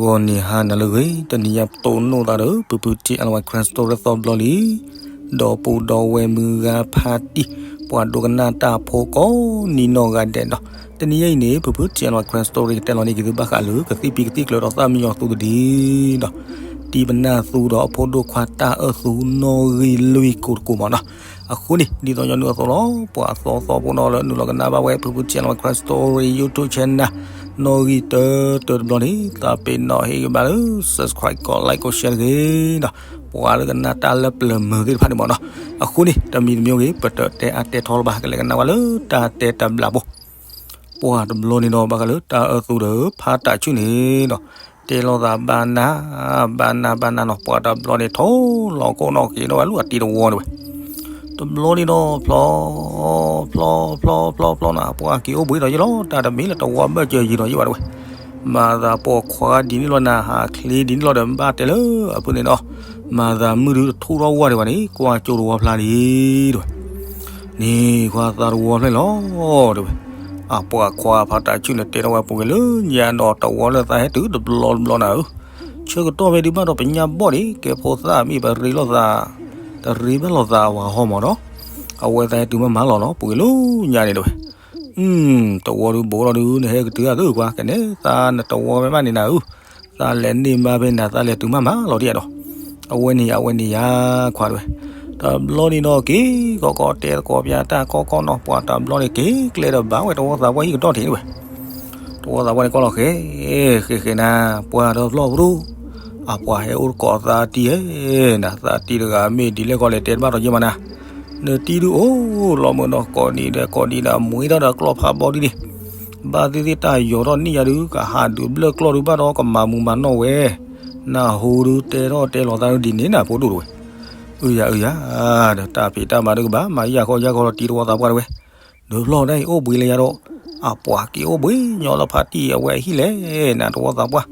ဂီၤနံၤဟါနၤလၢအဂ့ၤ, တနံၤညါပတိၢ်နီၣ်သးဒီး ဖုဖု ထံအလဝဲ Crime Story သီဘျီလံ, ဒီပုၢ်ဒီဝဲၢ်မုၢ်ဂၤဖါတံၢ်, ပှၤဒိကနၣ်တၢ်ဖိကိးနံၤနီၢ်ဂၤဒဲးဒီး, တနံၤညါအံၤန့ၣ် ဖုဖု ထံအလဝဲ Crime Story ကတဲလီၤန့ၢ်က့ၤသုဘၣ်ဃးလၢ ကသံၣ်ဖံးကသံၣ်ကျၢၤဒီးသၣ်မံယီၤသုးတဒံးဒီး, တံၤပနၢ်သူဒီးအဖိဒိၣ်ခွါတၢ်အၢၣ်သူနီၣ်ဂံၢ်လွံၢ်ကိးတကိးမးနီၤ. အဃိန့ၣ် ဒ်သိးညီနုၢ်အသိးလီၤ, ပှၤသီသီဖိနီၤလၢနုာ်လီၤကနၣ်ဘၣ်ဝဲ ဖုဖု ထံအလဝဲ Crime Story YouTube channel နီၣ်ဂံၢ်တၢတၢတဘျီန့ၣ် သးပ့ၤနီၣ်ဟ့ၣ်ဂံၢ်ဘါလၢ subscribe ကိး like ကိး share တဂ့ၤဒီး, ပှၤလၢကနၣ်တၢ်လၢပျၢၤမုာ်သ့ၣ်တဖၣ်န့ၣ်မးနီၤ. အဃိန့ၣ် တမံၤတမံၤဂ့ၤ ပတတဲအါတဲထီလၢၤဘၣ်, ကလဲၤကနၣ်ဝဲလၢတၢ်တဲတၢ်ဘျးဘိ ပှၤတဘျီန့ၣ်ဒီး ဘၣ်ဃးလၢတၢ်အၢၣ်သူဒီး ဖါတံၢ်ဆူၣ်န့ၣ်ဒီး, တဲလိာ်သးဘၣ်နၤ, ဘၣ်နၤ ဘၣ်နၤနီၤ, ပှၤတဘျီန့ၣ် ထိၣ်လီၤကိၣ်နီၣ်က့ၤဒီးဝဲလၢအတံၤတဝီန့ၣ်ဝဲ. တဘျီန့ၣ်ဒီး ဖျီ ဖျီ ဖျီ ဖျီ ဖျီ ဖျီနၤ, ပှၤက့ၤအိၣ်ဘှံးဒီးယ့ၢ်လီၤ, တၢ်တမ့ၢ်လၢတဝီဘၢၣ်စၢၤယံၤဒီးယ့ၢ်ဘၣ်တဝဲ. မၤသးပိာ်ခွါဒ်န့ၣ်လီၤနၤ, ဟးချ့ဒ်န့ၣ်လီၤဒီး ဘၣ်တဲလၢအဖုန့ၣ်ဒီး, မၤသးမုၢ်ဒုးတထူၣ်ထီၣ်ဝါဒံးဘၣ်န့ၣ် ကွၢ်ကၠိတဝီဖျါလံတဝဲ. န့ၣ် ခွါသးတဝီဖျါလီၤ တဝဲ. အပှၤခွါဖါတံၢ်ဆူၣ်န့ၣ် တဲထီၣ်ဝဲပူၤကွံာ်လၢညါဒီး တဝီလၢသးဟဲတုၤတဘျီတဘျီနၤဧၢ, ဆၢကတီၢ်ဖဲဒုးဘၣ်ဒီးပညါဘီၣ်ဒံး, ကဲဖိသၣ်မ့ၢ်ပရ့လိာ်သး, တရ့ဘၣ်လိာ်သးဝဲဟီမးဒီး, အဝဲသးဟဲတုၤမးမးလီၤနီၤ ပူၤကွံာ်လၢညါန့ၣ်တဝဲ. တဝီဒုးဘိးလီၤဒုး နဟဲကတုၤအသုကွၢ်, ကနဲသးနတဝီဝဲဘၣ်န့ၣ်နၤဧၢ, သးလဲၤန့ၢ်မါဖဲနၤ သးလဲၤတုၤမးမးလီၤဒံးဒီး, အဝဲန့ၣ်ယၤ အဝဲန့ၣ်ယၤ ခွါတဝဲ. တဘျီန့ၣ်ဒီးက့ၤ ကီကီတဲသကိးပၠးတၢ်ကီကီနီၤ, ပှၤတဘျီန့ၣ်က့ၤကျဲဒီးဘၣ်ဝဲတဝီသးပှၢ်ဟံၣ်ကတီၢ်ထံးတဝဲ. တဝီသးပှၢ်န့ၣ်ကွၢ်လီၤဃဲ ဃဲဃဲနၤ, ပှၤဒီးဖျီၣ်ပဒိၣ်, အပှၤဟဲအိၣ်သကိးသးတံၢ်ဧဲနၤ, သးတံၢ်တဂၤမ့ၢ်ဒ်လဲၣ်ကီလဲၣ်တဲတဘၣ်ဒီးယ့ၢ်မးနၤ, နတံၢ်ဒုးအိၣ်လီၤမုာ်ဒီးကိးနံၤဒီးကိးနံၤဒီး မွ့ထီၣ်ဒီးကျီၢ်ဖးဘီဒ်န့ၣ်, ဘၣ်သ့ၣ်သ့ၣ်တၢ်ယီၤထီၣ်န့ၢ်ယၤဒုး ကဟးဒုးဘျၢၣ်ကျီၢ်ဒုးဘၣ်ဒီးကမၤမူၤမၤနီၣ်ဝဲ, နၢ်ဟူဒုးတဲထီၣ်တဲလီၤသးဒ်န့ၣ်နၤ ဖိဒိၣ်တဝဲ. အုယၤအုယၤ, ဒီးတၢ်ဖံးတၢ်မၤဒုးကဘၣ်မၤယၢ်ခီယၢ်ခီလီၤတံၢ်တဝီသးပှၢ်တဝဲ. ဒီးဖျီၣ်ဒၣ်အံၤအိၣ်ဘှံးလၢယၤဒီး, အပှၤက့ၤအိၣ်ဘှံးညီလၢဖါတံၢ်အဝဲအဟံၣ်လဲၣ်နၤ တဝီသးပှၢ်,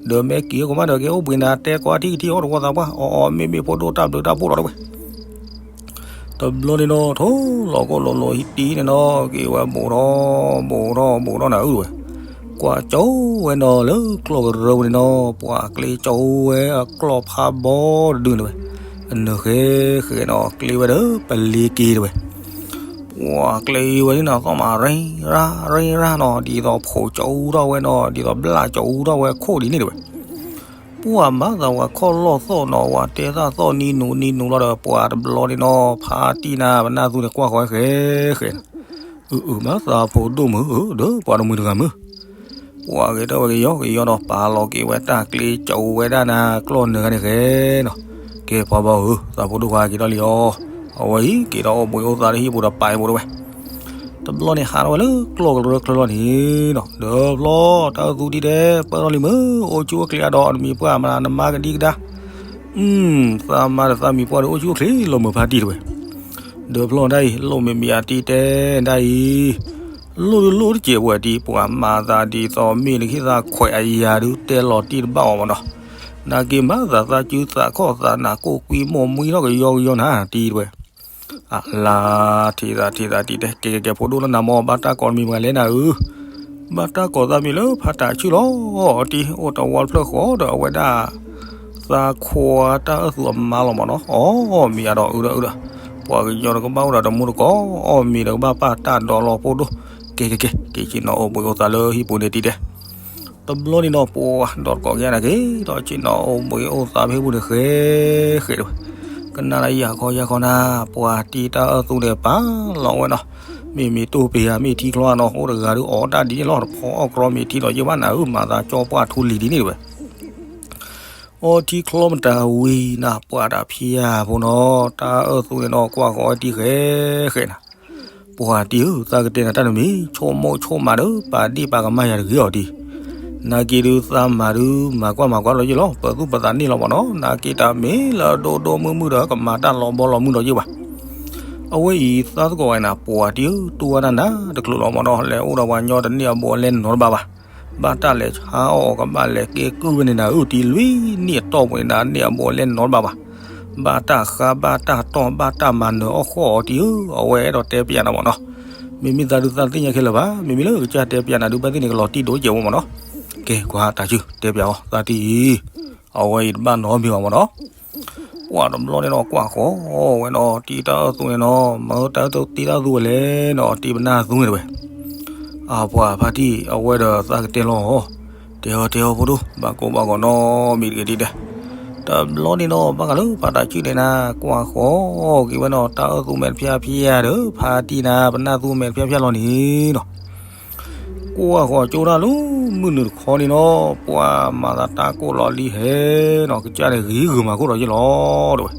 ဒီးမ့ၢ်က့ၤအိၣ်ကမၣ်ဒီးက့ၤအိၣ်ဘှံးနၤ တဲကိးအထံကထံအီၤတဝီသးပှၢ်, အီအီမ့ၢ်မ့ၢ်ဖိဒိၣ်တၢ်ဘျုးတၢ်ဖှိၣ်လီၤတဝဲ. တဘျီန့ၣ်ဒီး ထိၣ်လီၤကိၣ်လိၤလိၤဟံၣ်တံၢ်န့ၣ်ဒီး က့ၤဝဲဘူးထီၣ် ဘူးထီၣ် ဘူးထီၣ်နၤဧၢတဝဲ, ကွၢ်ကၠီဝဲနီၤလၢကျီၢ်ကရၢပူၤန့ၣ်နီၤ ပှၤကျ့ကၠီဝဲအကျီၢ်ဖးဘီတဒုန့ၣ်ဝဲ, အနၢၤဃဲဃဲနီၤ ကျ့ဝဲဒီးပလ့က့တဝဲ. ပှၤကျ့ဝဲန့ၣ်နီၤသီၣ်မးရ့ရၣ်ရ့ရၣ်နီၤ ဒ်သိးဖိးကၠီထီၣ်ဝဲနီၤ ဒ်သိးဘျၣ်ကၠီထီၣ်ဝဲခိၣ်ဒ်န့ၣ်တဝဲ. ပှၤမၤသးဝဲခီၣ်လီၢ်သီၣ်နီၤ ဝဲတဲသၣ်သီၣ်နံနူနံနူလီၤဒီး ပှၤတဘျီန့ၣ်နီၤ ဖါတံၢ်နၤ ပနၢ်သူန့ၣ် ကွၢ်ဃီၤဝဲဃဲဃဲနီၤ, အုအုမၤသးဖိဒိၣ်မုၢ်ဧၢ ဒီးပှၤတမုၢ်တဂၤမုၢ်. ပှၤဂ့ၤထီၣ်ဝဲကယီကယီဒီး ပာ်လီၤက့ၤဝဲတၢ်ကျ့ကၠီဝဲဒၣ်နၤ ကျီၢ်နၢၤဂၤန့ၣ်ဃဲနီၤ. ကဲပှၤဘီဧၢ သးဖိဒိၣ်ခွါက့ၤထီၣ်လံအီၤ, အဝဲအံၤက့ၤထီၣ်အိၣ်ဘှံးအိၣ်သါလၢဟံၣ်ပူၤဒီးပာ်အံၤပူၤတဝဲ. တဘျီန့ၣ်ဟးထီၣ်ဝဲလၢကျီၢ်ကရၢချၢလီၤန့ၣ်နီၤ ဒီးဖျီၣ်တၢ်အၢၣ်သူဒ်တဲ ပၢၢ်ထီၣ်လံမုၢ် အိၣ်ဆူၣ်အိၣ်ချ့အါဒီး နမံၤပှၢ်မနၤ နမါကဒံကဒါ သးမါဒီးသးမံၤပှၢ်ဒီးအိၣ်ဆူၣ်အိၣ်ချ့လီၤမုၢ်ဖါတံၢ်တဝဲ. ဒီးဖျီၣ်ဒၣ်အံၤ လိၣ်မ့ၢ်မ့ၢ်အတံၢ်တဲဒၣ်အံၤ, လိၣ်ဒုးလိၣ်တစဲးပှဲၤတံၢ် ပှၤမၤသးဒ်သိးမ့ၢ်နကဟ့ၣ်သးခွဲးအယၤဒုး တဲလီၤတံၢ်တဘၣ်အီၤမးနီၤ. နာ်က့ၤမၤသးသးစုသးခီၣ်သးနၢ်ကိၢ်ကွံမိၢ်မှံထီၣ်ကယီကယီနၤတံၢ်တဝဲ. အလါ ထံၣ်သးထံၣ်သးတံၢ်တဲ ကဲကဲကဲ ဖိဒိၣ်လၢနၤမ့ၢ် ဘၣ်တၢ်ကိးမံၤမတၤလဲၣ်နၤဧၢ, ဘၣ်တၢ်ကိးသးမံၤလၢဖါတံၢ်ဆူၣ်လီၤ. တံၢ်အိၣ်တဝီတဖျၢၣ်ဃီဒီးအဝဲဒၣ် သးခွါတၢ်အၢၣ်သူအမါလီၤမးနီၤ. အီ မ့ၢ်အါဒီးအုဒီးအုဒီး ပှၤကညီတကဘၣ်အိၣ်ဒီးတမူတကိး အီ မ့ၢ်တကဘၣ်ပာ်တၢ်ဒီးလီၤဖိဒိၣ်. ကဲကဲကဲ က့ၤဆ့ၣ်နီၤအိၣ်ဘှံးအိၣ်သါလၢဟံၣ်ပူၤန့ၣ်တံၢ်တဲ တဘျီန့ၣ်ဒီး ပှၤဒီးကိးက့ၤနၤက့ၤ ဒီးဆ့ၣ်နီၤအိၣ်ဘှံးအိၣ်သါဖဲပူၤန့ၣ်ဃဲဃဲတဝဲ. ကနၣ်လၢယၤခီယၤခီနၤ ပှၤတံၢ်တၢ်အၢၣ်သူန့ၣ်ပာ်လီၤဝဲနီၤ. မ့မ့ၢ်တိၢ်ပ့ၤဧါမ့ၢ်ထံချီဧါနီၤ အိၣ်တဂၤဒုးအီၣ်တၢ်ဒ်န့ၣ်လီၤ တဖီအီၣ်ကြီမ့ၢ်ထံဒီးယ့ၢ်ဘၣ်နၤဧၢ မၤသးကၠီပှၢ်ထူလံၤဒ်န့ၣ်တဝဲ. အီထံချီမတၤဝံၤနၤ ပှၤတၢ်ဖံးယၤဖိနီၤ တၢ်အၢၣ်သူန့ၣ်နီၤ ကွၢ်ဃီၤဝဲတံၢ်ဃဲဃဲနၤ ပှၤတံၢ်ဧၢ သးကတဲနၤတၢ်တမံၤ ဆိကမိၣ်ဆိကမးဒီး ပာ်ဒ့ၣ်ပာ်ကမၣ်ယၤတဂ့ၤအီၤတံၢ်. နာ်က့ၤဒုးသးမၤဒုး မၤကွၢ်မၤကွၢ်လီၤယ့ၢ်လီၤ ပသူၣ်ပသးန့ၢ်လီၤမးနီၤ နာ်က့ၤတၢ်မ့ၢ်လၢအဒိၣ်ဒိၣ်မုၢ်မုၢ်ဒီး ကမၤတၢ်လီၤဘီလီၤမုၢ်ဒီးယ့ၢ်ဘၣ်. အဝဲအံၤသးသကိးဝဲနၤ ပှၤတံၢ်ဧၢ တူၢ်ဝဲဒၣ်နၤတကျိၤလီၤမးနီၤ လဲၤအိၣ်ဒီးပှၤညီတန့ၢ်အဘူးအလဲနီတဘၣ်ဘၣ်. ဘၣ်တၢ်လဲၤဆါအီၣ်အီၤကဘၣ်လဲၤကဲကုၢ်ဝဲန့ၣ်နၤဧၢ တံၢ်လွံၢ်နံၣ်အတီၢ်ပူၤန့ၣ်နၤ န့ၢ်အဘူးအလဲနီတဘၣ်ဘၣ်. ဘၣ်တၢ်ဃါဘၣ်တၢ်တီၢ်ဘၣ်တၢ်မၤနၢၤအီၣ်ဃီအီၤတံၢ်ဧၢ အဝဲအဲၣ်ဒိးတဲပျးနၤမးနီၤ. မ့မ့ၢ်သးဒုးသးသ့ၣ်ညါခဲလၢာ်ဘၣ် မ့မ့ၢ်လၢကစၢ်တဲပျးနၤဒုး ဘၣ်သ့ၣ်န့ၣ်ကလီၤတံၢ်ဒိၣ်ကဲးဝဲမးနီၤ. ကဲ ကွၢ်တၢ်ဆူၣ်တဲပၠးအီၤ သးတံၢ်အံၤ, အဝဲအံၤတဘၣ်နီတမံၤဘၣ်မၢ်နီၤ. ပှၤတဘျီန့ၣ်နီၤ ကွၢ်ဃီဝဲနီၤ တံၤတၢ်အၢၣ်သူန့ၣ်နီၤ မၢတၢ်အၢၣ်သူတံၤတၢ်အၢၣ်သူဝဲလဲၣ်နီၤ တံၤပနၢ်သူန့ၣ်တဝဲ. အပှၤဖါတံၢ် အဝဲဒီးသးကတဲလီၤအီၤ, တဲအီၤတဲအီၤဖိဒိၣ် ဘၣ်ကိးဘၣ်ဂီၤနီတမံၤတဂ့ၤဒ်လဲၣ်. တဘျီန့ၣ်နီၤ ဘၣ်ဃးလၢဖါတံၢ်ဆူၣ်န့ၣ်နၤ ကွၢ်ဃီက့ၤဝဲနီၤ တၢ်အၢၣ်သူမဲာ်တဖၠါဖၠါဒီး ဖါတံၢ်နၤ ပနၢ်သူမဲာ်တဖၠါဖၠါလီၤန့ၣ်နီၤ ကွၢ်ဃီကၠိတၢ်လၢမုၢ်နုာ်တခီန့ၣ်နီၤ ပှၤမၤသးတၢ်ကိၢ်လီၤလံဟဲနီၤ ကစၢ်န့ၣ်ဂ့ၤဂုာ်မၤခိၣ်ဒီးယ့ၣ်လီၤတဝဲ.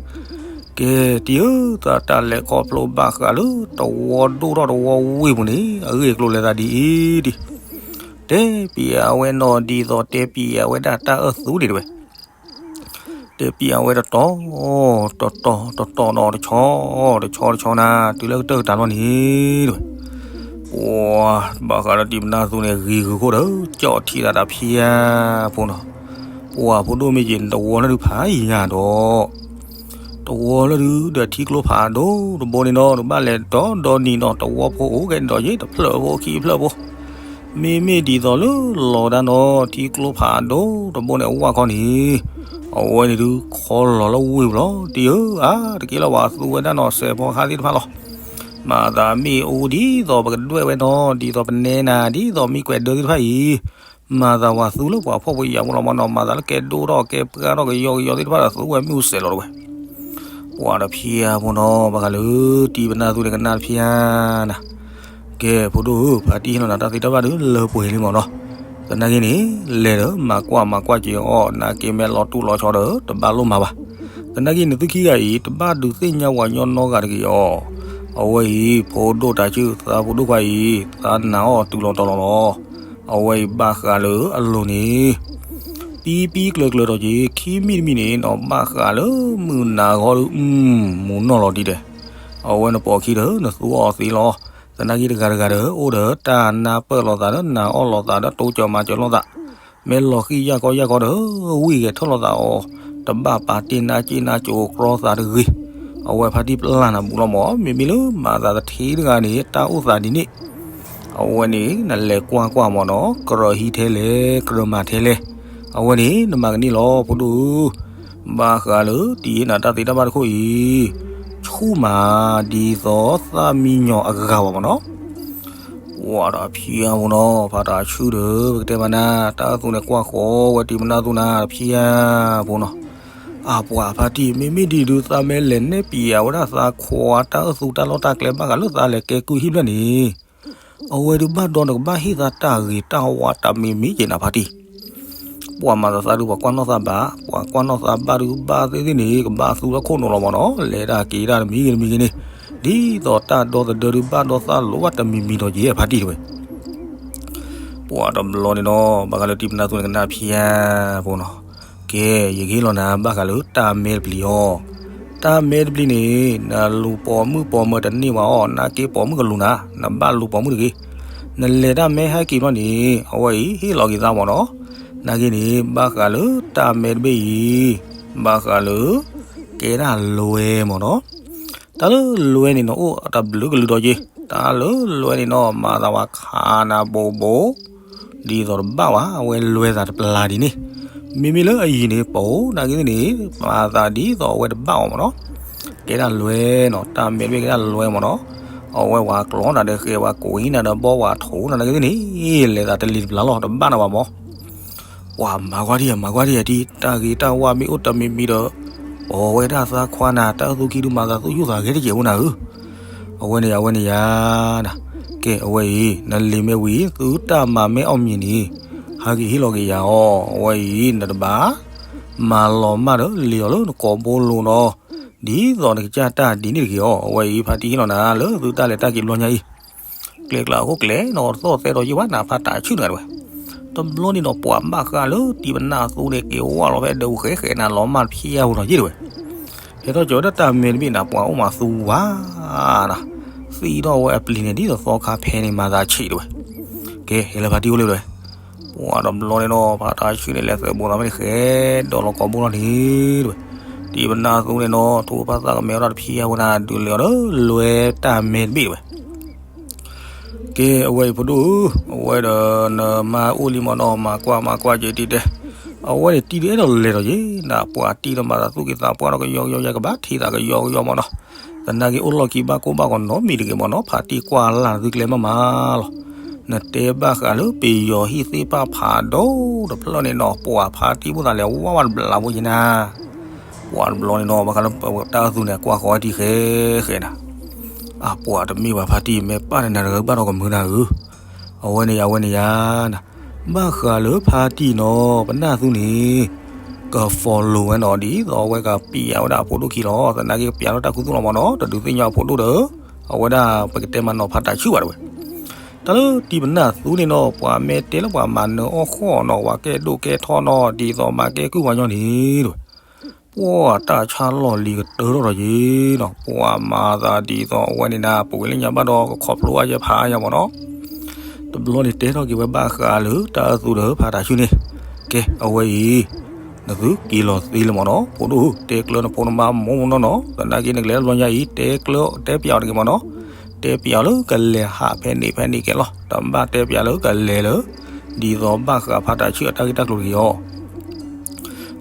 ကဲ တံၤဧၢ သးတၢ်လဲၤခီဖျိဘၣ်ဃးလၢ တဝီဒိၣ်ထီၣ်တဝီဝ့ၢ်ပူၤန့ၣ် အဂ့ၢ်အကျိၤလဲၤသးဒ်အံၤဒ် တဲပျးဝဲနီၤ ဒ်သိးတဲပျးဝဲဒၣ်တၢ်အၢၣ်သူန့ၣ်တဝဲ. တဲပျးဝဲတတီၤ တတီၤ တတီၤနီၤ တဆီ တဆီ တဆီနၤ တုၤလၢကတၢၢ်ကတၢၢ်လီၤန့ၣ်တဝဲ. ပှၤဘၣ်ဃးလၢတံၤပနၢ်သူန့ၣ် ဂ့ၤဂုာ်ခိၣ်ဒီး ကၠီၣ်ထံသးတၢ်ဖၠါဖိနီၤ. ပှၤဖိဒိၣ်မ့ၢ်က့ၤ တဝီလၢဒုးဖးယၤဒီး တဝီလၢဒုးဒီးထံကျိဖးဒိၣ်တဘိန့ၣ်နီၤ တဘၣ်လဲၤဒီဒီနံၤနီၤ တဝီဖိအိၣ်ကဲဒီးယ့ၣ် တဖျၢၣ်ဖိခံဖျၢၣ်ဖိ မ့မ့ၢ်ဒ်သိးလၢလီၤဒၣ်နီၤ ထံကျိဖးဒိၣ်တဘိန့ၣ် အဝဲခီန့ၣ် အဝဲန့ၣ်ဒုး ခီလီၤလၢဝ့ၢ်ပူၤလီၤ တံၤဧၢ အါ တက့ၢ်လၢပှၤသူဝဲဒၣ်နီၤ စဲးဖီဟါသ့ၣ်တဖၣ်လီၤ. မၤသးမ့ၢ်အိၣ်ဒ်သိးပကဒွဲၣ်ဝဲနီၤ ဒ်သိးပနဲနၤ ဒ်သိးမံကွဲးဒၢသ့ၣ်တဖၣ်အံၤ မၤသးပှၤသူလၢပှၤဖှီၣ်ဖိယာ်ဖိလီၤမၢ်နီၤ မၤသးလၢကဲဒိၣ်ထီၣ်ကဲပှၢ်ထီၣ်ကယီကယီသ့ၣ်တဖၣ်ဒီးသူဝဲမ့ၣ်အူစဲးလီၤတဝဲ. ပှၤတဖၠါဖိနီၤ ဘၣ်ဃးလၢ တံၤပနၢ်သူန့ၣ်ကနၣ်တဖၠါနၤ ကဲ ဖိဒိၣ်ဧၢ ဖါတံၢ်ဟ့ၣ်လီၤနၤတၢ်သ့တၢ်ဘၣ်ဒုးလၢပှဲၤလံမၢ်နီၤ. သနာ်က့န့ၣ် လဲၤဒီးမၤကွၢ်မၤကွၢ်က့ၤအီၤ နာ်က့မဲာ်လီၤတူၢ်လီၤဆီဒီး တဘၣ်လိၣ်မၤဘၣ်. သနာ်က့န့ၣ် သုခံဂၤအံၤ တဘၣ်ဒုးသ့ၣ်ညါပှၤညီနီတဂၤတဂ့ၤအီၤ. အဝဲအံၤ ဖိဒိၣ်တၢ်ဆူၣ် သးဖိဒိၣ်ခွါအံၤ သးနာ်အီၤတုၤလီၤတီၤလီၤလီၤ. အဝဲအံၤဘၣ်ဃးလၢအလိၤန့ၣ် ပံပံကျၢၤကျၢၤထီၣ်က့ၤ ခံမံၤတမံၤန့ၣ်နီၤ ဘၣ်ဃးလၢမုၢ်နၤဂီၢ်ဒုး မူၤနီၢ်လီၤဒ်လဲၣ်. အဝဲနပိာ်ခံဒီး နသူအီၤသ့လီၤ. သနာ်က့တဂၤတဂၤဒီး အိၣ်ဒီးတၢ်နၢ်ပၢၢ်လိာ်သးဒီး နာ်အီၣ်လိာ်သးဒီး တိစၢၤမၤစၢၤလိာ်သး မ့ၢ်လီၤဃံယၢ်ကီယၢ်ကီဒီး ဝံၣ်ဂဲၤထၢၣ်လိာ်သးအီၤ, တဘၣ်ပာ်တ့ၢ်နါစ့နါကိးကြီသးတဂ့ၤ. အဝဲဖါတံၢ်ပျၢ်နၤဘူးလီၤမၢ်, မ့မ့ၢ်လၢမၤသးတထံတဂၤန့ၣ် တၢ်အိၣ်သးဒ်န့ၣ်, အဝဲန့ၣ် နလဲၤကွၢ်ကွၢ်မၢ်နီၤ, ကြၢးဟံးထဲလဲၣ် ကြၢးမၤထဲလဲၣ်, အဝဲန့ၣ် နမၤကန့ၢ်လီၤ ဖိဒိၣ်ဧၢ. ဘၣ်ဃးလၢတံၤနၤတၢ်သ့တၢ်ဘၣ်တခိၣ်အံၤ, ဆူၣ်မး ဒ်သိးသၣ်မံညီၤအဂၤဘၣ်မၢ်နီၤ. ပှၤတဖံအဖိနီၤ, ဖါတံၢ်ဆူၣ်ဒီး ပကတဲမးနၤ, တၢ်အၢၣ်သူန့ၣ်ကွၢ်ဃီဝဲတံၤပနၢ်သူနၤတဖံအဖိနီၤ. အပှၤဖါတံၢ် မ့မ့ၢ်ဒ်ဒုးသးမ့ၢ်လဲၤနဲၣ်ပံၤအဝဲဒၣ်သးခွါတၢ်အၢၣ်သူတၢ်လီၢ်တၢ်ကျဲဘၣ်ဃးလၢသးလဲၤကဲကုၢ်ဟံၣ်ဖျၢၣ်န့ၣ်, အဝဲဒုးဘၣ်ဒီးနကဘၣ်ဟ့ၣ်သးတၢ်ဂ့ၤတၢ်ဝါတၢ်မံၤမံၤက့ၤနၤဖါတံၢ် ပှၤမၤသးသးဒုးပှၤကွၢ်နီၣ်သးဘၣ်, ပှၤကွၢ်နီၣ်သးဘၣ်ဒုးဘၣ်သ့ၣ်သ့ၣ်န့ၣ် ကဘၣ်သူလၢခိၣ်နူာ်လီၤမၢ်နီၤ, လဲၤတၢ်က့ၤတၢ်တမံၤဂ့ၤတမံၤဂ့ၤန့ၣ်, ဒ်သိးတၢ်ဒီသဒၢဒုးဘၣ်ဒီသၣ်လိၤဘၣ်တမံၤမံၤဒီးက့ၤဖါတံၢ်တဝဲ. ပှၤတဘျီန့ၣ်နီၤ, ဘၣ်ဃးလၢတံၤပနၢ်သူန့ၣ်ကနၣ်ဖံယါဖိနီၤ, ကဲ ယကဟ့ၣ်လီၤနၤဘၣ်ဃးလၢတၢ်မဲတပျံၤအီၤ, တၢ်မဲတပျံၤန့ၣ် နလူၤပိာ်မုၣ်ပိာ်မၢၤတန့ၢ်ဘၣ်အီၤ, နာ်က့ပိာ်မုၣ်ကလူၤနၤ, နဘၣ်လူၤပိာ်မုၣ်တဂ့ၤ. နလဲၤတၢ်မဲဟဲက့ၤဘျီန့ၣ် အဝဲအံၤဟ့ၣ်လီၤက့ၤသးမၢ်နီၤ, နာ်က့န့ၣ် ဘၣ်ဃးလၢတၢ်မဲတဘ့ၣ်အံၤ, ဘၣ်ဃးလၢ ကဲဒၣ်လွဲမၢ်နီၤ. တၢ်လၢလွဲန့ၣ် နအိၣ်တဘျုးကလုာ်ဒီးက့ၤ, တၢ်လၢလွဲန့ၣ်နီၤ မၤသးဝဲခးနၤဘိးဘိး, ဒ်သိးတဘၣ်ဘၣ် အဝဲလွဲသးတပျၢ်ဒ်န့ၣ်, မ့မ့ၢ်လၢအယံၤန့ၣ် ပိာ်နာ်က့န့ၣ် မၤသးဒ်သိးအဝဲတဘၣ်အီၤမၢ်နီၤ. ကဲဒၣ်လွဲနီၤ, တၢ်မဲတဘ့ၣ်ကဲဒၣ်လွဲမၢ်နီၤ, အဝဲဝဲကျီနၤဒီးဃဲဝဲကိးနၤဒီးဘီဝဲထိးနၤနာ်က့န့ၣ်, လဲၤသးတလံၤတပျၢ်လီၤ တဘၣ်နၤဘၣ်မၢ်. ပှၤမၤကွၢ်ဒံးယၤ မၤကွၢ်ဒံးယၤဒ် တၢ်ဂ့ၤတၢ်ဝါမ့ၢ်အိၣ်တမံၤမံၤဒီး, ပိာ်ဝဲဒၣ်သးခွါနၤ တၢ်အၢၣ်သူခံဒုးမၤသးသူၣ်ဆူၣ်သးဂဲၤတကဲးဖိနၤဧၢ. အဝဲန့ၣ် အဝဲန့ၣ်ယၤ, ကဲအဝဲအံၤ နလံာ်မ့ၢ်ဝံၤ သုတၢ်မၤမ့ၢ်အီၣ်မံၤန့ၣ်, ဟဲက့ၤဟ့ၣ်လီၤက့ၤယၤအီၤ, အဝဲအံၤ နတဘၣ် မၤလီၤမၢ်ဒီးလံာ်အီၤလၢနကိာ်ဘိလိၤနီၤ, ဒ်သိးနကစၢ်တၢ်ဒ်န့ၣ်တဂ့ၤအီၤ, အဝဲအံၤ ဖါတံၢ်ဟ့ၣ်လီၤနၤလၢသုတၢ်လဲၤတၢ်က့ၤဘျီညါအံၤ ကျဲကျါအခိၣ်ကျဲနီၤ တသီၣ်သဲဒီးယံၤဘၣ်နၤ ဖါတံၢ်ဆူၣ်နၤတဝဲ. တဘျီန့ၣ်ဒီး ပှၤဘၣ်ဃးလၢတံၤပနၢ်သူန့ၣ် က့ၤဝါလီၤဖဲဒၢးဃဲဃဲနၤလီၤမၢ်ဖံယါပူၤနီၤယံၤတဝဲ. ဟဲထီၣ်ကၠီၤဝဲဒၣ်တၢ်မဲတဘ့ၣ်နၤ ပှၤအိၣ်မးသူဝါနၤ, သံထီၣ်ဝဲအပျံၤန့ၣ် ဒ်သိးသီခါဖဲန့ၣ် မၤသးဆံးတဝဲ. ကဲ ဟဲလၢဖါတံၢ်အိၣ်လၢတဝဲ. ပှၤတဘျီန့ၣ်ဒီး ဖါတံၢ်ဆူၣ်န့ၣ် လဲၤသၢဘိသးဖဲန့ၣ် ဃဲဒီးလီၤကိာ်ဘိလီၤန့ၣ်တဝဲ. တံၤပနၢ်သူန့ၣ်နီၤ ထိၣ်ဖါသၣ်ကမဲထီၣ်တဖံယါပူၤနၤ ဒုးလဲၤအီၤဒီးလွဲတၢ်မဲတဘ့ၣ်တဝဲ. ကဲ အဝဲအံၤဖိဒိၣ်ဧၢ, အဝဲဒီးနမါအိၣ်လံမ့ၢ်နီၤ, မၤကွၢ်မၤကွၢ်က့ၤတံၢ်တဲ, အဝဲန့ၣ်တံၢ်ဒုးအဲၣ်ဒိးလဲၤဒီးယ့ၤ, နပှၤတံၢ်ဒီးမၤသးသူၣ်က့ၤသးပှၢ်ဒီး ကယီကယီယကဘၣ်ထံၣ်သးကယီကယီမ့ၢ်နီၤ, သနာ်က့အိၣ်လီၢ်ခံဘၣ်ကိၢ်ဘၣ်ဂီၤနီတမံၤတဂ့ၤမ့ၢ်နီၤ, ဖါတံၢ်ကွၢ်လၢ်နသုကျဲမးမးလီၤ. နတဲဘၣ်ဃးလၢပယီၤဟံၣ်သ့ၣ်တဖၣ်ဖးဒိၣ်တဖျၢၣ်န့ၣ်နီၤ, ပှၤဖါတံၢ်ဖိသးလဲၤဝါဝါတဘျီဖိယ့ၤနၤ ပှၤတဘျီန့ၣ်နီၤ, ဘၣ်ဃးလၢတၢ်အသူန့ၣ် ကွၢ်ဃီဝဲဒ်ဃဲဃဲနၤ, အပှၤတမ့ၢ်ဘၣ်ဖါတံၢ် မ့ၢ်ပၢ်တနၤတဂၤဘၣ်ဒီးကမုာ်နၤဧၢ, အဝဲန့ၣ်ယၤ အဝဲန့ၣ်ယၤနၤ, ဘၣ်ဃးလၢဖါတံၢ်နီၤ ပနၢ်သူန့ၣ် က follow ဝဲနီၤ, ဒ်သိးအဝဲကပျးဝဲဒၣ်အဖိဒိၣ်ခံလီၤ, သနာ်က့ကပျးထီၣ်တၢ်ခူသူၣ်လီၤမ့ၢ်နီၤ, တဒုးသ့ၣ်ညါအဖိဒိၣ်ဒီး အဝဲဒၣ်ပကတဲမးနီၤဖါတၢ်ဆူၣ်ဘၣ်တဝဲ တၢ်လၢတံၢ်ပနၢ်သူန့ၣ်နီၤ, ပှၤမ့ၢ်တဲလၢပှၤမၤနၢၤအီၣ်ဃီၣ်နီၤ, ပှၤကဲဒိၣ်ကဲထီနီၤ, ဒ်သိးမၤကဲကုၢ်ပှၤညီန့ၣ်တဝဲ, ပှၤတၢ်ဆါလီၢ်လံၤကတၢၢ်ထီၣ်ဒီးယ့ၤနီၤ, ပှၤမၤသးဒ်သိးအဝဲန့ၣ်နၤ, ပဝဲလၢညါဘၣ်ဒီးကခီဖျိအါယဲဖးအါယဲမ့ၢ်နီၤ, တဘျီန့ၣ်တဲထီၣ်က့ၤဝဲဘၣ်ဃးလၢတၢ်အသူဒီးဖါတၢ်ဆူၣ်န့ၣ်, ကဲ အဝဲအံၤ နသုက့ၤလီၤသ့လၢမ့ၢ်နီၤ, ဖိဒိၣ်ဧၢ, တဲကျၢနဖိနမါမိၢ်မ့ၢ်နီၤနီၤ, သနာ်က့နကလဲၤတဘျီညါအံၤ တဲကျၢ တဲပျးအီၤတဂ့ၤမ့ၢ်နီၤ, တဲပျးအီၤလၢကလဲၤဟးဖဲန့ၣ်ဖဲန့ၣ်ကဲလီၤ, တဘၣ်တဲပျးလၢကလဲၤလၢ ဒ်သိးဘၣ်ဃးဖါတၢ်ဆူၣ်အတၢ်ဂ့ၢ်တၢ်ကျိၤတဂ့ၤအီၤ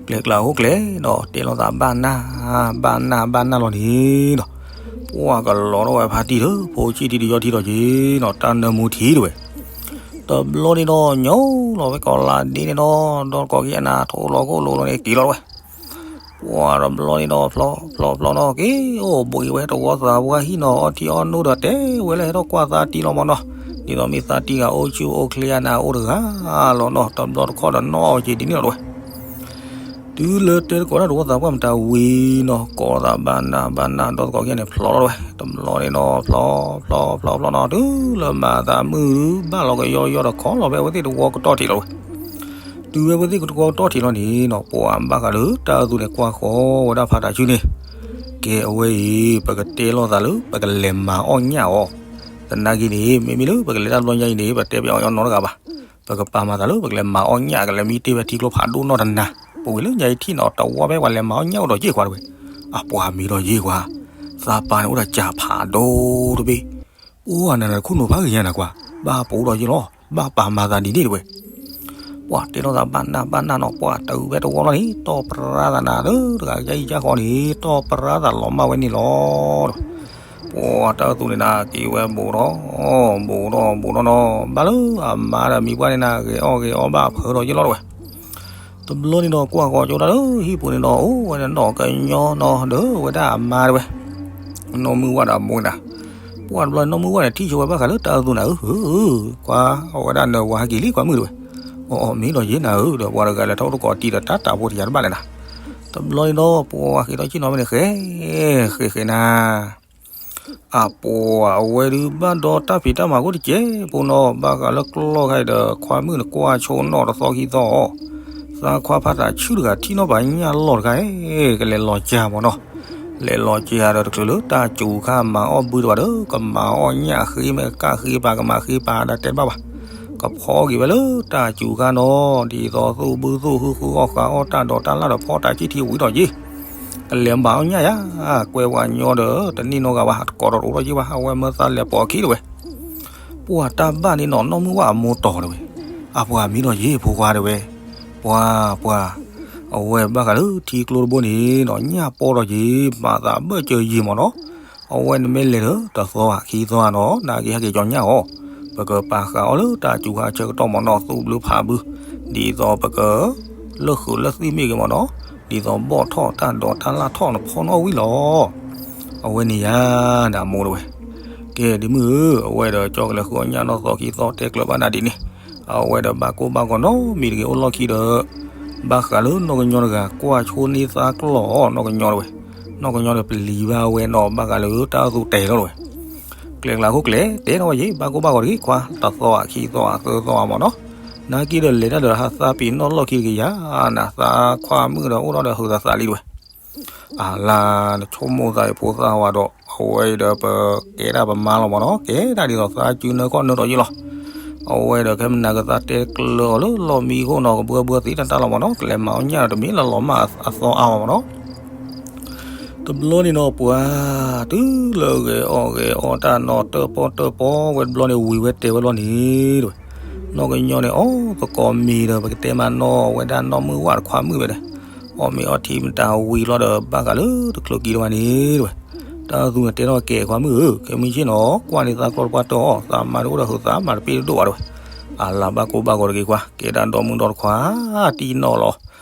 ကျဲကျါဟိကျဲနီၤ, တဲလိာ်သးဘၣ်နၢ် ဘၣ်နၢ်ဘၣ်နၢ်လီၤန့ၣ်နီၤ, ပှၤကလီၤထီၣ်ဝဲဖါတံၢ်ဒီး ဖိဆံးတံၢ်တယီထံဒီးယ့ၤနီၤ, တၢ်နၢမူထံတဝဲ, တဘျီန့ၣ်နီၤ ညီလီၤဝဲကီးလါဒ့န့ၣ်နီၤ, ဒီးကိးက့ၤအနၤ ထိၣ်လိာ်ခိၣ်လိာ်လီၤန့ၣ် က့ၤလီၤတဝဲ ပှၤတဘျီန့ၣ်ဒီး ဖျီဖျီဖျီနီၤ က့ၤအိၣ်ဘှံးဝဲတဝီသးပှၢ်ဟံၣ်နီၤ, အီထံအီနိဒီးတဲဝဲလၢဟဲထီၣ်ကွၢ်သးတံၢ်လီၤမ့ၢ်နီၤ, ဒ်သိးမ့ၢ်သးတံၢ်ဂၤအိၣ်ဆူၣ်အိၣ်ချ့အနၤအိၣ်တဂၤလီၤနီၤ, တဘျီတခီၣ်ဒီးနီၣ်အီၤက့ၤဒ်န့ၣ်လီၤတဝဲ တုၤလၢတဲတကိးတၢ်တဝီသးပှၢ်မတၤဝံၤနီၤ, ကိးသးဘၣ်နၢ်ဘၣ်နၢ် ဒီးသကိးက့ၤန့ၣ် ဖျီလီၤတဝဲ, တဘျီန့ၣ်နီၤ ဖျီဖျီဖျီဖျီနီၤ, တုၤလၢမၤသးမုၢ်ဘၣ်လီၤကယီယီဒီး ခီလီၤဖဲအဝဲသ့ၣ်တဝီကတီၢ်ထံးလီၤတဝဲ တုၤဝဲအဝဲသ့ၣ်တဝီကတီၢ်ထံးလီၤန့ၣ်နီၤ, ပှၤဘၣ်ဃးလၢတၢ်အသူန့ၣ် ကွၢ်ဃီဝဲဒၣ်ဖါတၢ်ဆူၣ်န့ၣ်, ကဲအဝဲအံၤ ပကတဲလိာ်သးလၢ ပကလဲၤမၤအီၣ်ညၣ်အီၤ, သနာ်က့န့ၣ် မ့မ့ၢ်လၢပကလဲၤတၢ်တဘျီညါအံၤန့ၣ် ပတဲပျးအီၤနီတဂၤဘၣ်, ပကပာ်မၤသးလၢ ပကလဲၤမၤအီၣ်ညၣ် ကလဲၤမံတ့ၢ်ဝဲထံကျိဖးဒိၣ်နီၢ်တနၤ, ပဝဲလၢညါအံၤထံၣ်နီၤ တဝီဖဲပှၤလဲၤမၤအီၣ်ညၣ်အိၣ်ဒီးယ့ၢ်ကွၢ်တဝဲ, အပှၤမ့ၢ်ဒီးယ့ၢ်ကွၢ်, သးပၢ်န့ၣ်အိၣ်ဒီးကၢ်ဖးဒိၣ်တဘ့ၣ်, ပှၤနၤနၤတခိၣ်နူာ်ဖးဂ့ၤညါနၤကွၢ်, ဘၣ်ပူၤဒီးယ့ၢ်လီၤ, ဘၣ်ပာ်မၤသးဒ်န့ၣ်တဝဲ ပှၤတဲလိာ်သးဘၣ်နၢ်ဘၣ်နၢ်နီၤ, ပှၤတဂုၤဖဲတဝီလီၤန့ၣ် တီၢ်ပြါသးနၤလၢတဂၤကယါအံၤကၢ်ဃီန့ၣ် တီၢ်ပြါသးလီၤမၢ်ဝဲန့ၣ်လီၤတဝဲ, ပှၤတၢ်အသူန့ၣ်နၤ က့ၤဝဲဘူးဒီး ဘူးဒီးဘူးဒီးနီၤ, ဘၣ်လၢအမါဒီးမံၤပှၢ်န့ၣ်နၤ ဂဲၤအီၣ်ဂဲၤအီဘၣ်ဖုးဒီးယ့ၢ်လီၤတဝဲ တဘျီန့ၣ်ဒီး ကွၢ်ဃီၤကၠိတၢ်လၢဟံၣ်ပူၤန့ၣ်ဒီး အိၣ်ဝဲဒၣ်နီၢ်ကညီနီၤ ဒီးဝဲဒၣ်အမါတဝဲ, နီၢ်မုၢ်ဝၣ်ဒီးအမိၢ်နၤ, ပှၤတဘျီန့ၣ် နီၢ်မုၢ်ဝၣ်န့ၣ် ထံၣ်ဆိဝဲဘၣ်ဃးလၢတၢ်အသူနၤဧၢ, ကွၢ်အဝဲဒၣ်နၢၤဝၤဟဲက့ၤလံကွၢ်မုၣ်တဝဲ, အီၣ်အီၣ်မ့ၢ်ဒီးယ့ၢ်နၤဧၢ, ဒီးပှၤတဂၤလဲၤထီၣ်အိၣ်တကိးတံၢ်ဒီးတၢ်တၢ်ဖိတယၤတဘၣ်လဲၣ်နၤ, တဘျီန့ၣ်ဒီး ပှၤဃ့ထီၣ်ဆ့ၣ်နီၤဖဲန့ၣ် ဃဲ ဃဲဃဲနၤ အပှၤအဝဲဒုးဘၣ်ဒီးတၢ်ဖံးတၢ်မၤအိၣ်တကဲးဖိနီၤ, ဘၣ်ဃးလၢကျီၢ်ခါအံၤဒီး ခွါမုၣ်နကွၢ်ဆိနီၣ်တသီခံသီအီၤ, သးခွါဖါတၢ်ဆူၣ်တဂၤထံၣ်နီၣ်ပာ်ညၣ်လီၢ်တခါ, ကလဲၤလီၤစှၤမ့ၢ်နီၤ, လဲၤလီၤစှၤဒီးတချုးလၢတၢ်စူၤခါမၤအီၣ်ဘုတဘၣ်ဒီး ကမၤအီၣ်ညၣ်ဃ့ မ့ၢ်ကကၣ်ဃ့ပာ် ကမၤဃ့ပာ်ဒၣ်တဲတဘၣ်ဘၣ်, ကဖီက့ၤဝဲလၢတၢ်စူၤခါနီၤ, ဒ်သိးသူၣ်ဘုသူၣ်ဟုဃုအီၣ်ဃာ်အီၣ်တၢ်ဒိးတၢ်လၣ်ဒီးဖီတၢ်ဆံၣ်ထံဝံၤဒီးယ့ၢ် ကလဲၤမၤအီၣ်ညၣ်ယါ, ကွဲဝဲညီဒီး တန့ၢ်နီတဂၤဘၣ်, တကိးဒီးတအိၣ်ဒီးယ့ၢ်ဘၣ်, အဝဲမၢသးလဲၤပိာ်အခံတဝဲ, ပှၤတၢ်ဘၣ်န့ၣ်နီၤ နီၢ်မုၢ်ဝၣ်အမိၢ်တီၤတဝဲ, အပှၤမ့ၢ်ဒီးယ့ၢ်ဖိခွါတဝဲ, ပှၤ ပှၤ အဝဲဘၣ်ဃးလၢထံကျိတဘိန့ၣ်နီၤ ညၣ်ပီဒီးယ့ၢ် မၤသးဘၢၣ်စၢၤယ့ၢ်မ့ၢ်နီၤ, အဝဲနမ့ၢ်လဲၤဒီးတသီခံသီဧါနီၤ နာ်က့ဟဲက့ၤကၠီညၣ်အီၤ, ပကပာ်ဃာ်အီၤလၢတၢ်စူၤခါဆၢကတီၢ်မ့ၢ်နီၤ သူၣ်ဘျုးဖးဘျုး, ဒ်သိးပက လၢဃုာ်လၢသံၣ်မ့ၢ်ဂ့ၤမ့ၢ်နီၤ, ဒ်သိးဘီၣ်ထီၣ်တၢ်ဒိးတၢ်လၣ်ထီၣ်နဖီနီၣ်ဝံၤလီၤ. အဝဲန့ၣ်ယါ နမိၢ်တဝဲ, ကဲဒ်မုၢ်ဧၢ, အဝဲဒီးကၠီကလဲၤဃုအီၣ်ညၣ်နီၢ်သီခံသီတဲကျၢၤဘၣ်နၤဒ်န့ၣ်, အဝဲဒီးဘၣ်ကိၢ်ဘၣ်ဂီၤနီတမံၤတဂ့ၤအိၣ်လီၢ်ခံဒီး, ဘၣ်ဃးလၢနီၢ်ကညီတဂၤ ကွၢ်ဆိန့ၢ်သးကျီၢ်အီၤနီၢ်ကညီတဝဲ, နီၢ်ကညီဒီးပျံၤဘၣ်ဝဲနီၤ ဘၣ်ဃးလၢတၢ်အသူတဲာ်လီၤတဝဲ ကျဲကျါခိၣ်ကျဲ တဲထီၣ်ဝဲယ့ၢ် ဘၣ်ကိၢ်ဘၣ်ဂီၤတဂ့ၤခွါ, တသီဧါခံသီဧါသၢသီဧါမ့ၢ်နီၤ, နာ်က့ဒီးလဲၤတၢ်ဒီးဟးသးပ့ၤနီၣ်လီၢ်ခံတဂ့ၤယါ, နသးခွါမုၣ်ဒီးအိၣ်ထီၣ်ဒီးဟုးသးသးလံတဝဲ, အလါ နဆိကမိၣ်သးအံၤဖိသၣ်ဝဲဒီး အဝဲအံၤဒီးပကဲဒၣ်ပမါလီၤမ့ၢ်နီၤ, ကဲဒၣ်ဒ်သိးသးစုနၢခီၣ်နၢထီၣ်ယ့ၢ်လီၤ. အဝဲဒီးခဲမနၤကသးတဲကျၢၤအီၤလၢလီၢ်မံခိၣ်နီၤ ကဘှၢဘှၢသ့တၢ်တၢ်လီၤမ့ၢ်နီၤ, ကလဲၤမၤအီၣ်ညၣ်ဒီးတမ့ၢ်လၢလီၤမၢ်အသီအါမ့ၢ်နီၤ. တဘျီန့ၣ်နီၤ ပှၤတုၤလၢဂဲၤအီၣ်ဂဲၤအီတၢ်နီၤ တၢၣ်ပီၣ်တၢၣ်ပီဝဲတဘျီန့ၣ် ဝံၤဝဲတဲဝဲတဘျီန့ၣ်တဲဝဲ, နီၢ်ကညီန့ၣ် အီၣ်သကိးမ့ၤဒီး ပကတဲမးနီၢ်ဝဲဒၣ်နီၢ်မုၢ်ဝၣ်တခွါမုၣ်ဝဲဒီး, အီၣ်မ့ၤအီထံမတၤဝံၤလီၤဒီး ဘၣ်ဃးလၢတချုးကံတဝဲန့ၣ်တဲဝဲ, တၢ်သူန့ၣ်တဲထီၣ်ကဲခွါမုၣ်ဧၢ, ခဲမုၢ်ဆ့ၣ်နီၤ ကွၢ်န့ၢ်သးကျီတပှၢ်တၢၢ်အီၤ, သးမၤတအိၣ်ဒီးဟုးသးမၤတပ့ၢ်တဒိၣ်ဘၣ်တဲဝဲ, အလၤဘၣ်ကိၢ်ဘၣ်ဂီၤတဂ့ၤခွါ, ကဲဒၣ်ဒီမုၣ်ဒီတခွါ တံၢ်နီၣ်လီၤ,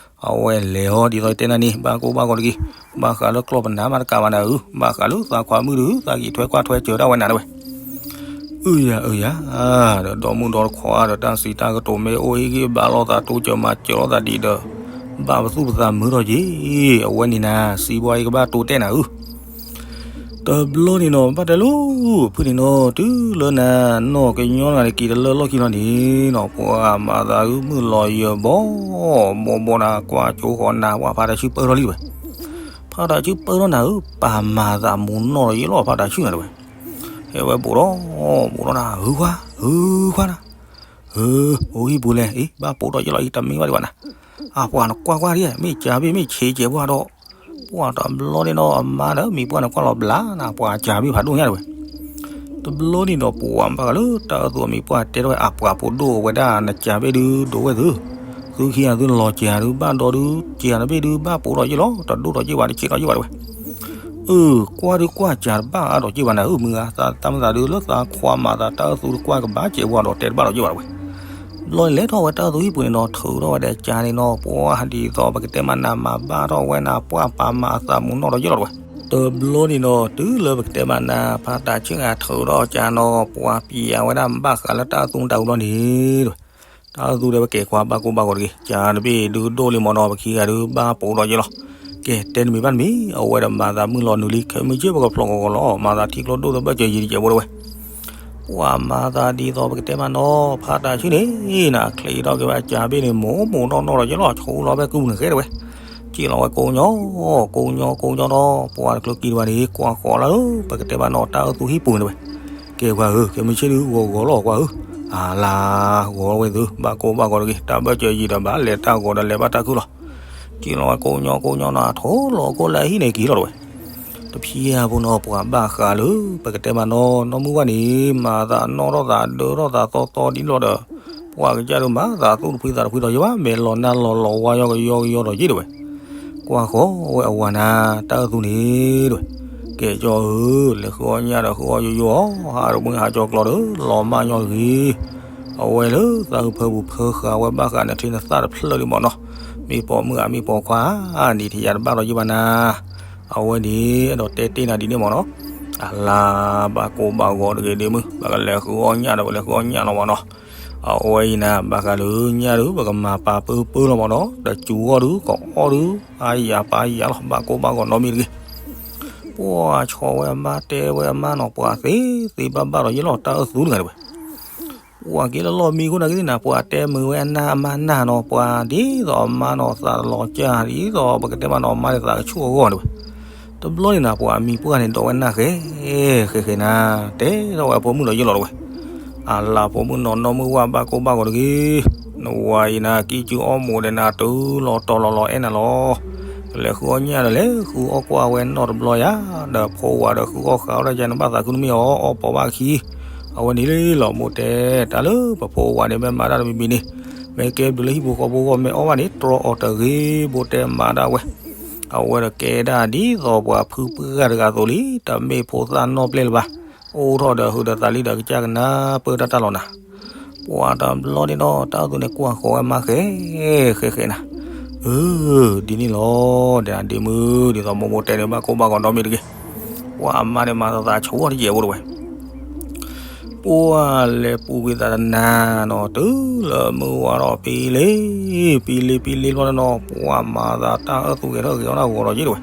အဝဲလဲၤဟီဒ်သိးတဲနၤန့ၣ် ဘၣ်ကိၢ်ဘၣ်ဂီၤတဂ့ၤ, ဘၣ်ဃးလၢကျီၢ်ပနၢ်မးတကးဘၣ်နၤဧၢ, ဘၣ်ဃးလၢသးခွါမုၣ်ဒီး သးကံၢ်ထွဲကွၢ်ထွဲစၢၤဒၣ်ဝဲနၤတဲဝဲ အုယၤအုယၤ, ဒီးဒီမုၣ်ဒီတခွါဒီး တၢ်စံးတၢ်ကတိၤမ့ၢ်အိၣ်ဟ့ၣ်ဂံၢ်ဘါလိာ်သးတိစၢၤမၤစၢၤလိာ်သးဒ်ဒီး, ဘၣ်ပသူၣ်ပသးမုာ်ထီၣ်က့ၤ, အဝဲန့ၣ်နၤ စံးဘှါအံၤကဘၣ်တိတဲနၤဧၢ, တဘျီန့ၣ်နီၤ ဘၣ်တဲလၢ, ဖုန့ၣ်နီၤ တုၤလၢနၤ နီၢ်ကညီနၤန့ၣ်က့ၤတလၢလီၢ်ခံလီၤန့ၣ်နီၤ ပှၤမၤသးဒုးမုၢ်လီၤယၢၤဘီ, ဘီဘီနၤကွၢ်ကၠိဃီနၤ ပှၤဖးတၢ်ဆူပၢထီၣ်လံတဲဝဲ, ဖးတၢ်ဆူပၢထီၣ်နၤဧၢ, ပာ်မၤသးမူနီၣ်လီၤယ့ၣ်လီၤ ဖးတၢ်ဆူနၤတဲဝဲ, ဟဲဝဲဘူးဒီး, ဘူးဒီးနၤ ဟုခွါ, ဟုခွါနၤ, ဟု, အိၣ်ဟံၣ်ပူၤလဲၣ်, အံၤ ဘၣ်ပိာ်ထီၣ်ယ့ၣ်လီၤ အံၤတမ့ၢ်ဘၣ်ဒံးဘၣ်နၤ, အပှၤနကွၢ်ကွၢ်ဒ်, မ့ၢ်ကၢ်ဘ့ၣ်မ့ၢ်ဆံးကဲးပှၢ်ဒီး, ပှၤတဘျီန့ၣ်နီၤ အမါဒီးမံၤပှၢ်န့ၣ်ကွၢ်လီၤဘျါနၤ ပှၤကၢ်ဘ့ၣ်ဖးဒိၣ်ညါတဲဝဲ တဘျီန့ၣ်ဒီးပှၤဘၣ်ဃးလၢတၢ်အၢသူအမံၤပှၢ်တဲထီၣ်ဝဲ အပှၤဖိဒိၣ်ဝဲဒၣ်နကၢ်ဘ့ၣ်ဒုးဒိးဝဲသု, သုခံဂၤသုလီၤကၢ်ဒုးဘၣ်ဒီဒုးကၢ်နဘ့ၣ်ဒုးဘၣ်ပိာ်ထီၣ်ယ့ၣ်လီၤ တဒိၣ်ထီၣ်ယ့ၣ်ဘၣ်တဆံးထီၣ်ယ့ၣ်ဘၣ်တဲဝဲ, အၢ ကွၢ်ဒုးကွၢ်ကၢ်တဘၣ်အါထီၣ်ယ့ၣ်ဘၣ်နၤဧၢ မုၢ်ဂၤ သးတၢ်မုၢ်သးဒုးလၢသးခွါမၤသးတၢ်အၢသူတကွၢ်ကဘၣ်စဲးဝါဒီးတဲတဘၣ်ထီၣ်ယ့ၣ်ဘၣ်တဲဝဲ ဘျီန့ၣ်လဲၤထီၣ်ဝဲတၢ်အၢသူဟံၣ်ပူၤန့ၣ်နီၤ ထုးထီၣ်ဝဲဒီးကၢ်န့ၣ်နီၤ ပှၤဒ်သိးပကတဲမးနၤမၤဘၣ်ထီၣ်ဝဲနၤ ပှၤပာ်မၤအသးမူနီၣ်ဒီးယ့ၣ်လီၤတဲဝဲ, တဘျီန့ၣ်နီၤ တုၤလၢပကတဲမးနၤ ဖးတၢ်ဆၢၣ်ဂၤထုးထီၣ်ကၢ်နီၤ ပှၤပျံၤဝဲဒၣ်ဘၣ်ဃးလၢတၢ်အၢသူမတၤဝံၤဘျီန့ၣ်တဲဝဲ, တၢ်အၢသူဒီးပကဲခွါဘၣ်ကိၢ်ဘၣ်ဂီၤတဂ့ၤ ကၢ်တဘ့ၣ်ဒုးဒိၣ်လံမ့ၢ်နီၤ ပခံဂၤဒုးဘၣ်ပိာ်ထီၣ်ယ့ၣ်လီၤ, ကဲတဲတမံၤဘၣ်တမံၤ အဝဲဒီးမၤသးမုၢ်လီၤနုာ်လံ ခဲမုၢ်ဆ့ၣ်ပကဖျိးကီးကီးလီၤ မၤသးထံကျိဒိၣ်တဘၢၣ်စၢၤယံၤတကဲးဖိတဲဝဲ ပှၤမၤသးဒ်သိးပကတဲမးနီၤ ဖးတၢ်ဆူန့ၣ် နၤချံးထီၣ်က့ၤဝဲအကၢ်ဘ့ၣ်န့ၣ် မိၢ်မိၢ်နီၢ်နီၢ်ဒီးယ့ၣ်လီၤ ဆူလီၤဖဲကုမုၢ်နုာ်ဃဲတဲဝဲ, က့ၤလီၤဝဲကိးညီ, ကိးညီကိးညီဒီး ပှၤတချုးကံတဝဲန့ၣ် ကွၢ်ဃီၤလၢ ပကတဲမးနီၤ တၢ်အၢသူဟံၣ်ပူၤန့ၣ်တဲဝဲ, ကဲပှၤဧၢ ကဲမုၢ်ဆ့ၣ်ဒုးဂီၤဂီၤလီၤကွၢ်ဧၢ, အလၤဂီၤဝဲသု ဘၣ်ကိၢ်ဘၣ်ဂီၤတဂ့ၤ တၢ်ဘၢၣ်စၢၤယံၤဒီးဘၣ်လဲၤတၢ်ဂီၤဒီးလဲၤဘၣ်တၢ်ခုၣ်လီၤ က့ၤလီၤဝဲကိးညီကိးညီနီၤ ထိၣ်လီၤကိၢ်လၢအဟံၣ်န့ၣ်က့ၤလီၤတဲဝဲ, တဖျဲဖိနီၤ ပှၤဘၣ်ဃးလၢ ပကတဲမးနီၤ နီၢ်မုၢ်ဝၣ်န့ၣ် မၤသးနီၣ်ထီၣ်သးဒၢထီၣ်သးသီသီဒ်လီၤဒီး, ပှၤကစၢ်ဒုးမၤသးသူၣ်တဖှံသးတဖှံဒီးယဘၣ် မဲာ်လီၤနါလီၤလီၤဝါယီကယီကယီဒီးယ့ၣ်တဲဝဲ, ကွၢ်ဃီၤဝဲအဝၤနၤ တၢ်အၢသူန့ၣ်တဲဝဲ, ကဲကၠီဧၢ လဲၤဃုအီၣ်ညၣ်ဒီးဃုအီၣ်ယိယိအီၤ ဟးတမုၢ်ဟးကၠီကျီဒီး လီၤမၢ်ညီတဂ့ၤ အဝဲလၢသးအုးဖၢပူၤဖၢဃာ်ဝဲဘၣ်ဃးနထံနသၣ်တဖျၢၣ်လံမ့ၢ်နီၤ, မ့ၢ်ပိာ်မုၣ်ဧါမ့ၢ်ပိာ်ခွါဧါ နံၤထံယၤတဘၣ်ဒီးယဘၣ်နၤ, အဝဲန့ၣ်အဲၣ်ဒိးတဲတ့ၢ်နၤဒ်န့ၣ်မ့ၢ်နီၤ, အလၤဘၣ်ကိၢ်ဘၣ်ဂီၤတဂ့ၤဒ့မုၢ် ပကလဲၤဃုအီၣ်ညၣ်ဒီးပလဲၤဃုအီၣ်ညၣ်လီၤမ့ၢ်နီၤ, အဝဲအံၤနၤ ဘၣ်ဃးလၢညၣ်ဒုး ပကမၤပာ်ပၢပၢလီၤမ့ၢ်နီၤ ဒီးစူၤအီၣ်ဒုး ကအီၣ်ဒုး အါယၤပာ်ယၤလီၤ ဘၣ်ကိၢ်ဘၣ်ဂီၤနီတမံၤတဂ့ၤ ပှၤဆီၣ်ဝဲအမါတဲဝဲအမါနီၤ ပှၤသ့သ့ဘၣ်ဘၣ်ဒီးယ့ၣ်လီၤ တၢ်အၢသူတဂၤန့ၣ်ဝဲ, ပှၤက့ၤလၢလီၢ်မံခိၣ်နၤက့ၤသ့ၣ်နၤ ပှၤတဲမုာ်ဝဲအနၢ်အမါနၢ်နီၤ ပှၤဒ်သိးအမါနီၤ သးတလီၤကၢ်ဒ်သိး ပကတဲမးနီၤ အမါန့ၣ်သးကဆူၣ်အဂီၢ်န့ၣ်ဝဲ, တဘျီန့ၣ်နၤ ပှၤအမံၤပှၢ်န့ၣ် ဒိးဝဲနၢ်ဃဲ ဃဲဃဲနၤ တဲထီၣ်ဝဲအဖိမုၣ်ဒီးယ့ၣ်လီၤတဝဲ အလၤဖိမုၣ်နီၤ နီၢ်မုၢ်ဝၣ်ဘၣ်ကိၢ်ဘၣ်ဂီၤတဂ့ၤ, နဝၤအံၤနၤ ကံၢ်ကူအီၣ်မိၣ်ဒီးနၤ တုၤလီၤတီၤလီၤလီၤအဲၣ်နၤလီၤ, ကလဲၤဃုအီၣ်ညၣ်ဒီးလဲၤဃုအီၣ်ကွၢ်ဝဲနီၢ်တဘျီယၤ, ဒီးဖိဝၤဒီးဃုအီၣ်ဃာ်အီၣ်တၢ်ယၤ နဘၣ်သးခုနမ့ၢ်အီၤ အီၣ်ပိာ်ဘၣ်ခံ, အဝဲန့ၣ်လီၤမိၢ်တဲ, တၢ်လၢပဖိဝၤန့ၣ် မ့ၢ်မၤတၢ်တမံၤမံၤန့ၣ်, မ့ၢ်ကဲဘျုးလၢဟံၣ်ပူၤဃီပူၤဂီၢ် မ့ၢ်အီၣ်ဘၣ်န့ၣ် တြီအီၤတဂ့ၤ ဘိတဲမၤဒၣ်ဝဲ အဝဲဒီးကဲဒၣ်ဒ်သိးပှၤဖုပှၢ်တဂၤအသိးလံ, တမ့ၢ်ဖိသၣ်နီၢ်ပျဲၢ်လၢၤဘၣ်, အိၣ်ထီၣ်ဒီးဟုးဒီးသးလံဒီးကစၢ်ကနၢ်ပၢၢ်တၢ်တၢ်လီၤနၤ, ပှၤတဘျီန့ၣ်ဒီး တၢ်အၢသူန့ၣ်ကွၢ်ဃီၤဝဲမါဃဲ ဃဲဃဲနၤ, အၢ ဒ်န့ၣ်လီၤ, ဒ်မုၢ် ဒ်သိးမိၢ်မိၢ်တဲန့ၣ် ဘၣ်ကိၢ်ဘၣ်ဂီၤနီတမံၤတဂ့ၤ, ပှၤအမါန့ၣ်မၤသးသးဆိဝဲတယဲၢ်ဖိတဝဲ ပှၤလဲၤပူၤကွံာ်သးတနၤနီၤ တုၤလၢမုၢ်ဝါထီၣ်ပံလ့ၤ, ပံလ့ၤပံလ့ၤလီၤနီၤ ပှၤမၤသးတၢ်အၢသူဂဲၤထီၣ်ဂဲၤအီၣ်တၢ်ဂီၤဒီးယ့ၣ်တဝဲ,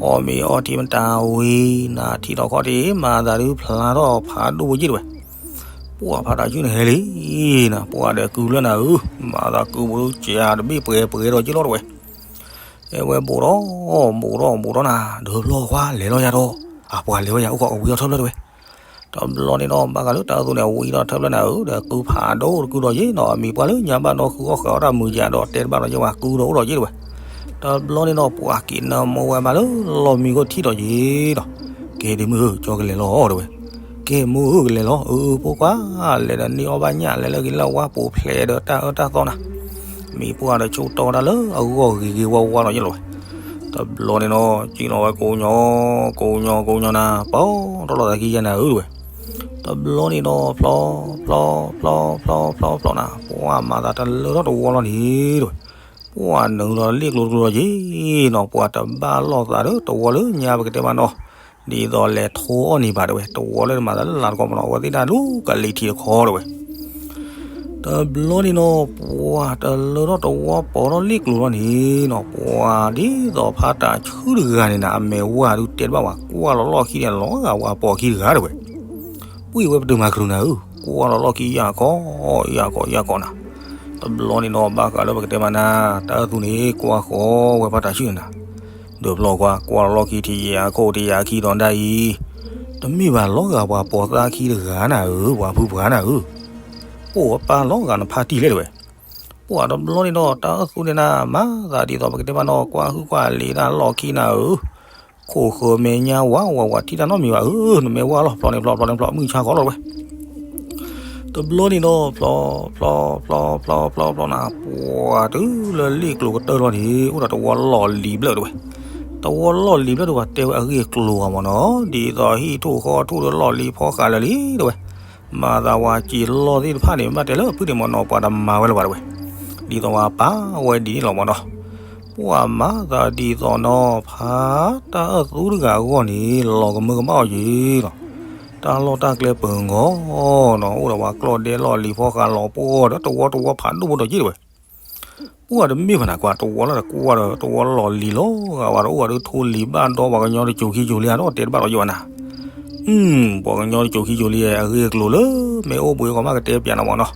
အီၣ်မ့ၤအီထံမတၤဝံၤ နၤထံၣ်ထီၣ်ခီၣ်ထံး မၤသးဒုးဖျါထီၣ်ဖးဒိၣ်ဝဲယ့ၣ်တဝဲ, ပှၤဖးတၢ်ဆူန့ၣ်ဟဲလံနၤ ပှၤဒီးကုလၢနၤဧၢ, မၤသးကုဘူးကၢ်တဘ့ၣ်ပှဲၤပှဲၤဒီးယ့ၣ်လီၤတဝဲ အဲဝဲဘူးဒီး, ဘူးဒီး ဘူးဒီးနၤ ဒုးဘျီခွါလဲၤလီၤယၤဒီး, အပှၤလဲၤဝဲယၤအိၣ်ဃီအဝံၤအီၤထၢဖျၢၣ်တဝဲ, တဘျီန့ၣ်ဒီး ဘၣ်ဃးလၢတၢ်အၢသူန့ၣ် အဝံၤဒီးထၢဖျၢၣ်နၤဧၢ, ဒီးကုဖးဒိၣ်တကုဒီးယ့ၣ်နီၤ, အမံၤပှၢ်လၢညါဘၣ်ဒီးဃုအီၣ်ဃာ်အီၣ်တၢ်မုာ်ယၤဒီးတဲတဘၣ်ဒီးယ့ၣ်ဝဲ ကုဒီးအိၣ်ဒီးယ့ၣ်တဝဲ, တဘျီန့ၣ်ဒီး ပှၤက့ၤနၢမူဝဲမးလၢလီၢ်မံခိၣ်ထံၣ်ဒီးယံၤဒီး, ကဲဒ့မုၣ်ဧၢ ကၠီကလဲၤလီၤ တဲဝဲ. ကဲမိၢ်ဧၢ ကလဲၤလီၤ. အၢ ဖိခွါ, လဲၤဒီးန့ၢ်အီၣ်ဘၣ်ညၣ် လဲၤလၢဂ့ၤလၢဝါ ပူၤဖျဲးဒီးတၢ်အၢတၢ်သီနၤ. မံၤပှၢ်ဒီးဆိကတီၢ်ဝဲဒၣ်လၢအဂီၢ်ဂ့ၤဂ့ၤဝါဝါဒီးယဲလီၤဝဲ. တဘျီန့ၣ်ဒီး ကံၣ်လီၤဝဲကိးညီ, ကိးညီ ကိးညီနၤ, ပီထီၣ်လီၤသးခံယဲနၤဧၢ တဲဝဲ. တဘျီန့ၣ်ဒီး ဖျီ ဖျီ ဖျီ ဖျီ ဖျီ ဖျီနၤ, ပှၤမၤသးတလၢထီၣ်တဝီလီၤန့ၣ် တဲဝဲ. ပှၤနုာ်လီၤလ့ၣ်ကျိၤတကျိၤလီၤယံၤနီၤ, ပှၤတဘၣ်လိာ်သးဒီးတဝီလၢညါပကတဲမးနီၤ, ဒ်သိးလဲၤထိအီၣ်န့ၢ်ဘၣ် တဲဝဲ, တဝီလၢနမၤသးလၢလၢ်တကီၢ်မးနီၤ, အဝဲသ့ၣ်တၢ်ဒူကလံၤထံးတခီ တဲဝဲ. တဘျီန့ၣ်နီၤ ပှၤတလၢထီၣ်တဝီပီထီၣ်လ့ၣ်ကျိၤလီၤန့ၣ်နီၤ, ပှၤဒ်သိးဖးတၢ်ဆှုတဂၤန့ၣ်နၤ, အမဲာ်ဝါဒုးတဲတဘၣ်ဘၣ်, ကွၢ်လီၤလီၢ်ခံန့ၣ် လီၤဂာ်ဝါပီၤခံတဂၤ တဲဝဲ. ပှၤဝဲပတုာ်မၤကရူၢ်နၤဧၢ, ကွၢ်လီၤလီၢ်ခံယၢ်ခီ, ယၢ်ခီ ယၢ်ခီနၤ. တဘျီန့ၣ်ဒီး ဘၣ်ဃးလၢပကတဲမးနၤ, တၢ်အၢသူန့ၣ် ကွၢ်ဃီဝဲဖးတၢ်ဆှုန့ၣ်နၤ, ဒီးဖျီကွၢ်, ကွၢ်လီၤလီၢ်ခံထံးယဲၢ်ခီ ထံးယဲၢ်ခံဒီးဒၣ်အံၤ, တမ့ၢ်ဘၣ်လီၤဂာ်ပှၤပိာ်သၣ်ခံတဂၤနၤဧၢ, ပှၤဖုပှၤနၤဧၢ, ပိာ်ဝဲပၢ်လီၤဂာ်နဖးတံၢ်လဲၣ် တဲဝဲ. ပှၤတဘျီန့ၣ်ဒီး တၢ်အၢသူန့ၣ်နၤ မၤသးဒ်သိးပကတဲမးနီၤ, ကွၢ်ဟုၣ်ကွၢ်လံၤတၢ်လီၢ်ခံနၤဧၢ, ခိၣ်ဃၢၤမဲာ်ညါဝးဝးဝး ထံၣ်တၢ်နီတမံၤဘၣ်ဧၢ, နမ့ၢ်ဝါလီၤ, ဖျီန့ၣ်ဖျီ ဖျီန့ၣ်ဖျီ မုၢ်ဆါခီလီၤ တဲဝဲ. တဘျီန့ၣ်ဒီး ဖျီ ဖျီ ဖျီ ဖျီ ဖျီ ဖျီနၤ, ပှၤတုၤလၢလ့ၣ်ကျိၤကတၢၢ်လီၤန့ၣ် အိၣ်ဒီးတဝီလီၢ်လံၤဘျၢၣ် တဲဝဲ. တဝီလီၢ်လံၤဘျၢၣ်ဒီး ပှၤတဲဝဲအဂ့ၢ်အကျိၤဘၣ်မးနီၤ, ဒ်သိးဟံၣ်ထိၣ်ဃီထိၣ်ဒီးလီၢ်လံၤဖီဃာ်လၢာ်လံ တဲဝဲ. မၤသးဝဲစံးလီၢ်သ့ၣ်တဖၣ်န့ၣ် ဘၣ်တဲလၢအဖုၣ်န့ၣ်မးနီၤ, ပှၤတမၤဝဲလၢၤဘၣ် တဲဝဲ. ဒ်သိးဝဲပာ်ဝဲဒ်န့ၣ်လီၤမးနီၤ. ပှၤမၤသးဒ်သိးနီၤ, ဖးတၢ်အၢသူတဂၤအဂီၢ်န့ၣ် လီၤကမၢကမၣ်အီၤက့ၤလီၤ. တၢ်လီၢ်တၢ်ကျဲပၢၤဂီၤနီၤ, အိၣ်ဒီးပှၤကျီၢ်ဒဲလီၢ်လံၤဖီဃာ်လီၤပှီၢ်ဒီးတဝီတဝီဖးဒိၣ်ဖိဒီးက့ တဲဝဲ. ပှၤတမ့ၢ်ဘၣ်နၤကွၢ်, တဝီလၢတကွၢ်ဒီး တဝီလီၢ်လံၤလီၤဂာ်ဝဲဒီး အိၣ်ဝဲဒၣ်ထိလံၤဘၣ်ဒီ ပှၤကညီတစိၤခံစိၤလံဧါဒီး တဲတဘၣ်ဒီးယဲဘၣ်နၤ. အၢ ပှၤကညီတစိၤခံစိၤလံ အဂ့ၢ်အကျိၤလၢ မ့ၢ်အိၣ်ဘှံးကီးမးကတဲပၠးနၤမးနီၤ.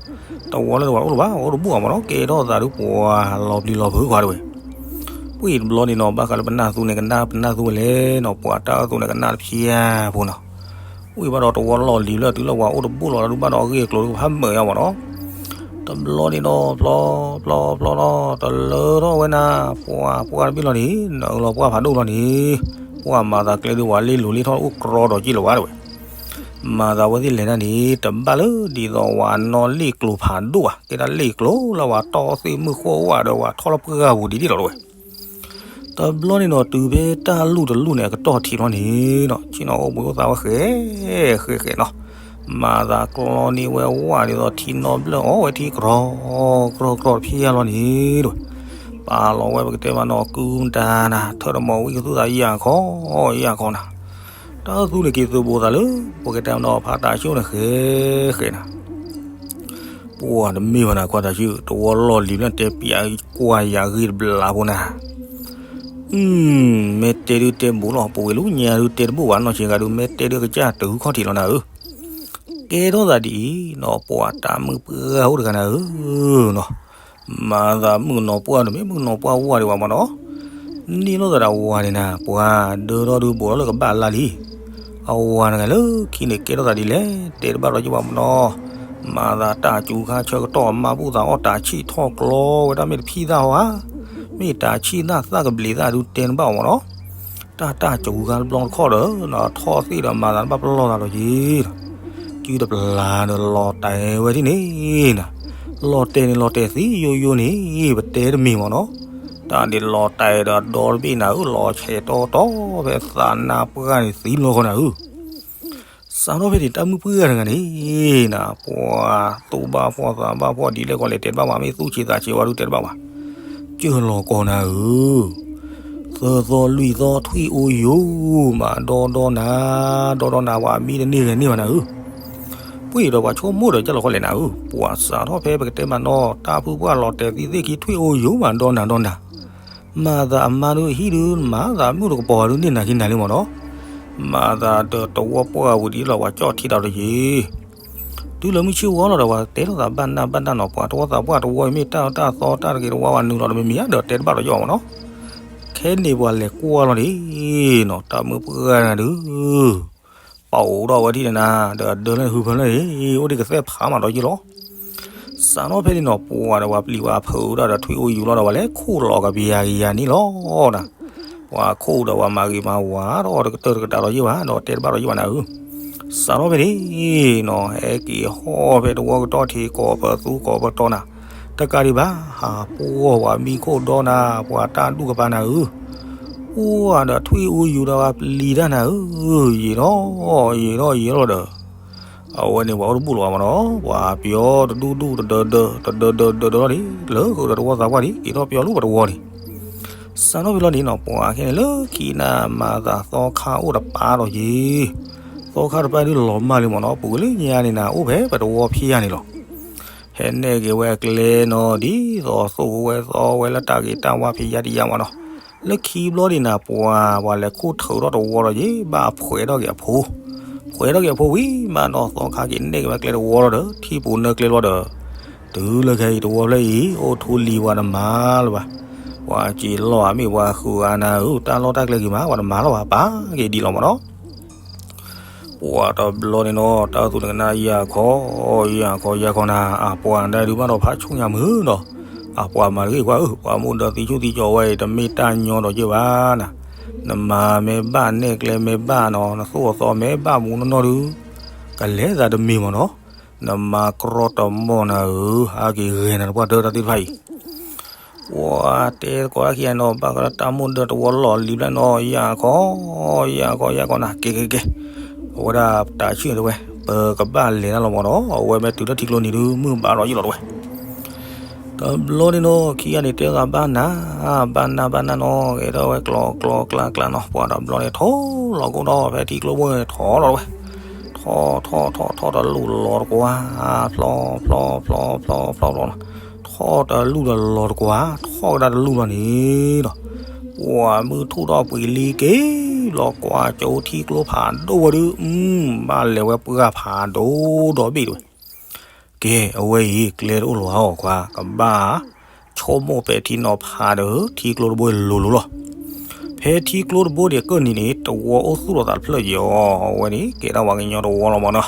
တဝီလၢတဝီအိၣ်လၢၤဘၣ်, အိၣ်တဘူၣ်အါမးနီၤ, ကဲထီၣ်သးဒုးပှၤလီၤပျံၤလီၤဖုးကွၢ် တဲဝဲ. ပှၤတဘျီန့ၣ်နီၤ, ဘၣ်ဃးလၢပနၢ်သူန့ၣ် ကနၣ်ပနၢ်သူဝဲလဲၣ်နီၤ, ပှၤတၢ်အၢသူန့ၣ်ကနၣ်တဖျါဖိနီၤ. ဝံၤဘၣ်ဒီးတဝီလီၢ်လံၤလၢတုၤလၢပှၤအိၣ်တဘူၣ်လီၤဒီး ဘၣ်ဒီးအဂ့ၢ်အကျိၤဒုးဖးမုာ်ယါမးနီၤ. တဘျီန့ၣ်ဒီး ဖျီ ဖျီ ဖျီဒီး တလၢထီၣ်ဝဲနၤ, ပှၤပှၢ်တဘ့ၣ်လီၤန့ၣ်, နအၢၣ်လီၤပှၢ်ဖးဒိၣ်လီၤန့ၣ်, ပှၤမၤသးကျဲဒုးဝဲလ့ၣ်လိၤလ့ၣ်ထီၣ်အိၣ်ကြီဒီးက့လီၤဝဲ တဲဝဲ. မၤသးဝဲသ့ၣ်လဲၤတၢ်န့ၣ် တဘၣ်လၢဒ်သိးဝဲနီၣ်လ့ၣ်ကျိၤဖးဒိၣ်ဘၣ်, ကဲဒၣ်လ့ၣ်ကျိၤလၢပှၤတီၢ်သ့ၣ်မုၢ်ဃီဝဲဒီးပှၤထီၣ်လၢပှၢ်ပူၤဒ်န့ၣ်လီၤ တဲဝဲ. တဘျီန့ၣ်ဒီး တုၤဖဲတၢ်လူၢ်တလူၢ်န့ၣ် အကတီၢ်ထံးလီၤန့ၣ်ဒီး ဆ့ၣ်နီၤအိၣ်ဘှံးအိၣ်သါဝဲဃဲးဃဲးဃဲးနီၤ, မၤသးကျီန့ၢ်ဝဲဝဲဒ်သိးထံနီဘျၢၣ်အီၣ်ဝဲထံကြီကြီတဖျၢၣ်လီၤန့ၣ်ဒီး ပာ်လီၤဝဲပကတဲမးနီၤ ကုမတၤနၤ ထၢၣ်တမီၤဝံကသူၣ်သးယၢ်ခီယၢ်ခီနၤ, တၢ်သူန့ၣ်က့ၤသုးဘူးသးလၢ ပကတဲမးနီၤ ဖးတၢ်ဆိၣ်န့ၣ်ဃဲးဃဲးနၤ ပှၤတမ့ၢ်ဘၣ်နၤကွၢ်တၢ်ဆူၣ် တဝီလီၢ်လံၤဘျၢၣ်တဲပၠးကွၢ်ယၤဂ့ၢ်တဘျးဖိနၤ, မ့ၢ်တဲဒုးတဲဘူးလီၤ ပဝဲလူညါဒုးတဲတဘူးဘၣ် နီၢ်ဆံးဂၤဒုး မ့ၢ်တဲဒုးကစၢ်တုၤခီၣ်ထံးလီၤနၤဧၢ, ကဲထီၣ်သးဒ်အံၤနီၤ ပှၤတၢ်မုၣ်ပှၢ်အိၣ်တဂၤနၤဧၢနီၤ, မၤသးမုၣ်ကနီၤပှၢ်တမ့ၢ် မုၣ်ကနီၤပှၢ်ဝါဒံးဘၣ်မးနီၤ, န့ၢ်လိာ်သးဒီးအဝၤန့ၣ်နၤ ပှၤဒၢထီၣ်ဒုးဘူးထီၣ်လၢကဘၣ်လါလံ အဝၤတဂၤလၢခံန့ၣ် ကဲထီၣ်သးဒ်လဲၣ် တဲတဘၣ်ဒီးယဘၣ်မးနီၤ, မၤသးတၢ်စူၤခါဆၢကတီၢ် မၤဘူၣ်သးအီၣ်တၢ်ဆံၣ်ထီၣ်ကျီဝဲ တၢ်မ့ၢ်တဖံးသၣ်ဟီဧါ, မ့ၢ်တၢ်ဆံၣ်သၣ်သၣ်ကဘျံးသၣ်ဒုးတဲတဘၣ်မးနီၤ, တၢ်တၢ်စူၤခါတဘျီတခီၣ်ဒီး ထီၣ်သ့ၣ်ဒီးမၤသးတဘၣ်ပလီၢ်သးဒီးက့ၤ စုတပျၢ်ဒီးလီၤတဲာ်ဝဲဒ်န့ၣ်နၤ, လီၤတဲာ်န့ၣ်လီၤတဲာ်သံယိယိန့ၣ် ပတဲတမံၤမးနီၤ, တၢ်န့ၣ်လီၤတဲာ်ဒီးဒီတဘ့ၣ်နၤဧၢ လီၤဆဲးတီတီဖဲသးနါပှၢ်န့ၣ်သံလီၤဃီနၤဧၢ စးထီၣ်ဖဲန့ၣ် တၢ်မုၣ်ပှၢ်တဂၤန့ၣ်နၤ ပှၤသူၣ်ဘၣ်ဖှီၣ်သးဘၣ်ဖှီၣ်ဒ်လဲၣ်ကီးလဲၣ်တဲတဘၣ်ဘၣ် မ့ၢ်သူၣ်ဆံးသးဆံးဝဲဒုးတဲတဘၣ်ဘၣ်, ကၢၢ်လီၤကီးနၤဧၢ, သၢသီလွံၢ်သီထွံၣ်အိၣ်ယိာ်မး ဒီဒီနၤ, ဒီဒီနၤ ပှၤမံတန့ၢ်ဂဲၤန့ၢ်ဘၣ်နၤဧၢ ပှၤဒီးပှၤဆိကမိၣ်ဒီးကၢ်လီၤကီးလဲၣ်နၤဧၢ, ပှၤစးထီၣ်ဖဲပကတဲမးနီၤ တၢ်ဖုပှၢ်လီၤတဲာ်သံသ့ၣ်ခံထွံၣ်အိၣ်ယိာ်မး ဒီနၤဒီနၤ မၤသးအမါဒုးဟံၣ်ဒုး မၤသးမုၣ်တကပီၤဒုးန့ၢ်နၤခံနၤလံမးနီၤ, မၤသးဒီးတဝီပှၢ်ဝံၤဒ်လီၤ ပှၤကၠီၣ်ထံတၢ်တယံၤ, တုၤလၢမုၢ်ဆ့ၣ်ဝါလီၤဒီး ပှၤတဲထီၣ်သးဘၣ်နၢ်ဘၣ်နၢ်နီၤ ပှၤတဝီသးပှၢ်တဝီအံၤ မ့ၢ်တၢ်အၢတၢ်သီတၢ်တဂ့ၤတဝါဝဲနုာ်လီၤဒီး မ့မ့ၢ်အါဒီးတဲတဘၣ်ဒီးယီၣ်မးနီၤ, ခဲန့ၣ်ပှၤလဲၤကွၢ်လီၤန့ၣ်နီၤ တၢ်မုၣ်ပှၢ်နၤဒုး ပအိၣ်ဒီးဝဲထံၣ်န့ၣ်နၤ ဒီးအဒၢလၢနဟုဖၢလၢန့ၣ် အိၣ်ဒံးကသဲၣ်ဖးမးဒီးယံၤလီၤ. စးထီၣ်ဖဲန့ၣ်နီၤ ပှၤဒီးပှၤပျံၤပှၤဖုးတၢ်ဒီးထွံၣ်အိၣ်ယူၤလီၤဒီး ပှၤလဲၤခိၣ်လီၤကပယၤကယၤန့ၣ်လီၤနၤ. ပှၤခိၣ်ဒီးပှၤမၤဂ့ၤမၤဝါဒီးတကတၢၢ်တကတၢၢ်ဒီးယ့ၢ်ဘၣ် ဒီးတဲတဘၣ်ဒီးယ့ၢ်ဘၣ်နၤဧၢ. စးထီၣ်ဖဲန့ၣ်နီၤ ဟဲက့ၤဟီၣ်ဖဲတဝီကတီၢ်ထံး ကိးပသူကိးပတီၢ်နၤ တကးဒံးဘၣ် ဟးပှီၢ်ပှၤမံခိၣ်ဒီနၤ ပှၤတၢ်ဒူၣ်ကပၤနၤဧၢ, ပှၤဒီးထွံၣ်အိၣ်ယူၤဒီးပှၤပျံၤတၢ်နၤဧၢ, ယံာ်ထီၣ်ယံာ်ထီၣ်ယံာ်ထီၣ်ဒီး အဝဲန့ၣ်ပှၤအိၣ်တဘူၣ်လၢၤဘၣ်မနီၤ ပှၤပယီၤတဒူၣ်ဒူၣ်တဒၢဒၢ တဒၢဒၢဒၢဒၢလီၤန့ၣ် လၢဃုာ်ဒီးတဝီသးပှၢ်န့ၣ် က့ၤထီၣ်ပယီၤလၢပှၤတဝီန့ၣ် စးထီၣ်ဖဲလီၤန့ၣ်နီၤ ပှၤခဲန့ၣ်လၢခံနၤမၤသးသီခါအိၣ်တပၤဒီးယ့ၢ်, သီခါတပၤဒုးလီၤမၢ်လံမနီၤ ပူၤကွံာ်လၢညါန့ၣ်နၤ အိၣ်ဖဲပတဝီဖဲယါန့ၣ်လီၤ. ဟဲနဲၣ်က့ၤဝဲအကျဲနီၤ ဒ်သိးသိၣ်ဝဲသီဝဲလၢတၢ်ဂ့ၤတၢ်ဝါ ဖဲယါတယါမနီၤ, လၢခံဘျီန့ၣ်နၤ ပှၤ ပှၤလဲၤခိၣ်ထုးထီၣ်တဝီဒီးယ့ၢ် ဘၣ်ဖှဲးထီၣ်က့ၤအဖိ, ဖှဲးထီၣ်က့ၤအဖိဝံၤမးနီၤ သီခါက့ၤနဲၣ်က့ၤဝဲကျဲတဝီလီၤဒီး ထံပူၤနၢကျဲလီၤဒီး တုၤလၢခဲအံၤတဝီဖျၢၣ်အံၤ အိၣ်ထူလံၤပှၤတမၤလၢၤဘၣ်, ပှၤစံးလီၤအမ့ၢ်ပှၤဃုာ်အါနၤဧၢ တၢ်လီၢ်တၢ်ကျဲဂ့ၤမး ပှၤတမၤလီၤဘၣ် ပာ်က့ၤဒံးလီၤမနီၤ ပှၤတဘျီန့ၣ်နီၤ တၢ်သူၣ်နကနၣ်ယၤခီ, ယၤခီယၤခီနၤ အပှၤဒၣ်ဒုးဘၣ်ဒီးဖးဆူညါမုၢ်နီၤ, အပှၤမၤတဂ့ၤကွၢ်ဧၢ ပှၤမိၢ်ဒီးသံဆူၣ်သံကၠီၤဝဲအံၤ တမ့ၢ်တၢ်ညီဒီးယဲၢ်ဘၣ်နၤ, နမၤမ့ၢ်ဘၣ်နဲၣ်ကျဲမ့ၢ်ဘၣ်နီၤ နသိၣ်အသီမ့ၢ်ဘၣ်မူနီၢ်နီၢ်ဒုး, ကလဲၤသးတမံၤမနီၤ, နမၤကြီတမီၢ်နၤဧၢ ဟးက့ၤဂဲၤနၤတပှၢ်တၢၢ်တၢ်သ့ၣ်တဖၣ်အံၤ ပှၤတဲသကိးတၢ်ခံဂၤနီၤ ဘၣ်ဃးလၢတၢ်မိၢ်ဒၢတဝီလီၢ်လံၤဘျဲၣ်နီၤ ယၤခီ, ယၤခီယၤခီနၤ ကဲကဲကဲ, အဝဲဒၣ်တၢ်ဆံၣ်တဲဝဲ ပကဘၣ်လဲၤတၢ်လီၤမနီၤ အဝဲမ့ၢ်တုၤလၢထံကျိနံၤဒုး မုၢ်ဘၣ်ဒီးယ့ၢ်လီၤတဲဝဲ တဘျီန့ၣ်နီၤ ခံဂၤန့ၣ်တဲသးဘၣ်နၤ, ဘၣ်နၤဘၣ်နၤနီၤ ဂဲၤထီၣ်ဝဲကျီကျီကျါကျါနီၤ ပှၤတဘျီန့ၣ် ထီၣ်လီၤကိၣ်ဒီးဖဲထံကျိဘိန့ၣ် ထီၣ်လီၤတဲဝဲ, ထီၣ်ထီၣ်ထီၣ်ထီၣ်တလူၢ်လီၤတကွၢ်, ဖျီဖျီဖျီဖျီဖျီဖျီနီၤ, ထီၣ်တလူၢ်ဒီးလီၤတကွၢ်, ထီၣ်ကဒါတလူၢ်လီၤန့ၣ်ဒီး ပှၤမုၢ်ထူၣ်ထီၣ်ပှ့ၤလံက့ၤ လီၤကွၢ်ကၠိထံကျိဖးဒိၣ်ဝဲဒုး ဘၣ်လဲၤဝဲပှၢ်ဖးဒိၣ်ဒီဘ့ၣ်တဲဝဲ ကဲ အဝဲအံၤ ကျဲတအိၣ်လီၤအီၤကွၢ် ကဘၣ်ဆိကမိၣ်ပဲာ်ထံနီၤဖးဒီး ထံကျိတဘိလိၤလိၤလီၤ. ဖဲထံကျိတဘိဒံးကၢၢ်နံၤန့ၣ် တဝီအိၣ်သူၣ်လီၤသးတဖျၢၣ်ယီၤ အဝဲန့ၣ် ကဲဒၣ်ပှၤကညီတဝီလီၤမနီၤ.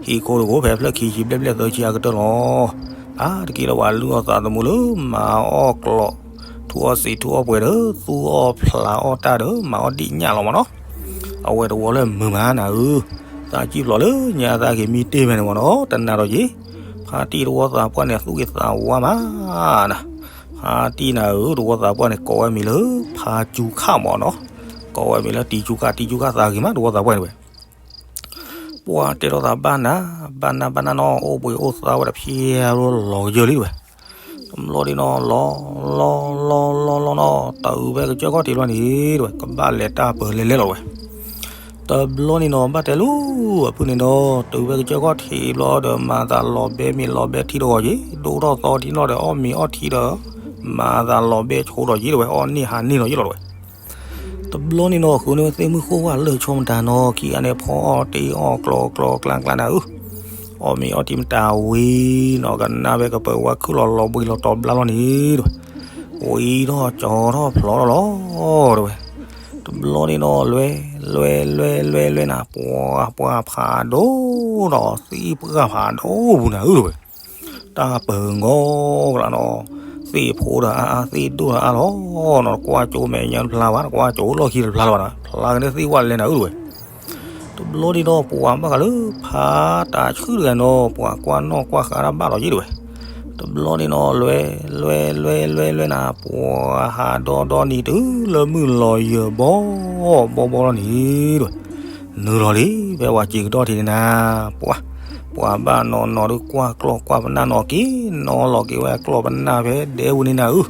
ဟံၣ်ခိၣ်တကိးဖဲဖျၢၣ်ခံဆံဘျဲၣ်ဘျဲၣ်သၢဆံအကတၢၢ်လီၤ. အါတက့ၢ်လၢပှၤလုၢ်အီၣ်သးသမူလၢမၤအီၣ်ကျိး ထူအီၣ်စံာ်ထူအီၣ်ပှဲၤဒီး သူအီၣ်ဖျးအီၣ်တၢ်ဒီး မၤအီၣ်ဒံးညၣ်လီၤမနီၤ. အဝဲတဝီလၢမုာ်မးနၤဧၢ, သးကံၣ်ဖျိးလၢညါသးက့ၤမံတ့ၢ်ဖဲန့ၣ်မနီၤ တနာ်ဒီးယ့ၢ်, ဖါတံၢ်တဝီသးပှၢ်န့ၣ် သူၣ်ဂ့ၤသးဝါမးနၤ. ဖါတံၢ်နၤဧၢ တဝီသးပှၢ်န့ၣ် ကိးဝဲမံၤလၢ ဖါကၠူခၣ်မနီၤ, ကိးဝဲမံၤလၢတံၤကၠူခၣ် တံၤကၠူခၣ်သးဂ့ၤမး တဝီသးပှၢ်န့ၣ်ဝဲ ပှၤတဲထီၣ်သးဘၣ်နၤ, ဘၣ်နၤ ဘၣ်နၤနီၤ အိၣ်ပှ့ၤအိၣ်သါဝဲဒီးဖျဲးလီၤလီၤကယၢၢ်လံတဲဝဲ. တဘျီဒ်နီၤ လီၤ လီၤ လီၤ လီၤ လီၤနီၤ တုၤဖဲကစၢၢ်ခီၣ်ထံးဘျီန့ၣ်တဲဝဲ ကဘၣ်လဲၤတၢ်ပၢၤလဲၤလဲၤလီၤတဲဝဲ. တဘျီန့ၣ်နီၤ ဘၣ်တဲလူၤအဖုၣ်န့ၣ်ဒီး တုၤဖဲကစၢၢ်ခီၣ်ထံးဘျီဒီး မၤသးလီၤဘဲမ့ၤလီၤဘဲထံတဂီၤက့ၤ ဒိၣ်ထီၣ်သီထံနီၤဒီး အီၣ်မ့ၤအီၣ်ထံဒီး မၤသးလီၤဘဲဆိဒီးက့ၤတဲဝဲ အီၣ်န့ၢ်ဟးန့ၢ်လီၤယ့ၢ်လီၤတဲဝဲ. တဘျီန့ၣ်နီၤ ဃုာ်န့ၢ်ဝဲသ့ၣ်မုၢ်ဃိၣ်ဝဲလၢာ်ဆိမတၤနီၤ ခံဂၤန့ၣ် ဖီအီၣ်တ့ၢ်အီၣ်ကျီကျီကျါကျါနၤဧၢ, အီၣ်မ့ၤအီၣ်ထံမတၤဝံၤနီၤ ကနၣ်ဖဲကပၢၤဝါခုၣ်လီၤလီၤဘှံးလီၤတီၤဘျါလီၤန့ၣ်တဲဝဲ, ဝံၤထီၣ်ကၠီထီၣ်ဖျိးထီၣ်လီၤတဲဝဲ. တဘျီန့ၣ်နီၤ လွဲ လွဲ လွဲ လွဲ လွဲနၤ ပှၤ ပှၤဖးဒိၣ်နီၤ သံပှၢ်ဖးဒိၣ်ပူၤနၤဧၢတဲဝဲ. တၢ်ပၢၤဂီၤကလးနီၤ သ့ၣ်ဖိဒီးအါအါ သ့ၣ်ဒိၣ်ဒီးအါလီၤနီၤ ကွၢ်ကၠိမဲာ်ညါတဖျါဘၣ် ကွၢ်ကၠိလီၢ်ခံတဖျါလၢၤဘၣ်နီၤ ဖျါကန့ၢ်သ့ၣ်ဝဲလဲၣ်နၤဧၢတဲဝဲ. တဘျီန့ၣ်ဒီး ပှၤဘၣ်ဃးလၢဖါတၢ်ဆှုၣ်တဂၤနီၤ ပှၤကွၢ်နီၣ်ကွၢ်ဃါတၢ်ဘၣ်လီၤယ့ၢ်တဲဝဲ. တဘျီန့ၣ်နီၤ လွဲ လွဲ လွဲ လွဲ လွဲနၤ ပှၤဟးဒီဒီနံၤတုၤလၢမုၢ်လီၤယၢၤဘီ ဘီဘီလီၤန့ၣ်တဲဝဲ. နုာ်လီၤလံ ဖဲပှၤစံးကဒီးထံးန့ၣ်နၤ ပှၤ ပှၤဘၣ်နီၢ်နီၢ်ဒုးကွၢ်ကျီၢ်ကွၢ်ပနၢ်နီၢ်က့ၤ နီၢ်လီၤက့ၤဝဲကျီၢ်ပနၢ်ဖဲဒဲဝူန့ၣ်နၤဧၢ,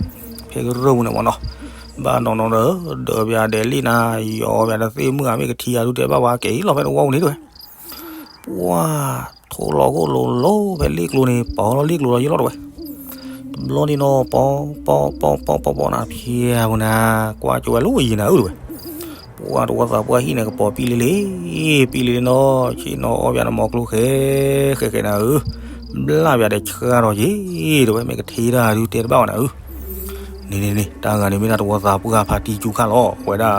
ဖဲကရၢၢ်ပူၤန့ၣ်မနီၤ, ဘၣ်နီၢ်နီၢ်ဒီး ဒၢးပၠးဒဲးလံနၤ ယီၤပၠးဒီးသ့ၣ်မုၢ်အမ့ၢ်ကထံၣ်ယၤဒုးတဲဘၣ်ဝဲကဲအံၤလီၤဖဲတဝီပူၤန့ၣ်တဲဝဲ. ပှၤ ထိၣ်လီၤခိၣ်လိၤလိၤ ဖဲလ့ကျိၤန့ၣ် ပီၤလီၤလ့ကျိၤလီၤယ့ၢ်လီၤတဲဝဲ. တဘျီန့ၣ်နီၤ ပီၤ ပီၤ ပီၤ ပီၤ ပီၤ ပီၤနၤ ဖျဲးပူၤနၤ ကွၢ်ကၠိဝဲလၢယံၤနၤဧၢတဲဝဲ. ပှၤတဝီသးပှၢ်ဟံၣ်န့ၣ် ကပီၤပံလံလံ ပံလံလံနီၤ ဆ့ၣ်နီၤအီၣ်ပၠးနမီၤကျိၤဃဲ ဃဲဃဲနၤဧၢ, ဘျၣ်ပၠးဒီးဆှၢဒီးယ့ၢ်တဲဝဲ မ့ၢ်ကထံၣ်တၢ်ဒုးတဲတဘၣ်ဝဲနၤဧၢ. န့ၣ်န့ၣ်န့ၣ် တၢ်ဂၤန့ၣ်မ့ၢ်ဒၣ်တဝီသးပှၢ်ဖါတံၢ်ကၠူခၣ်လီၤ အဝဲဒၣ်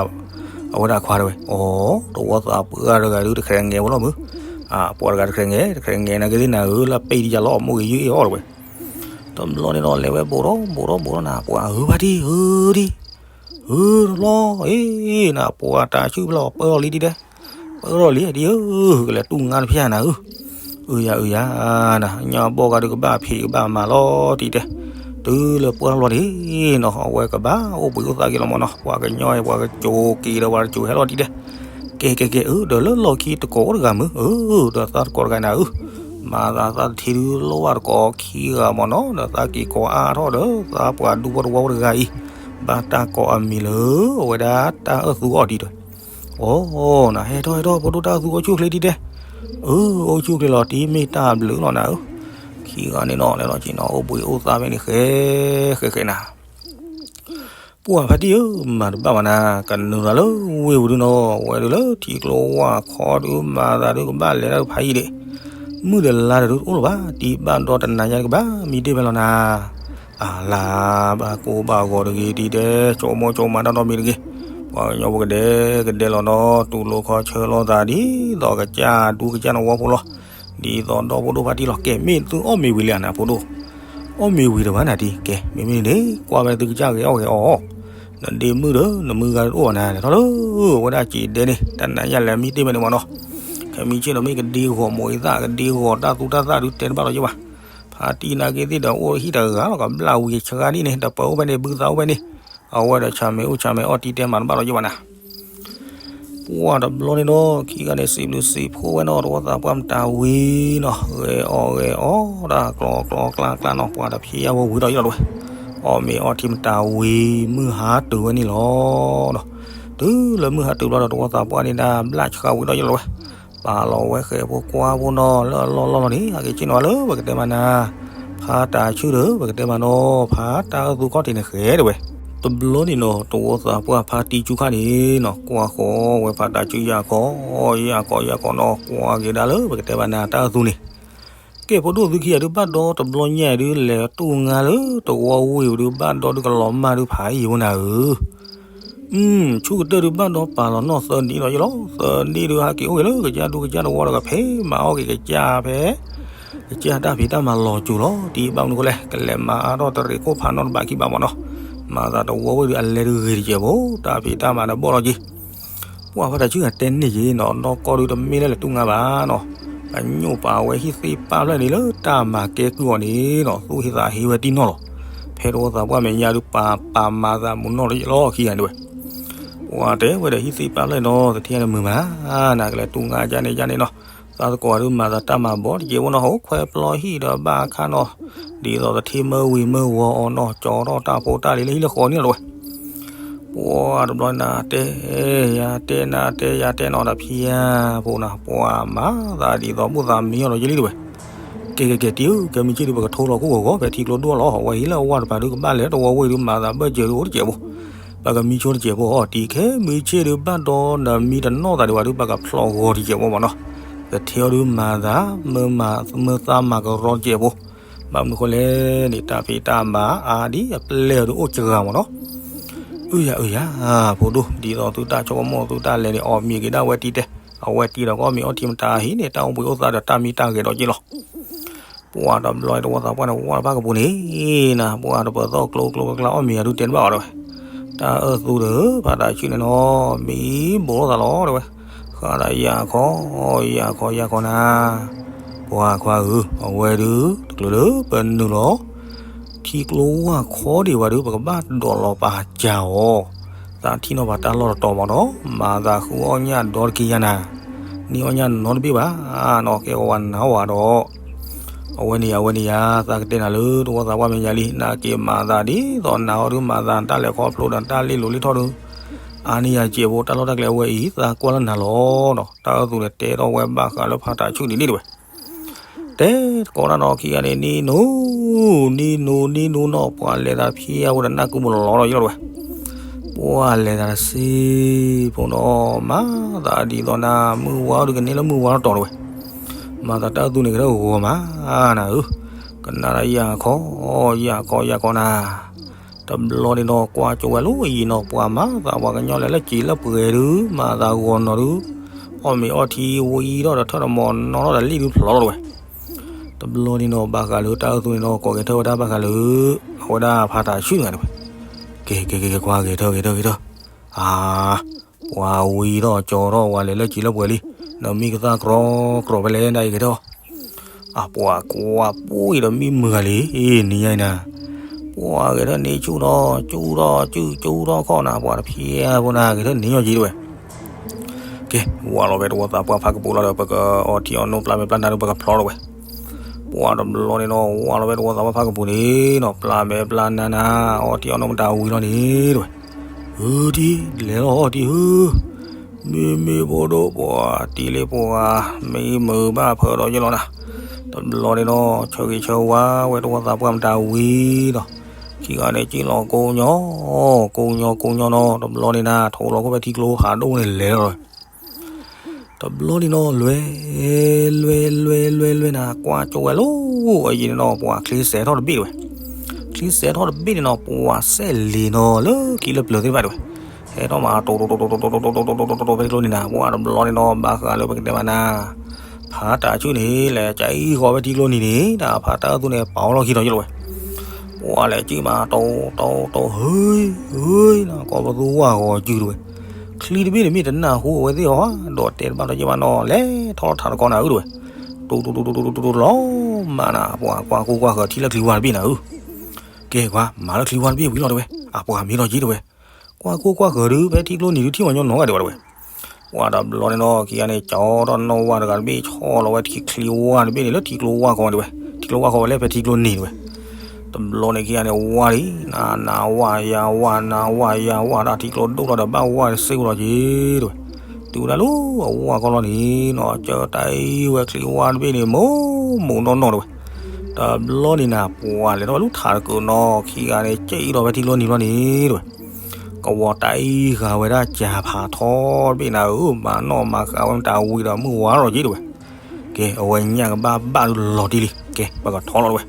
အဝဲဒၣ်ခွါတဲဝဲ အိ တဝီသးပှၢ်တဂၤဒုးတခရဲငဲးဝဲလီၤမုၢ်, ပှၤတဂၤတခရဲငဲး တခရဲငဲးနာ်က့သ့ၣ်နၤဧၢ လၢပ့ၢ်တယၤလီၤ မိၢ်ဂ့ၤယုၢ်အ့ၣ်အီၤတဲဝဲ. တဘျီန့ၣ်ဒီး လဲၤဝဲဘိးထီၣ်ဘိးထီၣ်ဘိးထီၣ်နၤ ပှၤဧၢ ဖါတံၢ်ဧၢဒံ, ဧၢတဘျီ အ့ၣ်နၤ ပှၤတၢ်ဆူၣ်ဖျီၣ်ပၢထီၣ်လံဒံဒဲး, ပၢထီၣ်လံဒံဧၢ, ကလဲၤတူၢ်ငါတဖျၢၣ်နၤဧၢ, အုယၤအုယၤနၤ ညါဘီၣ်ဂၤဒုးကဘၣ်ဖံးကဘၣ်မၤလီၤတံၢ်တဲ, တုၤလၢပၢထီၣ်လီၤဒံးနီၤ အဝဲကဘၣ်အိၣ်ဘှံးအိၣ်သါက့ၤလီၤမၢ်နီၤ ပှၤကညီအံၤ ပှၤကစိၤက့ၤဒီးပှၤတစိၤဟဲလီၤတံၢ်တဲ, ကဲကဲကဲအၢ ဒီးလၢလီၢ်ခံတကိးအိၣ်တဂၤမုၢ် အၢ ဒီးသးတကိးတဂၤနၤဧၢ, မၤသးသးတထံၣ်ဒုးလိၣ်ဘၣ်တကိးခံဂၤမၢ်နီၤ ဒီးသးက့ၤကိးအါထီၣ်ဒီး သးပှၤဒူဖိတဝီဖိတဂၤအံၤ, ဘၣ်တၢ်ကိးအမံၤလၢ အဝဲဒၣ်တၢ်အၢၣ်သူအီၤတံၢ်တဲ, အိ နၤ ဟဲထီၣ်ဟဲထီၣ် ဖိဒိၣ်တၢ်အၢၣ်သူအိၣ်ဆူၣ်ချ့ဒံးတဲ, အၢ အိၣ်ဆူၣ်ချ့လီၤတံၢ် မ့ၢ်တၢ်ဘျုးလီၤနၤဧၢ, ခံဂၤန့ၣ်နီၤ လဲၤလီၤက့ၤနီၤ အိၣ်ဘှံးအိၣ်သါဖဲန့ၣ် ဃဲဃဲဃဲနၤ ပှၤဖါတံၢ်ဧၢ မၤတဘၣ်ဘၣ်နၤ, ကနုာ်လီၤလၢဝ့ၢ်ပူၤဒုနီၤ ဝဲဒုးလၢထံကျိဝၢ်ခီဒုး မၤသးဒုးကဘၣ်လဲၤတၢ်ဖးယံာ်ဒံး, မုၢ်ဒီးလါဒီးဒုးတအိၣ်လၢၤဘၣ်, တံၢ်ဘၣ်ဒီတနၤညါကဘၣ်မံတ့ၢ်ဖဲလီၤနၤ, အလၤ ဘၣ်ကိၢ်ဘၣ်ဂီၤတဂ့ၤတံၢ်တဲ ကၠိမိၢ်ကၠိမါတၢ်နီတမံၤတဂ့ၤ, ပှၤကညီဖိကဒဲကဒဲလီၤနီၤ တူၢ်လိာ်ခီဆၢလိာ်သးဒ်သိး ကစၢ်ဒူကစၢ်နဝီဖိလီၤ, ဒ်သိးဒီဖိဒိၣ်ဖါတံၢ်လီၤ, ကဲ မ့ၢ်သုအီၣ်မ့ၤဝံၤလံဧါနၤ ဖိဒိၣ် အီၣ်မ့ၤဝံၤတဘၣ်နၤတံၢ်, ကဲ မ့မ့ၢ်န့ၣ် ကွၢ်ဝဲသုကစၢ်ဂဲၤအီၣ်ဂဲၤအီၣ်, နဒ့မုၢ်ဒီး နမုၢ်ဂၤတအိၣ်ဘၣ်နၤ, လဲၤထီၣ်လၢ အဝဲဒၣ်စံးဒဲန့ၣ် တနၤညါလဲၤမံတ့ၢ်ဖဲန့ၣ်မၢ်နီၤ, ခဲမံဆ့ၣ်ဒီးမ့ၢ်ကဒ့ဂီၤမိၢ်အံသၣ် ကဒ့ဂီၤတၢ်သူတၢ်သၣ်ဒုးတဲတဘၣ်လီၤက့ၤဘၣ်, ဖါတံၢ်နာ်က့သ့ၣ်ဒီးအိၣ်ဟံၣ်တဂၤလီၤ ကဘျၣ်ဝံၤဆှါဒ်န့ၣ် ဒီးပၢၤအိၣ်ဖဲန့ၣ် ဘုသးအိၣ်ဖဲန့ၣ်, အဝဲဒီးဆၣ်မဲာ်အိၣ်ဆၣ်မဲာ်အီၣ်တံၢ်တဲမၤတဘၣ်လီၤက့ၤဘၣ်နၤ ပှၢ်တဘျီန့ၣ်ဒီး ခံဂၤန့ၣ် စံးဘျုးစံးဖှိၣ်ဝဲနီၤ တဝီသးပှၢ်မတၤဝံၤနီၤ ဂဲၤအီၣ်ဂဲၤအီၣ်တၢ်ကျီကျီကျါကျါနီၤ ပှၤတဖျါဝဲဝံၤဒီးယလီၤတဝဲ, အီၣ်မ့ၤအီထံမတၤဝံၤ မုၢ်ဟါတုၤဝဲန့ၣ်လီၤနီၤ, တုၤလၢမုၢ်ဟါတုၤဘျီဒီး တဝီသးပှၢ်န့ၣ်ဒၣ် ဘျၣ်ဆှါဝံၤဒီးယလီၤတဝဲ, ပာ်လီၤဝဲဃဲၤဖိကွၢ်ဖိနီၤ လၢအလီၢ်လီၢ်လီၤန့ၣ် အက့ၤဆ့ၣ်နီၤလၢပကတဲမးနၤ, ဖါတၢ်ဆူၣ်ဒီး ပကတဲမးနီၤ ဖါတၢ်အၢၣ်သူခီၣ်ထံးန့ၣ်ဃဲတဝဲ တဘျီန့ၣ်နီၤ တဝီသးပှၢ်ဖါတံၢ်ဆူၣ်ခါန့ၣ်နီၤ ကွၢ်ဃီဝဲဖါတၢ်ဆူၣ် ယၢ်ခီ ယၢ်ခီ ယၢ်ခီနီၤ ကွၢ်က့ၤဒၣ်လၢပကတဲဘၣ်နၤတၢ်အၢၣ်သူန့ၣ်, ကဲ ဖိဒိၣ်သုခံဂၤဒုးဘၣ်ဒီတဘျီညါအံၤဒုး လဲၤတူၢ်ငါလၢတဝီဝ့ၢ်ပူၤဒုး ဘၣ်ဒီဒုးကလီၤမၢ်ဒုးဖးယံာ်ဖိနၤဧၢ ဆူၣ်ကတၢၢ်ဒုးဘၣ်ဒီပာ်လီၤနီၣ်သၢနံၣ်လီၤယလီၤ သၢနံၣ်ဒုးဟးက့ၤအိၣ်က့ၤလၢကစၢ်ဒူကစၢ်တဝီဒီးကဖဲးမၤအီၣ်က့ၤကစၢ်ဖဲ ကစၢ်တၢ်ဖံးတၢ်မၤလီၤစၢၤလီၤ ဒ်ဘၣ်မနုၤဃိလဲၣ် ကလဲၤမၤအါထီၣ်တရံးခိၣ်ဖးနီၣ်တဘးခံဘးမၢ်နီၤ, မၤသးတဝီဝ့ၢ်ဒုးအလဲဒုးဂ့ၤတစဲးဖိ တၢ်ဖံးတၢ်မၤဒီးဘီၣ်လီၤက့ၤ ပှၢ်ဖါတၢ်ဆူၣ်ဂၤတဲန့ၣ်က့ၤနီၤ နီၢ်ကီၢ်ဒုးတမ့ၢ်လၢလဲၤတူၢ်ငါဘၣ်နီၤ, ပညိၣ်ပာ်ဝဲဟံၣ်သ့ၣ်ပာ်ဖျၢၣ်န့ၣ်လၢတၢ်မၤကဲကုၢ်အီၤန့ၣ်နီၤ သူၣ်ဟ့သးဟ့ဝဲတံၢ်နီၢ်လီၤ, ဖဲတဝီသးပှၢ်မဲာ်ညါဒုးပာ်ပာ်မၤသးမုၢ်နီၢ်လၢယလီၤခံဂၤန့ၣ်ဝဲ ပှၤတဲဝဲဒီးဟံၣ်သ့ၣ်ပာ်ဖျၢၣ်နီၤ သထ့န့ၣ်မုာ်မး, နကလဲၤတူၢ်ငါကန့ၣ်ကန့ၣ်နီၤ, သးသကိးဒုးမၤသးတၢ်မၤဘီတကဲးဖိနီၤ ဟိခွဲးပျီဟံၣ်ဒီးဘၣ်အခါနီၤ, ဒ်သိးသထ့မၢဝံၤမၢဝီၤအီၤနီၤ ကၠီထီၣ်တၢ်ဖိတၢ်လံၤလၢဟံၣ်လၢဃီန့ၣ်လီၤတဝဲ ပှၤတဘျီနၤတဲ ယၤတဲနၤတဲယၤတဲနီၤဒီးဖံယၤဖိနီၤ ပှၤမၤသးဒ်သိးဘူၣ်သးမံအီၤဒီးယလံတဝဲ, ကဲကဲကဲတံၢ်ဧၢ ကဲမုၢ်ဆ့ၣ်ဒုး ပကထိလီၤခိၣ်ဂီၤဂီၤ ဖဲထံကျိဒိၣ်လီၤ အဝဲဟံၣ်လၢအဝၢ်တပၤဒုးကဘၣ်လဲၤတဝီဝ့ၢ်ဒုးမၤသးဘၢၣ်စၢၤဒုးအိၣ်တစဲးဖိ, ပကမံဆိတစဲးဖိအီၤ တံၢ်ခဲမုၢ်ဆ့ၣ်ဒုးဘၣ်ဒီနမံတနီၣ်သးဒံးဘၣ်ဒုး ပကဖျိးဂီၤတစဲးဖိမၢ်နီၤ, သထ့အီၤဒုးမၤသး မၤသးမၤကရီတစဲးဖိ ဘၣ်မနုၤဃိလဲၣ်န့ၣ် တၢ်ဖံးတၢ်မၤအါဒ်အပျဲၢ်အီၤဒုးအိၣ်စှၤမၢ်နီၤ, အုယၤအုယၤ ဖိဒိၣ် ဒ်သိးသုတၢ်ဆိကမိၣ်သုတၢ်လဲၤန့ၣ် အီၣ်မ့ၤက့ၤဒၣ်ဝဲတံၢ်တဲ, အဝဲတံၢ်ဒီးကအီၣ်မ့ၤအီထံမတၤဟံၣ်န့ၣ် တၢ်အိၣ်ဘှံးအိၣ်သါဒီးတၢ်မံတၢ်ဂဲၤဒီးက့လီၤ ပှၤတဘျီတဝီသးပှၢ်န့ၣ် ဝၢ်တဖၣ်ကပူၤန့ၣ်နၤ ပှၤတပၢၤသီၣ်ကျိကျိကျါအီၣ်မ့ၤယၤဒုးတဲတဘၣ်အီၤတဝဲ, တၢ်အၢၣ်သူဒီး ဖါတၢ်ဆူၣ်န့ၣ်နီၤ မံဘိးလိာ်သးလီၤတဝဲ, ဃးဒၣ်ယၤခီ ယၤခီ ယၤခီနၤ, ပှၤခွါဧၢ အဝဲဒုး တချုးလၢပနုာ်လီၤ ထံကျိဝၢ်ခီဒံးဘၣ်ဒုး ပကဘၣ်ဒိးလီၤပာ်စၢၤအီၤ, သးထံၣ်နီၣ်ပှၤတၢ်လီၢ်တတီၤမၢ်နီၤ မၤသးဃုအီၣ်ညၣ်ဒီတက့ၢ်ယၤနၤ, နံၣ်အီၣ်ညၣ်နီတဘ့ၣ်ဘၣ်နီၤ ကဲဝဲနၤဝဲဒီး အဝဲန့ၣ်ယၤ အဝဲန့ၣ်ယၤ သးကတဲနၤလၢတဝီသးပှၢ်မဲာ်ညါလံ နက့ၤမၤသးဒ်သိးနၤအီၤဒုးမၤသး နတၢ်လဲၤခီဖျိဒီးနတၢ်လ့ၣ်လိၤလ့ၣ်ထီၣ်ဒုး အါန့ၢ်ယၤစဲးဖိ တၢ်လီၢ်တၢ်ကျဲအဝဲအံၤ သးကွၢ်လၢနၤလီၤနီၤ တၢ်အၢၣ်သူန့ၣ် တဲထီၣ်ဝဲဘၣ်ဃးလၢဖါတၢ်ဆူၣ်န့ၣ်န့ၣ်တဝဲ တဲတကိးတၢ်နီၤခံဂၤန့ၣ် နံၤနိ နံၤနိ နံၤနိနီၤ ပှၤလဲၤသးဖံအဝဲဒီးနၢ်ကူမုၢ်လီၤလီၤဒီးယလီၤတဝဲ ပှၤလဲၤသးတစ့ဖိနီၤ မၤသးဒ်သိးနၤ မုၢ်ဝါအီၤဒုးကန့ၢ်လၢမုၢ်ဝါထီၣ်တီၤတဝဲ မၤသးတၢ်အၢၣ်သူန့ၣ်ကဒီးဂီၤမးနၤဧၢ ကနၣ်ဒၣ်ယၤခီ ယၤခီ ယၤခီနၤ တဘျီန့ၣ်နီၤ ကွၢ်ကၠိဝဲလၢအယံၤနီၤ ပှၤမၤသးပှၤကညီလဲၤလၢစံာ်လၢပှဲၤဒုး မၤသးဂီၤနီၤဒုး အီၣ်မ့ၤအီထံဝံၤဒီး ဒီးထၢၣ်တမီၤနီၤထီၣ်ဒီးလံၣ်ဒုးဖျိးလီၤတဝဲ တ တဘျီန့ၣ်နီၤ ဘၣ်ဃးလၢတၢ်အၢၣ်သူန့ၣ်နီၤ ကိးဂဲၤထၢၣ်ဝဲဒၣ်ဘၣ်ဃးလၢ အဝဲဒၣ်ဖါတၢ်ဆူၣ်တဂၤန့ၣ်ဝဲ, ကဲ ကဲ ကဲ ကဲ ကွၢ်ဂဲၤထၢၣ် ဂဲၤထၢၣ် ဂဲၤထၢၣ်, အါ ပှၤဝံၤထီၣ်ကၠီထီၣ် ဝၤလဲၤလၢကံၤလၢပှဲၤလံ, နမံကသၣ်ကြီကြီဖဲလဲၣ်ဒၣ်အံၤဂဲၤထၢၣ်, အပှၤကွၢ်ပူၤအံၤဒီးမံမုာ်ဂၤလံ, နံၤညါအံၤနၤ, ပှၤဂဲၤထၢၣ်န့ၣ်ဆူၣ်ထီၣ် ကၠူထီၣ် ကၠူၣ်ကၠူၣ်ထီၣ်ခီၣ်နၤ ပှၤတဖျဲဖိနၤ ဂဲၤထၢၣ်န့ၣ်ညီယံၤတဝဲ ကဲ ဝၤလီၤဝဲတဝီသးပှၢ်ဖးကပူၤလီၤဒီး ပကအီထံအီနိပျၢ်မဲာ်ပျၢ်နါဒီး ပကဖျီလီၤဝဲ, ပှၤတဘျီန့ၣ်နီၤ ဝၤလီၤဝဲတဝီသးပှၢ်ဖးကပူၤန့ၣ်နီၤ ပျၢ်မဲာ်ပျၢ်နါနၤ အီထံအီနိမတၤဝံၤလီၤန့ၣ်တဝဲ, အၢ ထံ လဲၤလီၤအီထံဧၢ, မ့မ့ၢ်ဖိဒိၣ်ပှၤတံၤလၢပှၤ မ့ၢ်မုာ်ဘၣ်ဖၢဒီးယလီၤနၤ, တဘျီန့ၣ်နီၤ ဆၢဂ့ၤဆၢဝါဝဲတဝီသးပှၢ်မတၤဝံၤဒီး ခံဂၤန့ၣ်ကံၣ်လီၤကိးညီ ကိးညီကိးညီနီၤ တဘျီန့ၣ်နၤ ထိးလီၤခိၣ်ဖဲထံကျိဖးဒိၣ်န့ၣ်လဲၤလီၤ တဘျီန့ၣ်နီၤ လွဲ လွဲ လွဲ လွဲ လွဲ နၤ ကွၢ်ကၠိဝဲလီၤ အယံၤန့ၣ်နီၤ ပှၤချံစဲးထီၣ်တဘ့ၣ်တဝဲ, ချံစဲးထီၣ်တဘ့ၣ်န့ၣ်နီၤ ပှၤစဲးလ့ၤနီၤ လၢခံလၢပျၢၤသ့ၣ်တဖၣ်တဝဲ, ဟဲထီၣ်မး တိတိတိတိတိတိတိတိတိတိတိ ဖဲထံကျိနံၤနၤ ပှၤတဘျီန့ၣ်နီၤ ဘၣ်ဃးလၢပကတဲမးနၤ ဖါတၢ်ဆူၣ်န့ၣ် လဲၤကအံၣ်ဃီဖဲထံကျိနံၤန့ၣ် တၢ်ဖါတၢ်အၢၣ်သူန့ၣ် ပာ်အီၤလီၢ်ခံဒီးယလီၤဝဲ ပှၤလဲၤကံၣ်မး တိ တိ တိ ဟ့ ဟ့ နၤ ကိးပသူဝၢ်ဂီၤစုတဝဲ, ချံတဘ့ၣ်န့ၣ်မ့ၢ်တနၢ်ဟူအဝဲသ့ၣ်အီၤ ဒီးတဲတဘၣ်ဒီးယဘၣ်နီၤ လဲၤထီၣ်ထးတကီနၤဧၢတဝဲ, တိတိတိတိတိတိတိ လီၤမးနၤ ပှၤကွၢ်ကိၢ်ကွၢ်ဃၢၤထံၣ်လၢချံဝါတဘ့ၣ်နၤဧၢ, ကဲကွၢ် မၤလၢချံဝါတဘ့ၣ်ဝံၤလီၤတဝဲ အပှၤမ့ၢ်ထီၣ်က့တဝဲ, ကွၢ်ကိၢ်ကွၢ်ဃၢၤဒုး ဖဲထံကျိနံၤဒုးထံၣ်မၤညီနီၤဂၤဒံးဝဲတဝဲ ပှၤတဘျီန့ၣ်နီၤ ခံဂၤန့ၣ် ကၠီထီၣ်နီၣ်ဝၢ်တဂၤတဘ့ၣ် ဆီလီၤဝဲထံချံဝၢ်တဘ့ၣ်န့ၣ် လၢထံကျိဝၢ်ခီဝဲတဝဲ, ထံကျိဝၢ်ခီဝဲလၢဖဲထံကျိနံၤတဝဲ, တဘျီန့ၣ်ခံဂၤန့ၣ် ဝၢ်လံ နၤနၤဝၢ်ယၤဝၢ် နၤဝၢ်ယၤဝၢ် တၢ်ထံကျိဒိၣ်ထီၣ်ဒီးဘၣ်ဝၢ်တစ့ၢ်ကီးလီၤက့ၤတဝဲ, တုၤဝဲဒၣ်လၢအဝၢ်ခီလီၤန့ၣ်နီၤ ကၢတၢ်အံၤဝဲချံဝၢ်တဘ့ၣ်န့ၣ် မိၢ်မိၢ်နီၢ်နီၢ်တဝဲ, တဘျီန့ၣ်နၤ ပှၤလဲၤထီၣ်ဝဲလူၤထးတကုာ်နီၤ ခံဂၤန့ၣ် ကဲအံၤဒီးဖဲထံကျိနံၤလီၤန့ၣ်တဝဲ ကဝီၤတၢ်အံၤဃာ်ဝဲဒၣ်ကၢ်ဖးထီတဘ့ၣ်နၤဧၢ မၤနီၣ်မၤဃာ်ဝဲမတၤဝံၤဒီးမုၢ်ဝါထီၣ်က့တဝဲ, ကဲ အဝဲညၣ်ကဘၣ်ဘၣ်ဒုးလီၤတံၢ်လံ ကဲ ပကထီလီၤတဝဲ,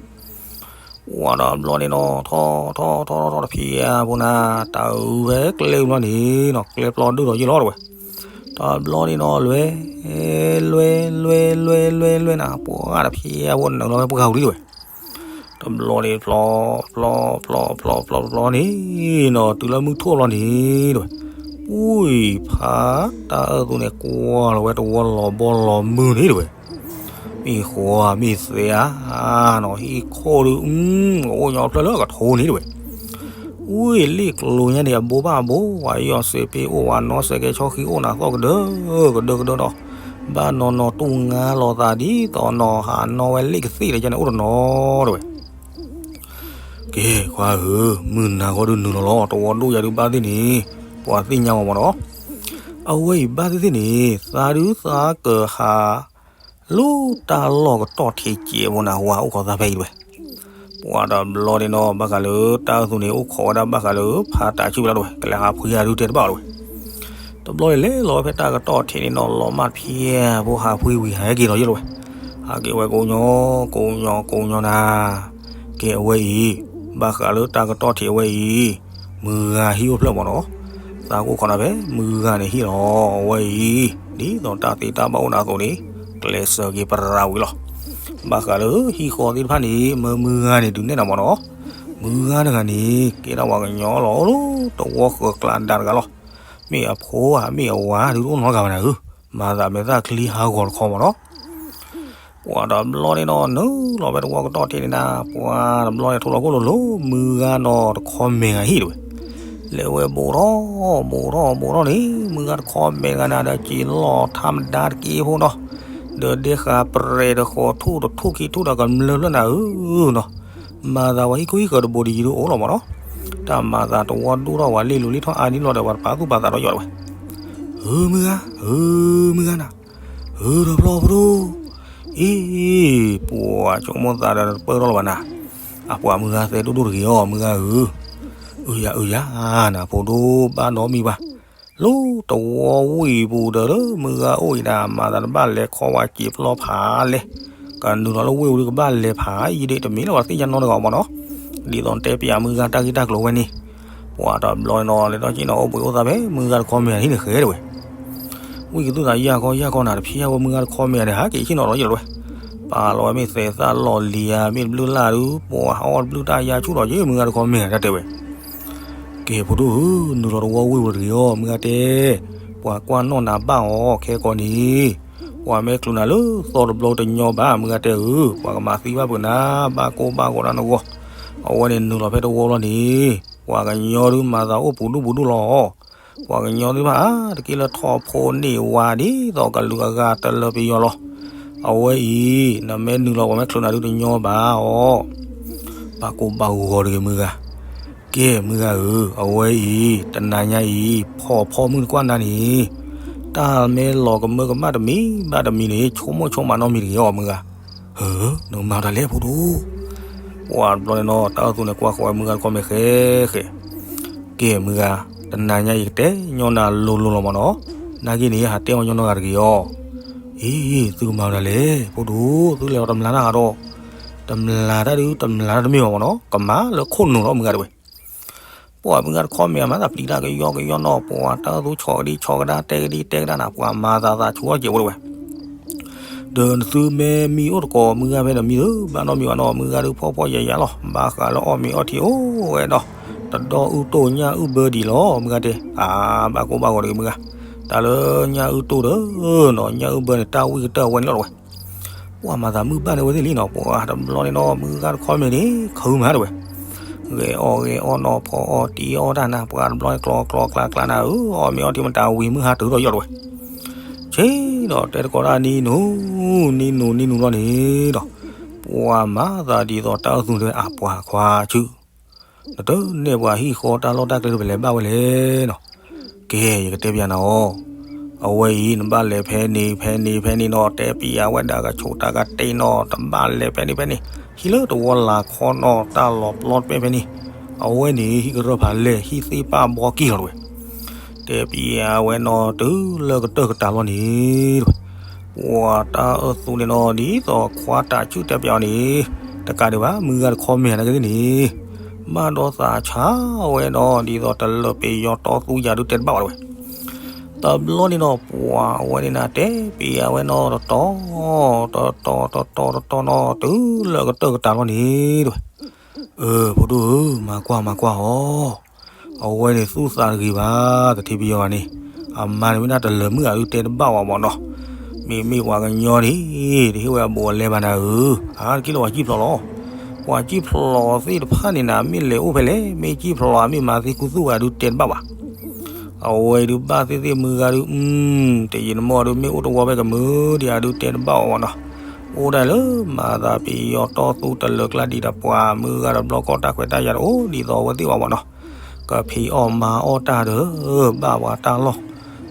ဝၤဒီးဘျီန့ၣ်နီၤ ထီၣ် ထီၣ် ထီၣ် ထီၣ်တဖျဲဖိနၤ တၢ်အုးဝဲကျဲလီၤန့ၣ်နီၤ ကျဲပျီဒုၣ်ဒီးယလီၤတဝဲ, တဘျီန့ၣ်နီၤ လွဲ လွဲ လွဲ လွဲ လွဲ လွဲ နၤ ပှၤတဖျဲဖိနုာ်လီၤဝဲပှၢ်ဟူလံတဝဲ တဘျီန့ၣ် ဖျီ ဖျီ ဖျီ ဖျီ ဖျီ ဖျီန့ၣ်နီၤ တုၤလၢမုၢ်ထီၣ်ဘျီန့ၣ်တဝဲ, ဝံဖးတၢ်အၢၣ်သူန့ၣ် ကွၢ်လီၤဝဲတဝီလီၤဘီလီၤမုၢ်န့ၣ်တဝဲ, မ့ၢ်ဃီဧါ မ့ၢ်သဲဧါနီၤ ဟံၣ်ခိၣ်ဒုး ကအိၣ်ညီဖျၢၣ်လၢကထိန့ၣ်တဝဲ, ဝံလ့ၣ်ကျိၤညါန့ၣ် အဘိဘၣ်အဘိ ဝဲယီၤစ့ပ့အိၣ် ဝဲနီၢ်စဲးကဲဆီဃံအိၣ် နၤသီၣ်ကဒၢ ကဒၢကဒၢဒီး ဘၣ်နီၢ်နီၢ်တူၢ်ငါလိာ်သးဒ်သိးနီၤ ဟးနီၢ်ဝဲလ့ၣ်ကသ့ၣ်လၢကန့ၣ်အိၣ်တနီၤတဝဲ ကဲ ခွါဧၢ, မုၢ်နၤဃီဒုးနုာ်လီၤလီၤ တဝီဒိၣ်ယၤဒုးဘၣ်သ့ၣ်န့ၣ် ပှၤသ့ၣ်ညါအီၤမ့ၢ်နီၤ, အဝဲအံၤဘၣ်သ့ၣ်သ့ၣ်န့ၣ် သးဒုးသးကဟး လၢတၢ်လီၢ်ကတီၢ်ထံးကဲးဖိနၤ ဝၤအိၣ်ခိးသးဖဲအံၤတဝဲ, ပှၤတဘျီန့ၣ်နီၤ ဘၣ်ဃးလၢတၢ်အၢၣ်သူန့ၣ် အိၣ်ခိးဝဲဒၣ်ဘၣ်ဃးလၢဖးတၢ်ဆူၣ်ဝဲလီၤတဝဲ ကလဲၤဟးဖှံအဒုးတဲတဘၣ်အီၤတဝဲ တဘျီန့ၣ်လဲၤလီၤဝဲဖဲတၢ်ကတီၢ်ထံးန့ၣ်နီၤ လီၤမၢ်ဖျဲးဖိဟးဖှံဝံၤဟဲက့ၤဒီးယလီၤဝဲ, ဟးက့ၤဝဲကိးညီ ကိးညီ ကိးညီနၤ, ကဲအဝဲအံၤ ဘၣ်ဃးလၢတၢ်ကတီၢ်ထံးအဝဲအံၤ မုၢ်ဂၤဟံၣ်အိၣ်ဖျၢၣ်မ့ၢ်နီၤ, သးကအိၣ်ခိးနၤဖဲ မုၢ်ဂၤန့ၣ်ဟံၣ်လီၤ အဝဲအံၤ ဒ်သိးတၢ်သ့တၢ်ဘၣ်အိၣ်နၤအသိးန့ၣ် ကျဲးစၢးက့ၤပရၤဝံၤလီၤ, ဘၣ်ဃးလၢဟံၣ်ဃီသ့ၣ်တဖၣ်န့ၣ် မၢမုၢ်ဂၤန့ၣ်ဒုးနဲၣ်နၤမ့ၢ်နီၤ, မုၢ်ဂၤတဂၤန့ၣ် ကဲဒၣ်ပှၤကညီလီၤ အိၣ်လၢတဝီဃၢၤကျါဒါတဂၤလီၤ, မ့ၢ်အဖိဧါ မ့ၢ်အဝၤဒုးတအိၣ်နီတဂၤဘၣ်နၤဧၢ, မၤသးမဲာ်သၣ်ချံဟးဂီၤတခီမ့ၢ်နီၤ ပှၤတဘျီန့ၣ်နီၤ နုာ်လီၤဖဲတဝီကတီၢ်ထံးန့ၣ်နၤ ပှၤတဘျီန့ၣ် ထိးလီၤခိၣ်လိၤလိၤ မုၢ်ဂၤနီၤတခီမဲာ်ဂၤဟံၣ်တဝဲ, လဲၤဝဲဘူးထီၣ် ဘူးထီၣ် ဘူးထီၣ်န့ၣ် မုၢ်ဂၤတခီမဲာ်တဂၤန့ၣ်ဒီး က့ၤလီၤထါမဒါတက့ၢ်ဖိနီၤ, ဒီးဒဲဃာ်ပြဲၤတဃီၤထူၣ်တထူၣ်ခံထူၣ်ဒီးကမျၢၢ်ဖျၢၣ်နၤဧၢနီၤ, မၤသးဝဲဟံၣ်ခိၣ်ဟံၣ်ဃၢၤတဘိးတယံၤဒုးအိၣ်လီၤမ့ၢ်နီၤ, တၢ်မၤသးတဝီဒိၣ်ထီၣ်ဝဲလ့ၢ်လိၤလ့ၢ်ထီၣ်အါဒ်လီၤဒီး ပှၤတပာ်သူၣ်ပာ်သးဒီးယီၤတဝဲ ဧၢ မုၢ်ဂၤ, ဧၢ မုၢ်ဂၤနၤ, ဧၢ ဒီးဖျီဖိဒိၣ်, အ့ ပှၤဆိကမိၣ်သးဒီးတပၢၢ်ထီၣ်လၢၤဘၣ်နၤ, အပှၤမုၢ်ဂၤသဲဒိၣ်ဒိၣ်တဂ့ၤအီၤ မုၢ်ဂၤဧၢ, အုယၤ အုယၤနၤ ဖိဒိၣ်ဘၣ်နီတမံၤဘၣ်, လၢတဝီဝ့ၢ်ပူၤဒီး မုၢ်ဂၤအိၣ်အံၤဒၣ် မၤသးတဘၣ်လဲၤခီဝဲစံာ်ပျီဖးလဲၣ်, ကနုာ်လီၤလၢဝ့ၢ်ပူၤဒုးကဘၣ်လဲၤဖးအံၤဒ့ၣ် တမ့ၢ်လၢပှၤသ့ၣ်ညါနီတဂၤအီၤမ့ၢ်နီၤ, ဒ်သိးတဲပၠးမုၢ်ဂၤတၢ်ဂ့ၢ်တၢ်ကျိၤဝဲန့ၣ်, ပှၤတဘျီန့ၣ်နီၤ လဲၤထီၣ်က့ၤနီၤ အိၣ်ဘှံးအိၣ်သါဖဲမုၢ်ဂၤတခီမဲာ်န့ၣ်တဃဲတဝဲ ဝံသးစူၤယၤခီယၤခီနၤ တဖျဲဝဲမုၢ်ဂၤတခီမဲာ်န့ၣ် ဟးက့ၤဆ့ၣ်နီၤဒီးယလီၤဝဲ, ပ အလီၤဝဲမ့ၢ်သဲးသၣ်လီၢ်လံၤဧါ မ့ၢ်တဘျုးလၢ်ဒုး ပှၤဟးအီၣ်တဘျုးတၢ်ယါဆူၣ်ထီၣ်က့ၤ မုၢ်ဂၤတခီမဲာ်တၢ်တဲဝဲ. ကဲ ဖိဒိၣ်ဧၢ, နုာ်လီၤတဝီဝ့ၢ်ဝဲတဂ့ၤအီၤ မုၢ်ဂၤတဲ, ပှၤကွၢ်နီၣ်နၤဘၣ်အီၤ ခဲကီးန့ၣ် ပှၤမ့ၢ်ချုးနၤလၢသီတဘျီတညီဘၣ် မုၢ်ဂၤတဲဧၢ, ပှၤကမၤသံဘၣ်ပှၤနၤ ဘၣ်ကိၢ်ဘၣ်ဂီၤတၢ်နဂီၢ်. အဝဲန့ၣ်နုာ်လီၤဖဲတဝီလီၤန့ၣ် ပှၤကညီဒုးမၤသးအိၣ်ပူၤဒူၣ်ပူၤဒူၣ်လီၤ. ပှၤကညီသ့ၣ်တဖၣ် တက့ၢ်လၢထီၣ်ဖိန့ၢ်ဝါဒ်သိးကလုာ်အဂၤတလၢပယီၤလီၤ. အဝဲအံၤ နမ့ၢ်နုာ်လီၤပှၤမ့ၢ်ချုးနၤဒုးတညီဘၣ်အီၤ ဘၣ်ကိၢ်ဘၣ်ဂီၤတဂ့ၤ မုၢ်ဂၤ. ကဲ မုၢ်ဂၤဧၢ, အဝဲအံၤ တနၤညါအံၤ ဖီၣ်ဖီၣ်မုၢ်တကွၢ်နၤန့ၣ် တၢ်မ့ၢ်လီၤကမၢကမၣ်တမံၤဘၣ်တမံၤန့ၣ် ဆိကမိၣ်ဆိကမးနီတမံၤတဂ့ၤအီၤ မုၢ်ဂၤ. ဧၢ, နမၤတၢ်လဲၣ် ဖိဒိၣ်. ပှၤတဘျီန့ၣ်နီၤ တၢ်အိၣ်သူန့ၣ်ကွၢ်ဃီဝဲမုၢ်ဂၤတခီမဲာ်ဃဲဃဲ. ကဲ မုၢ်ဂၤ, တနၤညါအံၤကတဲညီနၤလိၤလိၤလီၤမးနီၤ, နာ်က့န့ၣ် ဟးတဲအီၤညီနီၢ်ဂၤတဂ့ၤအီၤ. အံၤ, သုကမၤတၢ်လဲၣ် ဖိဒိၣ်, သုလဲၤအီၤတမျးတၢ်ဒီး, တမျးတၢ်ဒုး တမျးတၢ်တမ့ၢ်ဘၣ်မးနီၤ, ကမၤလၢခိၣ်နူာ်လီၤ မုၢ်ဂၤတဲဝဲ. ပှၤမုၢ်ဂၤတခီမဲာ်အမၤသးပျံၤတၢ်ကယီကယီနီၤ, ပှၤတၢ်အိၣ်သူဆီၣ်ကဒံဆီၣ်ကဒါ တဲကဒံတဲကဒါနၤ, ပှၤမၤသးသးဆူအီၣ်စဲးဖိတဲဝဲ. ဒီးနသုမ့ၢ်မံအိၣ်တကိး မုၢ်ဂၤဖဲနမံဒီး ဘၣ်နီတမံၤဘၣ်နီၤ, မုၢ်ဂၤဒုးဖှီၣ်ဖှီၣ်ယာ်ယာ်လီၤ, ဘၣ်ဃးလၢအီၣ်မ့ၤအီထံအိၣ်ဝဲဒီး, တဒီအုၣ်တိၢ်ညၣ်အုၣ်ဘၢဒံးလီၤ မုၢ်ဂၤတဲ, အါ, ဘၣ်ကိၢ်ဘၣ်ဂီၤတဂ့ၤ မုၢ်ဂၤ, တၢ်လၢညၣ်အုၣ်တိၢ်ဒီးနီၤ, ညၣ်အုၣ်ဘၢန့ၣ် တၢ်ဝံၣ်ကတၢၢ်ဝဲန့ၣ်လီၤတဲဝဲ. ပှၤမၤသးမုၢ်ဘၣ်န့ၣ်ဝဲသ့ၣ်လံနီၤ, ပှၤတဘျီန့ၣ်နီၤ မုၢ်ဂၤတခီမဲာ်န့ၣ် ခုမးတဲဝဲ. ဂဲၤအီၣ်ဂဲၤအီၣ်နီၤ ဖီအီၣ်တံၢ်အီၣ်တၢ်နၤ, ပှၤတဘျီန့ၣ် ကျီကျီကျါကျါနၤဧၢ, အီၣ်မ့ၤအီထံမတၤဝံၤ မုၢ်ဟါတုၤထီၣ်ယီၢ်တဲဝဲ. ဆ့ဒီးတဲတကိးတၢ်နံၤနူၤ, နံၤနူၤနံၤနူၤလီၤန့ၣ်ဒီး, ပှၤမၤသးဒ်သိးတၢ်အိၣ်သူတဲဝဲ အပှၤခွါဆူၣ် နတန့ၢ်ပှၤဟံၣ်ဃီတၢ်လီၢ်တၢ်ကျဲဒီး ပလဲၤဘၣ်ဝဲလဲၣ်နီၤ. ကဲ ယကတဲပျးနၤအီၤ, အဝဲအံၤ နဘၣ်လဲၤဖဲန့ၣ်ဖဲန့ၣ်ဖဲန့ၣ်နီၤ, တဲပျးဝဲဒၣ်ကဆိးတၢ်ကတ့ၢ်နီၤ, တဘၣ်လဲၤဖဲန့ၣ်ဖဲန့ၣ်, ဟံးလၢတဝီလၢ်ခီနီၤ, တၢ်လီၤပျီတပဲဖဲန့ၣ်, အဝဲန့ၣ် ဟံၣ်ကရၢၢ်ဖးလဲၢ် ဟံၣ်သ့ၣ်ပၢ်ဘီက့ၢ်လီၤတဲဝဲ. တဲပျးဝဲနီၤ တုၤလၢကတၢၢ်ကတၢၢ်လီၤန့ၣ် ပှၤတၢ်အိၣ်သူန့ၣ်နီၤ ဒ်သိးခွါတၤဆူၣ်တဲပျးအီၤန့ၣ်, တကးဒံးဘၣ် မုၢ်ဂၤတခီမဲာ်နာ်က့သ့ၣ်န့ၣ်, မၢဒီးသးဆါဝဲနီၤ ဒ်သိးတလၢပယီၤတီသူယၤဒုးတဲတဘၣ်ဘၣ်တဲဝဲ. တဘျီန့ၣ်နီၤ ပှၤအဝဲန့ၣ်နၤ တဲပျးဝဲနီၤ တတီၤ, တတီၤ, တတီၤ, တတီၤနီၤ တုၤလၢကတၢၢ်ကတၢၢ်လီၤန့ၣ်တဲဝဲ. အၢ ဖိဒိၣ်ဧၢ, မၤကွၢ်မၤကွၢ်အီၤ, အဝဲန့ၣ်သူၣ်သးတဂ့ၤဘၣ်, ကထံပယီၤဂၤန့ၣ်, အမါန့ၣ်မ့ၢ်ဒၣ်တလၢာ်မုၣ်ဂၤဒုးတဲတဘၣ်ဝဲမးနီၤ, မ့မ့ၢ်ပှၤကညီန့ၣ် တဟ့ၣ်ဝဲအဘူးအလဲဘၣ်နၤဧၢ, အါတက့ၢ်လၢပှၤစံၣ်ဖျိးလီၤ. ပှၤစံၣ်ဖျိးသ့ၣ်တဖၣ်န့ၣ်နၤ မ့ၢ်လဲၤအိၣ်ဖဲလဲၣ်, မ့ၢ်စံၣ်ဖျိးဧါ မ့ၢ်မၤသံခူသူၣ်ဝဲဒုးတဲတဘၣ်ဘၣ်. အဝဲဒုးဘၣ်သ့ၣ်သ့ၣ်မုၢ်ဂၤဒုး, တယံာ်တမီၢ်ဒုး မ့ၢ်အိၣ်တဝီဖဲကမုာ်ဒံးဧါဒုးတဲတဘၣ်ဝဲမးနီၤ, အိၣ်ဒၣ်လၢမၤသးပယီၤတီသူတလၢာ်ကျါဒံးဒီး ပှၤမုၢ်ဂၤဒီးဘျီကီၢ်တၢ်ခွဲးတၢ်ယာ်တအိၣ်ဒ်သိးအဝဲသ့ၣ်ဘၣ်မးနီၤ, ကဖံးအီၣ်မၤအီၣ်တၢ်ဒီး ဘၣ်ပှၤတၢ်လီၢ်,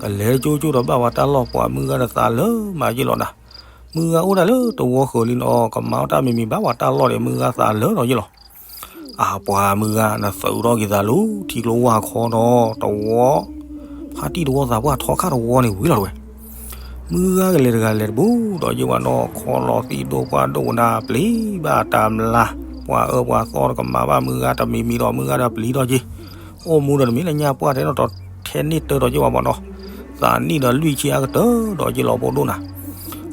ကလဲၤကၠိကၠိဒီးဘၣ်ပှၤတၢ်လီၢ်, ပှၤမုၢ်ဂၤဒီးသးလၢမးယ့ၢ်လီၤနၤ. မုၢ်ဂၤအိၣ်ဒၣ်လၢတဝီဃၢၤလံနီၤ, ကမၤအီၣ်တၢ်မံၤမံၤဘၣ်ပှၤတၢ်လီၢ်ဒီး မုၢ်ဂၤသးလၢလီၤယ့ၢ်လီၤ. အါ ပှၤမုၢ်ဂၤ နသုးထီၣ်က့ၤသးလၢထံကျိဝၢ်ခီနီၤ, တဝီ, ဖါတံၢ်တဝီ သးပှၢ်ထီခါတဝီန့ၣ်ဝံၤလီၤတဲဝဲ. မုၢ်ဂၤကလဲၤတဂၤလဲၤတဘူးဒီးယ့ၢ်ဝဲနီၤ, ခီလီၤသံၣ်ဒိၣ်ပှၢ်ဒိၣ်နၤ ပျံၤဘၣ်တၢ်မျါ, ပှၤအၢပှၤသီတကမၤဘၣ်မုၢ်ဂၤတမံၤမံၤဒီး မုၢ်ဂၤဒီးပျံၤဒီးက့ၤ, အိၣ်မူဒီးတမ့ၢ်လၢညၣ်ပှၢ်ထဲနီၤ, ဒီးထဲန့ၢ်တၢ်ဒီးယ့ၢ်ဝဲမးနီၤ, သးနံၣ်ဒီးလွံၢ်ဆံအါကတၢၢ်ဒီးယ့ၢ်လီၤဖိဒိၣ်နၤ.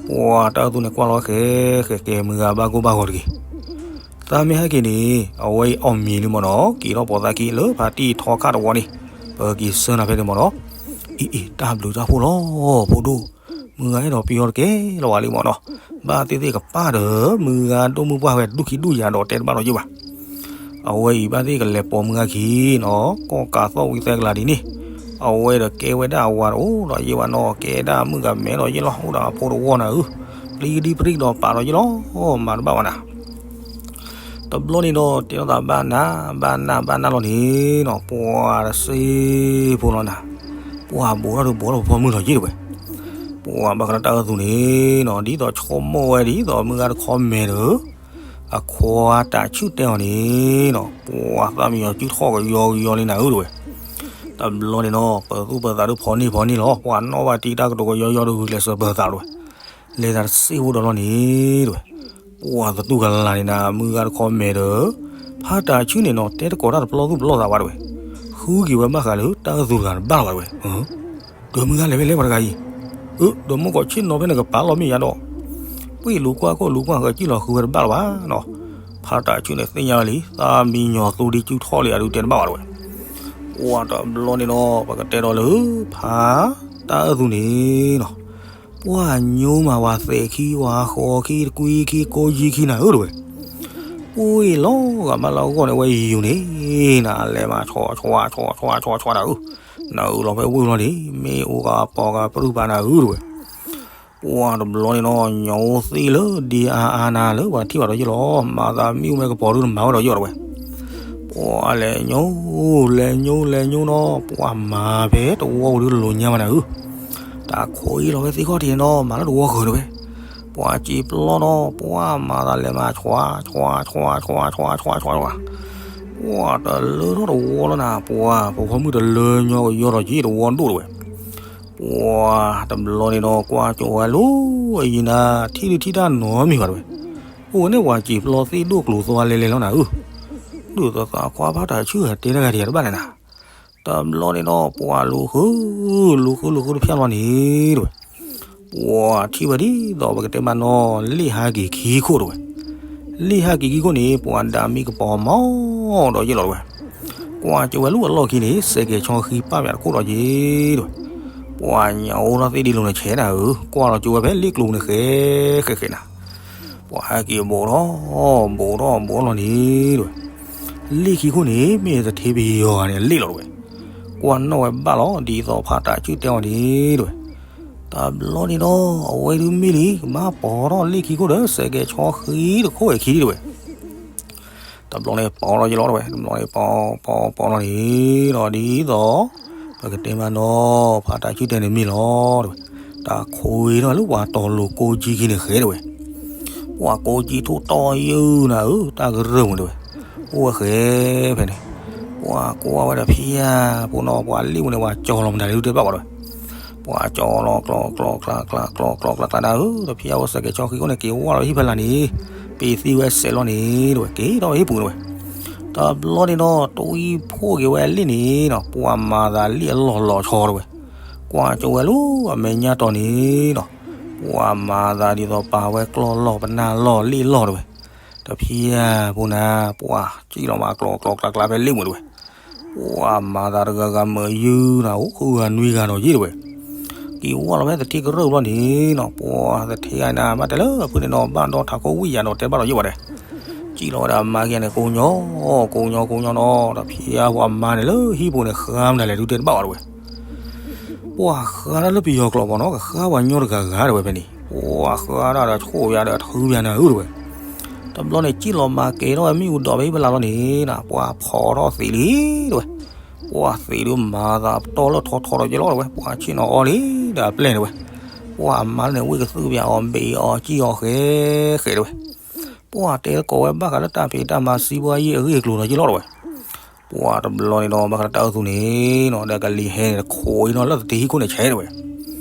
ပှၤတၢ်အိၣ်သူန့ၣ်ကွၢ်လီၤဃဲဃဲကဲ မုၢ်ဂၤဘၣ်ကိၢ်ဘၣ်ဂီၤတဂ့ၤ. သးမ့ၢ်ဟဲက့ၤန့ၣ် အဝဲအံၤအီၣ်မ့ၤလံမးနီၤ, က့ၤထီၣ်ပိာ်သးခံလၢဖါတံၢ်ထီခါတဝီန့ၣ်, ပက့ၤဆှၢနၤဖဲန့ၣ်မးနီၤ. အံၤအံၤ တၢ်ဘျုးတၢ်ဖှိၣ်လီၤ ဖိဒိၣ်, မုၢ်ဂၤအဲၣ်ဒိးပယီၤတကဲလီၤဝဲလံမးနီၤ, ဘၣ်သ့ၣ်သ့ၣ်ကပၣ်ဒီး မုၢ်ဂၤဒိၣ်မုၢ်ပှၢ်ဝဲဒူၣ်ခံဒူၣ်ယၤဒီးတဲတဘၣ်ဒီးယ့ၢ်ဘၣ်. အဝဲအံၤဘၣ်သ့ၣ်ကလဲၤပိာ်မုၢ်ဂၤခံနီၤ, ကီၢ်ကးသီၣ်ဝံၤသဲကလၤဒ်န့ၣ်, အဝဲဒီးကဲဝဲဒၣ်အဝၤတအိၣ်ဒီးယ့ၢ်ဘၣ်နီၤ, ကဲဒၣ်မုၣ်ကမဲဒီးယ့ၢ်လီၤ, အိၣ်ဒီးအဖိတဝီနၤဧၢ, ပျံၤကဒံပရံၣ်ဒီးပာ်ဒီးယ့ၢ်လီၤ, မၤတဘၣ်ဝဲနၤ. တဘျီန့ၣ်ဒီး တဲထီၣ်သးဘၣ်နၤ, ဘၣ်နၤ ဘၣ်နၤလီၤန့ၣ်နီၤ, ပှၤတစ့ဖိလီၤနၤ, ပှၤဘိးထီၣ်ဒီးဘိးထီၣ်ဖီမုၢ်လီၤယ့ၢ်တဲဝဲ. ပှၤဘၣ်ဃးဒီးတၢ်အိၣ်သူန့ၣ်နီၤ, ဒ်သိးဆိကမိၣ်ဝဲဒ်သိးမုၢ်ဂၤတခီမဲာ်ဒီး အခွါတၤဆူၣ်တဲအီၤန့ၣ်နီၤ, ပှၤသးမံယီၤစုထီၣ်ကယီကယီလံနၤဧၢတဲဝဲ. တဘျီန့ၣ်နီၤ ပသူၣ်ပသးဒုးဖီန့ၢ်ဖီန့ၢ်လီၤ, ပှၤနီၣ်ဘၣ်တံၤတၢ်ကတိၤကယီကယီဒီး ဂုာ်ကျဲးစၢးပၢၤသးတဲဝဲ. လဲၤသးတစ့ဖိဒီးလီၤန့ၣ်တဲဝဲ. ပှၤသတူၢ်ကလာ်န့ၣ်နၤ မုၢ်ဂၤတခီမဲာ်ဒီး ဖါတၤဆူၣ်န့ၣ်နီၤ တဲတကိးတၢ်တပလီၢ်သူၣ်ပလီၢ်သးဘၣ်တဲဝဲ. ဃုက့ၤဝဲဘၣ်ဃးလၢတၢ်အိၣ်သူတဂၤတဘၣ်လီၤဘၣ်တဲဝဲ. ဒီးမုၢ်ဂၤလဲၤဖဲလဲၣ်ပှၤတဂၤအံၤ, အၢ ဒီးမုၢ်ကီးဆ့ၣ်နီၤဖဲန့ၣ်ကပာ်လီၤမ့ၢ်ယါဒီး, ပှ့ၢ်လူၤကွၢ်ခိၣ်လူၤကွၢ်ဃၢၤ စံၣ်လီၤဃုာ်ဝဲတဘၣ်လၢၤဘၣ်နီၤ. ဖါတၢ်ဆူၣ်န့ၣ်သ့ၣ်ညါဝဲလံ သးမံညီၤသူဒံကၠူထီၣ်လံ အဒုးတဲတဘၣ်ဘၣ်တဝဲ. ပှၢ်တဘျီန့ၣ်ဒီး ပကတဲဒီးလၢ ဖါတၢ်အၢၣ်သူန့ၣ်နီၤ, ပှၢ်ညိမးဝဲသဲးခံ ဝဲဃိးခံ တကွံခံ ကိးယံခံနၤဧၢတဝဲ. ပှ့ၢ်လီၤဂာ်မးလၢအဂီၢ်န့ၣ် ဝဲယံၤယူၤန့ၣ် နလဲၤမးဆီဆီဆီဆီဆီဆီတၢ်ဧၢ, နအုးလီၤဖဲဝ့ၢ်လီၤန့ၣ် မ့ၢ်အိၣ်ဂၤပီၤဂၤပြူၢ်ပာ်နၤဧၢတဝဲ. ပှၢ်တဘျီန့ၣ်ဒီး ညိသ့ၣ်လၢဒံအါအါနၤလၢပှၤထံၣ်ဘၣ်ဒီးယ့ၢ်လီၤ မၤသးမံၣ်အိၣ်မ့ၢ်ကပီၤဒုးနမၤဝဲဒီးယ့ၢ်လီၤတဝဲ. ပှၢ်လဲၤညိ လဲၤညိ လဲၤညိနီၤ ပှၢ်မၤဖဲတဝီပူၤဒုးတလိၤညါဘၣ်နၤဧၢ, တၢ်ခိးအံၤလီၤဖဲသ့ၣ်ခီၣ်ထံးန့ၣ်ဒီး မၤလၢတဝီဃၢၤတဝဲ. ပှၢ်စံးပျီနီၤ ပှၢ်မၤသးလဲၤမး ဆွါ ဆွါ ဆွါ ဆွါ ဆွါ ဆွါ ဆွါ ဆွါ ပှၢ်တလၢထီၣ်တဝီလီၤနၤ ပှၢ် ပဖိမုၣ်တလၢညီကယီဒီးက့ၤတဝီဒိၣ်တဝဲ. ပှၢ်တဘျီန့ၣ်ဒီး ကွၢ်ကၠိဝဲလၢအယံၤနၤ ထံၣ်ဒုးထံၣ်တၢ်နီတမံၤဘၣ်တဝဲ. အိၣ်ဝဲန့ၣ်ပှၢ်စံးပျီသ့ၣ်ဒိၣ်ကျိၤသွါလဲၤလဲၤလီၤနၤဧၢ, ဒုးသသးခွါဖါတၢ်ဆူၣ်တဲတဂၤတယၤတဘၣ်လဲၣ်နၤ. တဘျီန့ၣ်ဒီး ပှၢ်လူၤဃု လူၤဃု လူၤဃုတဖျၢၣ်လီၤန့ၣ်တဝဲ. ပှၢ်ထံၣ်ဝဲဒ်သိးပကတဲမးနီၤ လ့ၣ်ဟးက့ၤခံခိၣ်တဝဲ. လ့ၣ်ဟးက့ၤခံခိၣ်န့ၣ် ပှၢ်ဒၣ်မံကပီၤမီဒီးယ့ၢ်လီၤတဝဲ. ကွၢ်ကၠိဝဲလၢအလီၢ်ခံန့ၣ် စဲးကဲၤဆီဃံပၣ်ပၠးတခိၣ်ဒီးက့ၤတဝဲ. ပှၢ်ညါအိၣ်ထီၣ်သ့ၣ်ဒ်လိၤန့ၣ်ဆဲးနၤဧၢ, ကွၢ်လီၤကၠိဝဲဖဲလ့ၣ်ကျိၤန့ၣ် ဃဲဃဲဃဲနၤ. ပှၢ်ဟဲက့ၤဘိးထီၣ် ဘိးထီၣ်ဘိးထီၣ်လီၤန့ၣ်တဝဲ. လ့ၣ်ခံခိၣ်န့ၣ် မ့ၢ်သထ့ပယီၤဂၤန့ၣ်အလ့ၣ်လီၤတဝဲ. ကွၢ်နီၣ်ဝဲဘၣ်လီၤ ဒ်သိးဖါတၢ်ဆူၣ်တဲအီၤန့ၣ်တဝဲ. တဘျီန့ၣ်ဒီး အဝဲဒုးမ့ၢ်လံ ကမၤပိာ်ထီၣ်လ့ၣ်ခံခိၣ်ဒီး စဲးကဲၤဆီဃံတခိၣ်ဝဲခံတဝဲ. တဘျီန့ၣ်ပိာ်ထီၣ်ယ့ၢ်လီၤတဝဲ, တဘျီန့ၣ်ပိာ်ပိာ်ပိာ်လီၤန့ၣ်ဒီး ဒ်သိး ပကတဲမးနီၤ ဖါတၢ်ဆူၣ်တဲန့ၣ်မ့ၢ်လီၤတဝဲ. တၢ်ခိးအံၤနီၤလၢပှၤတီၤလိၤကိးကံခံန့ၣ်ဃဲတဝဲ. ပှၢ်ကိးကံထိၣ်တီၢ်ယုၢ်နၤဧၢ, တၢ်ကရၢၢ်မုၣ်တဝဲ. အိၣ်ဝဲဃဲဖဲန့ၣ်. ပှၢ်ကွၢ်ဝဲဒီးဖံယါဖိနီၤ ပှၢ်လ့ၣ်ဝဲန့ၣ် ပှၢ်ကၠီလီၤမတၤလဲၣ်ဒုးတဲဘၣ်ဝဲတဝဲ. ပှၢ်ကၠီလီၤကျီကျီကျါကျါကျီကျီကျါကျါနၤဧၢ, ဒီးဖံယါဝဲစဲးကဲၤဆီဃံခိၣ်န့ၣ် က့ၤဝါလီၤဟံၣ်ဖဲလၢ်န့ၣ်, ပ့ၤသံဝဲစဲးလီၤန့ၣ်တဝဲ က့ၤဒီးဟံၣ်ပူၤတဝဲ. တဘျီန့ၣ်ဒီး တဝံဖိးက့ၤဝဲလ့ၣ်န့ၣ်နီၤ ပှၢ်မၤသးလ့ၣ်အလီၢ်လီၤဆီတဝဲ. ကွၢ်ကၠိဝဲလၢအမဲာ်ညါတီၤန့ၣ်နီၤ ပှၢ်မၤသးဒ်သိးပာ်ဝဲကျီလီၢ်ပနၢ်လီၢ်လ့ၣ်လီၢ်တဝဲ. ဒီးဖံယါဖိနၤ ပှၢ်စံၣ်လီၤမးကျီကျီကျါကျါဖဲလ့ၣ်မုာ်တဝဲ. ပှၢ်မၤသးတဂၤဂၤမုာ်ယုၢ်နၤ အိၣ်ဃုဂၤနွံဂၤဒီးယ့ၢ်တဝဲ. က့ၤဝါလီၤဖဲသထ့ကရၢၢ်ဘျီန့ၣ်နီၤ ပှၢ်သထ့ဂၤန့ၣ် ဘၣ်တဲလၢအဖုန့ၣ်နီၤ ဘၣ်ဒီထးခိၣ်ဝံၣ်ယၤဒီးတဲဘၣ်ဒီးယ့ၢ်ဝဲဒၣ်. စံၣ်လီၤဝဲဒၣ်အမါက့ၤန့ၣ် ကိးညီ ကိးညီကိးညီနီၤ ဒီးဖံယါဖိအမါန့ၣ်လၢဟံၣ်ပူၤန့ၣ် ဃါမနုၤလဲၣ်ဒုးတဲတဘၣ်ဝဲတဝဲ. ပှၢ်ဃါတၢ်လၢပယီၤကျိာ်မးနီၤ ကဃါပှၤညီတဂၤဂၤတဝဲဖဲန့ၣ် ပှၢ်ဃါတၢ်ဒီးဆိၣ်ပၠးဒီးထုပၠးနၤဧၢတဝဲ. တဘျီန့ၣ် စံၣ်လီၤမၤကဲၤထီၣ်ဝဲမ့ၣ်အူဒိးဖဲဟံၣ်ဖဲလၢ်လီၤန့ၣ်နီၤ ပှၢ်ဖီထီၣ်သံးလံတဝဲ. ပှၢ်သံးဒုးမၤသးပတီၢ်လၢထီထီဒီးယ့ၢ်လီၤတဝဲ ပှၢ်ဆ့ၣ်နီၤအီၤလံဒီးအပျဲၢ်တဝဲ. ပှၢ်အမါန့ၣ် ဝ့ၢ်ကသုၣ်ပၠးအီၤ ဘ့းအီၤ စံၣ်အီၤဃဲဃဲတဝဲ. ပှၢ်တဲသကိးဝဲဘၣ်ဃးလၢတၢ်ဖံးတၢ်မၤစံးဘှါယံၢ်အဂ့ၢ်အကျိၤဒီးယ့ၢ်လီၤတဝဲ. ပှၢ်တဘျီန့ၣ်ဒီး ဘၣ်ဃးလၢတၢ်အၢသူန့ၣ်နီၤ ဒီးကလံၤဟဲန့ၣ် တခိးအံၤနီၤ လၢသထ့ဟံၣ်ခိၣ်န့ၣ်ဆဲးတဝဲ.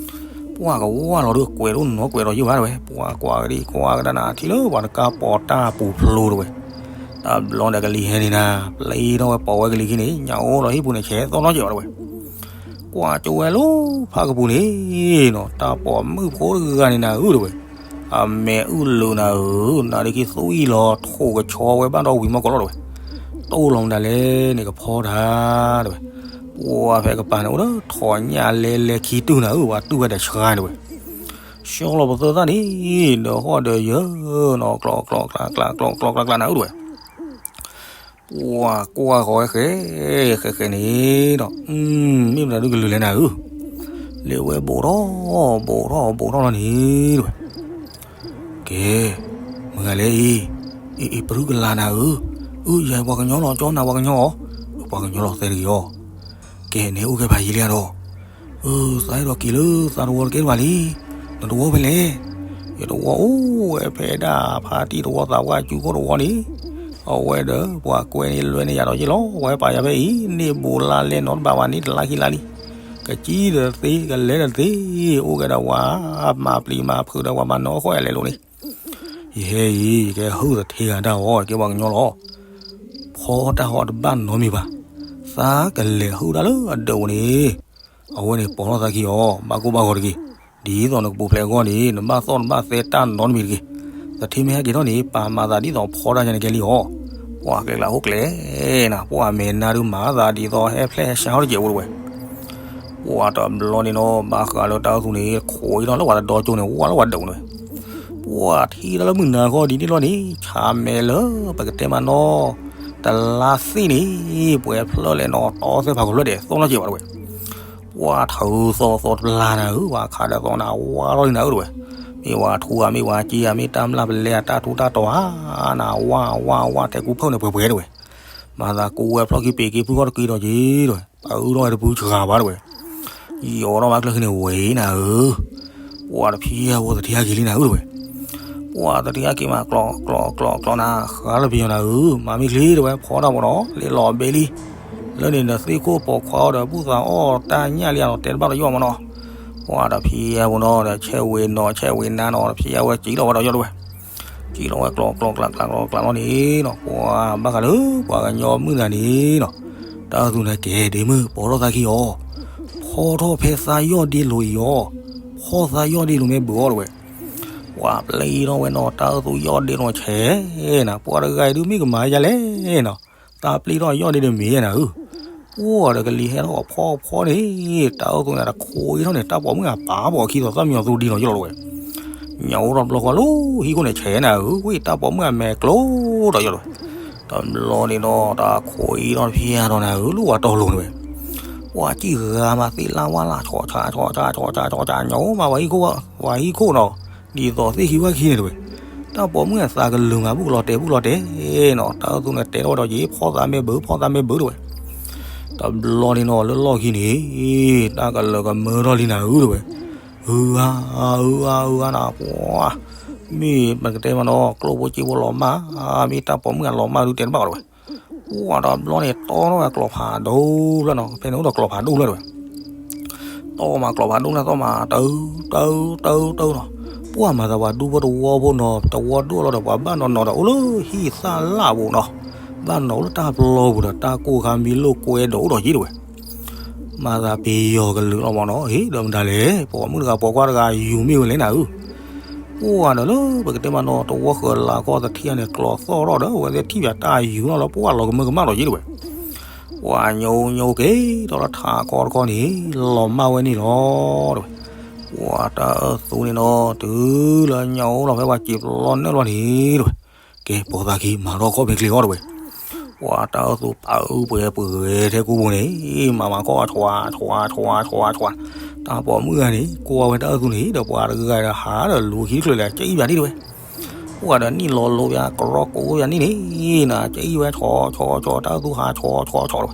ပှၢ်ကဝၢ်လီၤဒုး ကွဲးဒိၣ်နီၤ ကွဲးဒီးယ့ၢ်ဘၣ်တဝဲ. ပှၢ်ကွၢ်ကဒံကွၢ်ကဒါနၤ ထံၣ်လၢပှၤတကါပိာ်တၢ်ပူၤဖျိတဝဲ. တဘျီဒီးကလံၤဟဲန့ၣ်နၤ ပျဲထီၣ်ဝဲပိာ်ဝဲကလံၤခံန့ၣ် ညၣ်အိၣ်ဒီးဟံၣ်ပူၤန့ၣ် ဆဲးသီနီၢ်ကဲးဘၣ်တဝဲ. ကွၢ်ကၠိဝဲလၢဖးကပူၤန့ၣ်နီၤ တၢ်ပိာ်မုၣ်ဖိတဂၤန့ၣ်နၤဧၢတဝဲ. အမဲာ်အုၣ်လၢာ်နၤဧၢ, နၤဒုးက့သွံၣ်လီၤထိးကဆီဝဲဘၣ်ဒီးဝံၤမီၢ်ကီးလီၤတဝဲ. တအိၣ်လီၤမတၤလဲၣ်န့ၣ် ကဖီတၢ်တဝဲ. ပှၢ်ဖဲကပၤန့ၣ် အိၣ်ဒီးထိးညၣ်လဲလဲခံတုၢ်နၤဧၢ, ပှၤတုၢ်ဝဲဒီးဆှါတဝဲ. ဆှီလီၤပသၢသၣ်န့ၣ် ဒီးဟီၣ်ဒီးယၢၤနီၤ ကျီကျီကျါကျါ ကျီကျီကျါကျါနၤဧၢတဝဲ. ပှၢ်ကွၢ်ဃီၤဝဲဃဲ ဃဲဃဲန့ၣ်ဒီး မ့ၢ်မတၤဒုးကလုာ်လဲၣ်နၤဧၢ. လဲၤဝဲဘိးထီၣ် ဘိးထီၣ် ဘိးထီၣ်လီၤန့ၣ်တဝဲ. ကဲ မုၢ်ဂၤလဲၣ်အံၤ, အံၤ အံၤ ပြူၢ်ကလာ်နၤဧၢ, အၢ ယၤပှၤကညီလီၤ ကၠီနၤပှၤကညီအီၤ, ပှၤကညီလီၤသဲတဂ့ၤအီၤ. ကဲ နဟဲအိၣ်ကဲဖးယံာ်လံဧါဒီး, အၢ သးအဲၣ်ဒိးက့ၤလၢသးတဝီတကဲဘၣ်လံ, နတဝီဖဲလဲၣ်. ယတဝီအိၣ်ဝဲဖဲဒၣ်ဖါတံၢ်တဝီသးပှၢ်ကၠူခိၣ်တဝီန့ၣ်, အဝဲဒီးပှၤကွဲန့ၢ်လွဲန့ၢ်ယၤဒီးယ့ၢ်လီၤ, ဝဲပာ်ယၤဖဲအံၤ န့ၢ်ဘိးလါလဲနီတဘၣ်ဘၣ်န့ၣ် တလါခံလါလံ. ကစံၣ်ဒီးသ့ ကလဲၤဒီးသ့, အိၣ်ကဲဒီးပှၤမၤပျံၤမၤဖုးဒီးပှၤမၤနီၢ်ဃီယၤလဲၤလိာ်န့ၣ်. ယဟဲအံၤ ယကဟုၣ်သထ့ဂၤတၢ်အီၤ ကဲပှၤကညီလီၤ. ဖီတၢ်ဟီတဘၣ်နီတမံၤဘၣ်. သးကလဲၤဟုၣ်တၢ်လၢအဒၢးပူၤန့ၣ်, အဝဲန့ၣ်ပိာ်ထီၣ်သးခံအီၤ ဘၣ်ကိၢ်ဘၣ်ဂီၤတဂ့ၤ. ဒ်သိးနကပူၤဖျဲးအဂီၢ်န့ၣ် နဘၣ်သီၣ်နဘၣ်သဲတၢ်နီတမံၤတဂ့ၤ. တထံၣ်မ့ၢ်ဟဲက့ၤထီၣ်န့ၣ် ပာ်မၤသးဒ်သိးဖီတၢ်ညါန့ၣ်ကဲလံအီၤ, ပှၤကျဲကျါဟိကျဲနၤ, ပှၤမဲာ်နါဒုးမၤသးဒ်သိးဟဲဖျဲၣ်ဟဲဆါထီၣ်တကဲးဖိတဝဲ, ပှၤတဘျီန့ၣ်နီၤ ဘၣ်ဃးလၢတၢ်အၢသူန့ၣ် ခိးအံၤနီၤလၢပှၤတဒီကၠိန့ၣ် ဝါလၢပှၤဒိးန့ၣ်ဝဲ, ပှၤထံၣ်လၢမုၢ်နၤဃီဒ်န့ၣ်လီၤန့ၣ် ဆါမဲာ်လၢပကတဲမးနီၤ တလါသ့ၣ်န့ၣ် ပှဲၤဖျၢၣ်လဲၣ်နီၤ တီသဲဖးကဖျၢၣ်ဒဲး သီၣ်နီၢ်က့ၤဝဲတဝဲ ပှၤထုးသီသီတဘျါနၤဧၢ, ပှၤခးဒီးသီနၤ ဝါထီၣ်လံနၤဧၢတဝဲ, မ့ၢ်ဝဲထူဧါ မ့ၢ်ဝဲက့ဧါ မ့ၢ်တၢ်မျၢ်ပလဲဧါ တၢ်ထူတၢ်တီၤဧါ, နၤဝါဝါဝါ တဲကူဖၢၣ်န့ၣ်ပှဲၤပှဲၤတဝဲ, မၤသးကူဝဲဖျီၣ်ခံပ့ၤက့ၤဖုၣ်ခီၣ်တက့ၤဒီးက့ၤတဝဲ, ပအုၣ်ထီၣ်ဝဲတပုၢ်စှၤဘၣ်တဝဲ, ယီၤထီၣ်ဘၣ်ကျၢၢ်ခံန့ၣ်ဝဲနၤဧၢ, ပှၤတဖံးအဖိသထံၣ်ဟဲက့ၤလံနၤဧၢတဝဲ ပှၤသထံၣ်ဟဲက့ၤမး ကျီကျီကျီကျီနၤ ဃါလၢပယီၤနၤဧၢ, မၤမ့ၢ်ချ့တဝဲ ဖီတၢ်ပီးနီၤ လ့လီၤဘဲလံ, လၢန့ၣ်ဒီးသ့ၣ်ခိၣ်ပိာ်ခွါအီၤဒီး ဘူၣ်သးအီၣ်တၢ်ညၣ်လံဧါနီၤ တဲတဘၣ်ဒီးယီၣ်မးနီၤ, ပှၤတဖံးအဖိနီၤဒီး ဆဲးဝဲနီၤ ဆဲးဝဲနါနီၤ တဖံးအဝဲကံလီၤဝဲဒီးယီၣ်တဝဲ, ကံလီၤဝဲကျီကျီကျီကျီကျီကျီလီၤန့ၣ်နီၤ ပှၤဘၣ်ဃးလၢပှၤကညီမုၣ်တဂၤန့ၣ်နီၤ, တၢ်အၢသူန့ၣ်ကဲဒ့မုၣ် ပိာ်ထီၣ်သးခံအီၤ, ဖီထီၣ်ဖဲသးယီၢ်ဒ့လိၤအံၤအီၤ, ဖီၣ်သးယီၢ်ဒ့လိၤမ့ၢ်ဘုးအီၤတဝဲ, ပှၤပျံၤထီၣ်ဝဲနီၤ တၢ်အၢသူယီၢ်ဒ့လိၤဆဲးနၤ ပှၤတဂၤအံၤဒုးမ့ၢ်ကမၤယၤလဲၣ်နီၤ, သးပျံၤထီၣ်ယီၢ်ဒ့တမ့ၢ်နၤဧၢ ပှၤဒီးကလံၤဟဲထီၣ်ဖီဖီန့ၣ်, တၢ်အၢသူန့ၣ်တခိးအံၤထီၣ်န့ၣ် တၢ်ပိာ်မုၣ်အပၢ်ပိာ်ခံသိးသၣ်မံညီၤသူဒံနီၤယီၢ်လီၤတဝဲ, ညၣ်အိၣ်ထီၣ်ဘျီဃီလၢဟံၣ်ခိၣ်န့ၣ်ဆဲးနၤဧၢ, ဝံၣ်တၢ်ပိာ်မုၣ်အမဲာ်ကျိဒီးယီၢ်လီၤတဝဲ, တဘျီန့ၣ်ဒီး တၢ်ခိးအံၤထီၣ်တဖံးအါထီၣ်နၤဧၢ လၢပှၤတီလိၤတဝဲ, ပှၤစံၣ်ဂၤမးသ့လၢဝါလၢ ဆီၣ်ဆၣ်ဆီၣ်ဆၣ်ဆီၣ်ဆၣ် ညၣ်အိၣ်မးပှၤဟံၣ်ခိၣ်, ပှၤဟံၣ်ခိၣ်နီၤ, ဒ်သိးသ့ၣ်ခံဝၣ်ခံန့ၣ်တဝဲ, တၢ်ပိာ်မုၣ်အသးကလုာ်မး ဘူၣ်ကလီၤတဲာ်ဘူၣ်ကလီၤတဲာ်နီၤ, တၢ်အၢသူန့ၣ်တဲထီၣ်ဝဲဒီးယံၤ ဖီၣ်သးမဲာ်ဘုး ဖီၣ်သးမဲာ်ဘုးတဝဲ, တဘျီန့ၣ်နီၤ လၢလီၢ်ခံန့ၣ်, တၢ်ကလၢၤကမၢထီၣ်လံနၤဧၢတဝဲ, အၢအါ အၢအါ အၢအါနၤ ပှၤ, မ့ၢ်ပကတဲမးနီၤ ကျိၣ်ဖိစ့ဖိလီၤမၢ်, မ့ၢ်တၢ်ပိာ်မုၣ်အလီၤမၢ်ဒုးတဲတဘၣ်အီၤတဝဲ, ပှၤတဘျီန့ၣ် တီထီၣ်ဝဲကျီၢ်ဖးဒိၣ်ဖျၢၣ်နီၤ, ဖဲန့ၣ်အိၣ်ဒီးကျီၢ်ဖးဒိၣ်ဖျၢၣ်တဝဲ တီမးကျီၢ်ဖးဒိၣ်လၢသီၣ်မး တၢတၢတၢတၢနီၤ, ပှၤမၤသးပှၤဒူဖိတဝီဖိနီၤ, တဝီဒိၣ်လီၤဒီးပှၤဘၣ်နီၤနီၤဒီးအိၣ်လၢဟံၣ်သၣ်လၣ်ပူၤနီၤ, ဘၣ်နီၤလၢတၢ်ပျီပူၤဒီးတၢ်ကိၢ်ခါမံလိာ်ကွဲဒီးအိၣ်ဒီးယံၤတဝဲ, မၤသးပယီၤကလုာ်လီၤမးနီၤ, ဟ့ၣ်ဒီးမတၤလဲၣ် ပိာ်မုၣ်တဂၤပိာ်ခွါတဂၤယူၤမ့ၢ်ဝဲလဲၣ်နၤဧၢ ပှၤဒီးလၢပကတဲမးနီၤ တဝီဃၢၤလၢ်ကီၢ်သထံၣ်န့ၣ် ကျီၢ်သီၣ်ထီၣ်ဒီး အဝဲသ့ၣ်ထံၣ်ပၠးတၢ်ယူၤနီၤလီၤ ပှၤလီၤကမၢကမၣ်ဒီးယံၤတဝဲ, ပှၤညိညိက့ၤဒီးလၢထးခီတခီန့ၣ် လီၤမၢ်ဝဲန့ၣ်လီၤတဝဲ, ပှၤတၢ်အၢသူန့ၣ်နီၤ တုၤလၢညၣ်အိၣ်လီၤဖဲပှၤစံာ်ပျီနၢၣ်လီၤန့ၣ်တဝဲ, ကဲပိာ်သးခံမၤထီၣ်ခီၣ်ဖံးချ့အီၤတဝဲ ပှၤတၢ်အၢသူပာ်အုၣ်ပှဲၤပှဲၤထဲကူပူၤန့ၣ်, မၤမၤခီၣ် ဆွး ဆွး ဆွး ဆွး ဆွး, တၢ်ပိာ်မုၣ်ဂၤန့ၣ် ကွၢ်ဝဲတၢ်အၢသူန့ၣ် ဒီးပှၤတဂၤဒီးဟးဒီးလူၤခံတချုးလဲၣ် ကၠအံၣ်ပၠးဒံးတဝဲ, ပှၤဒီးနံၣ်လီၤလိၤပၠး ကရီကိးပၠးနံၣ်န့ၣ်, နၤကၠအံၣ်ဝဲ ဆွး ဆွး ဆွး တၢ်အၢသူဟး ဆွး ဆွး ဆွး တဝဲ,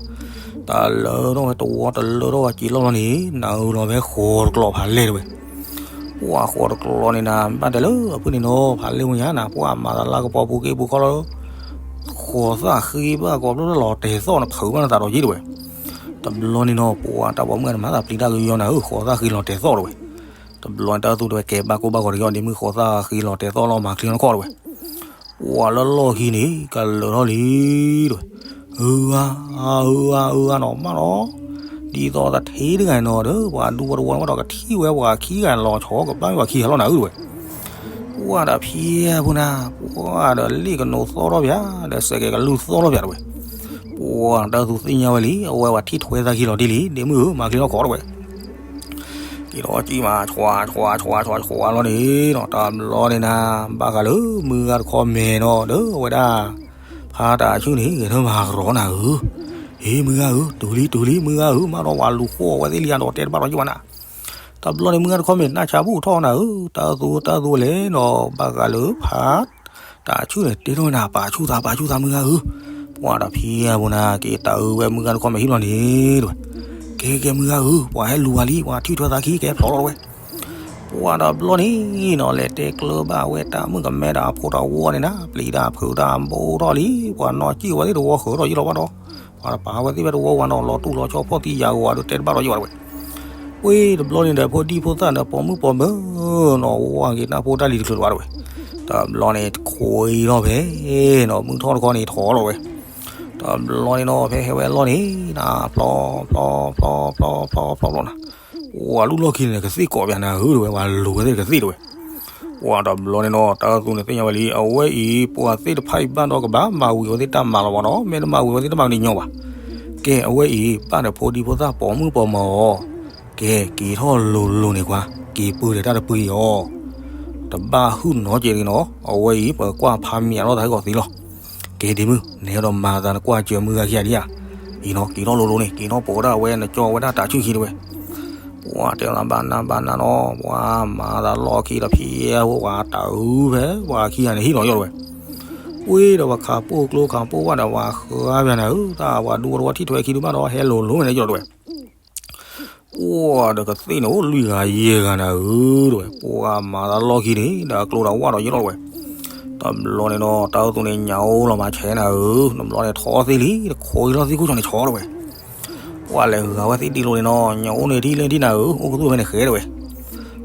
တလၢထီၣ်ဝဲတဝီတလၢထီၣ်ဝဲစံာ်လီၢ်လီၤန့ၣ် နၤဧၢလီၤဖဲဃိးတကျီၢ်ဖးလဲၢ်တဝဲ ပှၤဃိးတကျီၢ်န့ၣ်နၤ ဘၣ်တဲလၢအဖုၣ်န့ၣ်နီၤ ဖးလဲၢ်ဝဲညါနၤ ပှၤမၤသးလၢကပီၤပူၤက့ပူၤခီလၢ ဃိးသၣ်ဃ့ဘၣ်ကီးဘျီလၢလီၤတဲာ်သီၣ်နဖုးဘၣ်နသးဒီးယံၤတဝဲ, တဘျီန့ၣ်နီၤ ပှၤတၢ်ပိာ်မုၣ်န့ၣ် မၤသးပျံၤတၢ်ကယီနၤဧၢ ဃိးသၣ်ဃ့လီၤတဲာ်သီၣ်တဝဲ, တဘျီန့ၣ်တၢ်အၢသူတဝဲ ကဲဘၣ်ကိၢ်ဘၣ်ဂီၤတက့ၢ် ဒ့မုၣ် ဃိးသၣ်ဃ့လီၤတဲာ်သီၣ်လီၤ မၤချ့နီၢ်ခီၣ်တဝဲ ပှၤလၢလီၢ်ခံန့ၣ် ကလၢာ်ထီၣ်လံတဝဲ, အၢအါ အၢအါ အၢအါနီၤ မးနီၤ, ဒ်သိးသထ့တဂၤနီၤဒီး ပှၤဒူဖိတဝီန့ၣ်မးဒီး ကထံၣ်ဝဲပှၤခံဂၤလီၤဆီ ကဘၣ်မ့ၢ်ပှၤခံဂၤလီၤနၤဧၢတဝဲ, ပှၤဒီးဖံးအဖိနၤ ပှၤဒီးလ့ၣ်ကနိးသီၣ်ထီၣ်ပၠး ဒီးစဲးကဲးကလူၢ်သီၣ်ထီၣ်ပၠးတဝဲ, ပှၤတၢ်သူသ့ၣ်ညါဝဲလံ အဝဲပှၤထံၣ်ထွဲသးခံလီၤတံၢ်လံ ဒ့မုၣ်ဧၢ မၤချ့နီၢ်ခီၣ်တဝဲ က့ၤထီၣ်ကံၣ်မး ဆွး ဆွး ဆွး ဆွး လီၤန့ၣ်နီၤ တဘျီန့ၣ်နၤ ဘၣ်ဃးလၢမုၢ်ဂၤတခီမဲာ်နီၤ ဒီးအဝဲဒၣ် ဖးတၢ်ဆူၣ်န့ၣ် ဂဲၤထၢၣ်မၤကရီနၤဧၢ, ဟ့ၣ်မုၢ်ဂၤဧၢ တုၤလံ တုၤလံ မုၢ်ဂၤဧၢ မးဒီးပှၤလူၤဃိဝဲသ့ၣ်လံဒီးတဲတဘၣ်ဒီးယံၤဘၣ်နၤ, တဘျီန့ၣ်မုၢ်ဂၤတခီမဲာ် နၢ်ဆါဘူၣ်ထီၣ်နၤဧၢ, တၢ်သူ တၢ်သူလဲၣ်နီၤ ဘၣ်ဃးလၢဖး တၢ်ဆူၣ်န့ၣ် တဲထီၣ်ဝဲနၤ ပာ်ဆူၣ်သး ပာ်ဆူၣ်သးမုၢ်ဂၤဧၢ, ပှၤဒီးဖံးအဖိနၤ က့ၤတၢ်အၢဝဲမုၢ်ဂၤတခီမဲာ်ဟံၣ်လီၤန့ၣ်တဝဲ, ကဲကဲမုၢ်ဂၤဧၢ ပှၤဟဲလူၤဝဲလံ ပှၤထံၣ်ထွဲသးခံ ကဲဖျိးလီၤတဝဲ ပှၤတဘျီန့ၣ်နီၤ လဲၤတဲကျၢၤဘၣ်ဝဲတၢ်မုၣ်ကမဲ ဒီးအဖိတဝီန့ၣ်နၤ ပျံၤတၢ်ဖုးတၢ်ဘိထီၣ်လံ, ပှၤနီၢ်ကံၣ်ဝဲသ့ၣ်တဝီဃၢၤထီၣ်ယံၤလီၤဘၣ်ဒီး, ပှၤတပာ်ဝဲသ့ၣ်ဖဲတဝီဝဲနီၤ လီၤတူၢ်လီၤဆီဖီၣ်သံယာ်ဂီၤဒီးတဲတဘၣ်ဒီးယံၤဘၣ်တဝဲ, ဝ့ၢ်တဘျီန့ၣ်ဒီး ဖိဒံဖိသၣ်ဒီးပိာ်မုၣ်ပိာ်မၢၤနီၤ ဝဲက့ၤတၢ်ဖိတၢ်လံၤတချုးလၢၤဘၣ်တဝဲ, တဘျီန့ၣ်ခွံထီၣ်ဖဲနီၤ မုၢ်ထီၣ်တခီန့ၣ်ထီၣ်လီၤဝဲ, တဘျီန့ၣ်နီၤ ဖဲဟဲဝဲအလီၢ်န့ၣ် နၤဖျီဖျီဖျီဖျီဖျီဖျီဖျီနၤ ပှၤလူၢ်လီၢ်ခံန့ၣ် ကသ့ၣ်ကိးပၠးနၤဧၢတဝဲ ပှၤလူၤဝဲသ့ၣ်ကသ့ၣ်တဝဲ, ပှၤတဘျီန့ၣ်နီၤ တၢ်အၢၣ်သူန့ၣ်သ့ၣ်ညါဝဲလံ အဝဲအံၤ ပှၤသ့ၣ်တဖၣ်အံၤဘၣ်ဒီးကဘၣ်မၤဝံၤအဝဲသ့ၣ်တၢ်မၤလီၤမ့ၢ်နီၤ မ့ၢ်တမၤဝံၤအဝဲသ့ၣ်တၢ်မၤန့ၣ်ညီဘၣ်. ကဲ အဝဲအံၤ ဘၣ်ဒီးဖိဒံဖိသၣ်ပိာ်မုၣ်ပိာ်မၢၤအီၤ ကဲ က့ၤထီၣ်လိၤလိၤန့ၣ်ကွၢ် က့ၤပၢၢ်ဒီးတၢ်တပှံၤအီၤ တဘၣ်ဟုၣ်နီၤကဲးတဂ့ၤနီၤ အဝဲအံၤ ပကွၢ်ဖးမံၤအလီၢ်သးဟဲကီးသ့လီၤ. ကဲဒ့မုၣ် နဟဲဒီးမၤသးနကွၢ်စၢၤမုၢ်ဂၤခံဂၤဒံဧါ. အံၤနီၤ က့ၤထီၣ်လိၤလိၤန့ၣ် က့ၤထီၣ်ပိာ်ဝဲဒၣ်အဝဲနကၠီဝဲဒၣ်တၢ်ဆူၣ်ခံတဝဲ ပှၤတဲလီၤဘၣ်နၢ်ဘၣ်နၢ်နီၤ ပှၤမၤသးလီၢ်ခံဒီးဖံးအဝဲတၢ်အုၣ်ဖဲ ပှၤခံဂၤန့ၣ်ဟံၣ်လီၤယီၢ်တဝဲ ဝံၤဒီးပှၤခးပိၢ်ကျိခးပိၢ်ဝဲဒီးပှၤဃါပှၤနၤဧၢ တၢ်ပှၤဒူဖိတဝီထံၣ်ထွဲခံဒုဘၣ်ဒီးဟဲလိၤလိၤဝဲန့ၣ်ယီၢ်တဝဲ ပှၤဒီးကသ့ၣ်န့ၣ်အိၣ်လွံၢ်ဂၤယဲၢ်ဂၤနၤဧၢတဝဲ ပှၤမၤသးလီၢ်ခံန့ၣ် ဒီးကျိဒီးဝၣ်ဒီးယီၢ်လီၤတဝဲ တဘျီန့ၣ်ဒီး တၢ်အၢၣ်သူန့ၣ်ညၣ်အိၣ်လီၤမၤဆဲးနၤဧၢ တဘျီန့ၣ်ထီသ့လံ တခိးအံၤလီၤသ့ၣ်ခိၣ်ကၠီန့ၣ်ဆီတဝဲ ပှၤလဲၤဂၤဝဲသ့ၣ်ဒ့လိၤန့ၣ်နီၤ ညၣ်အိၣ်န့ၣ်ထံၣ်လၢထံၣ်နၤဧၢ အိၣ်ကသူၣ်ဖဲန့ၣ်ဃဲတဝဲ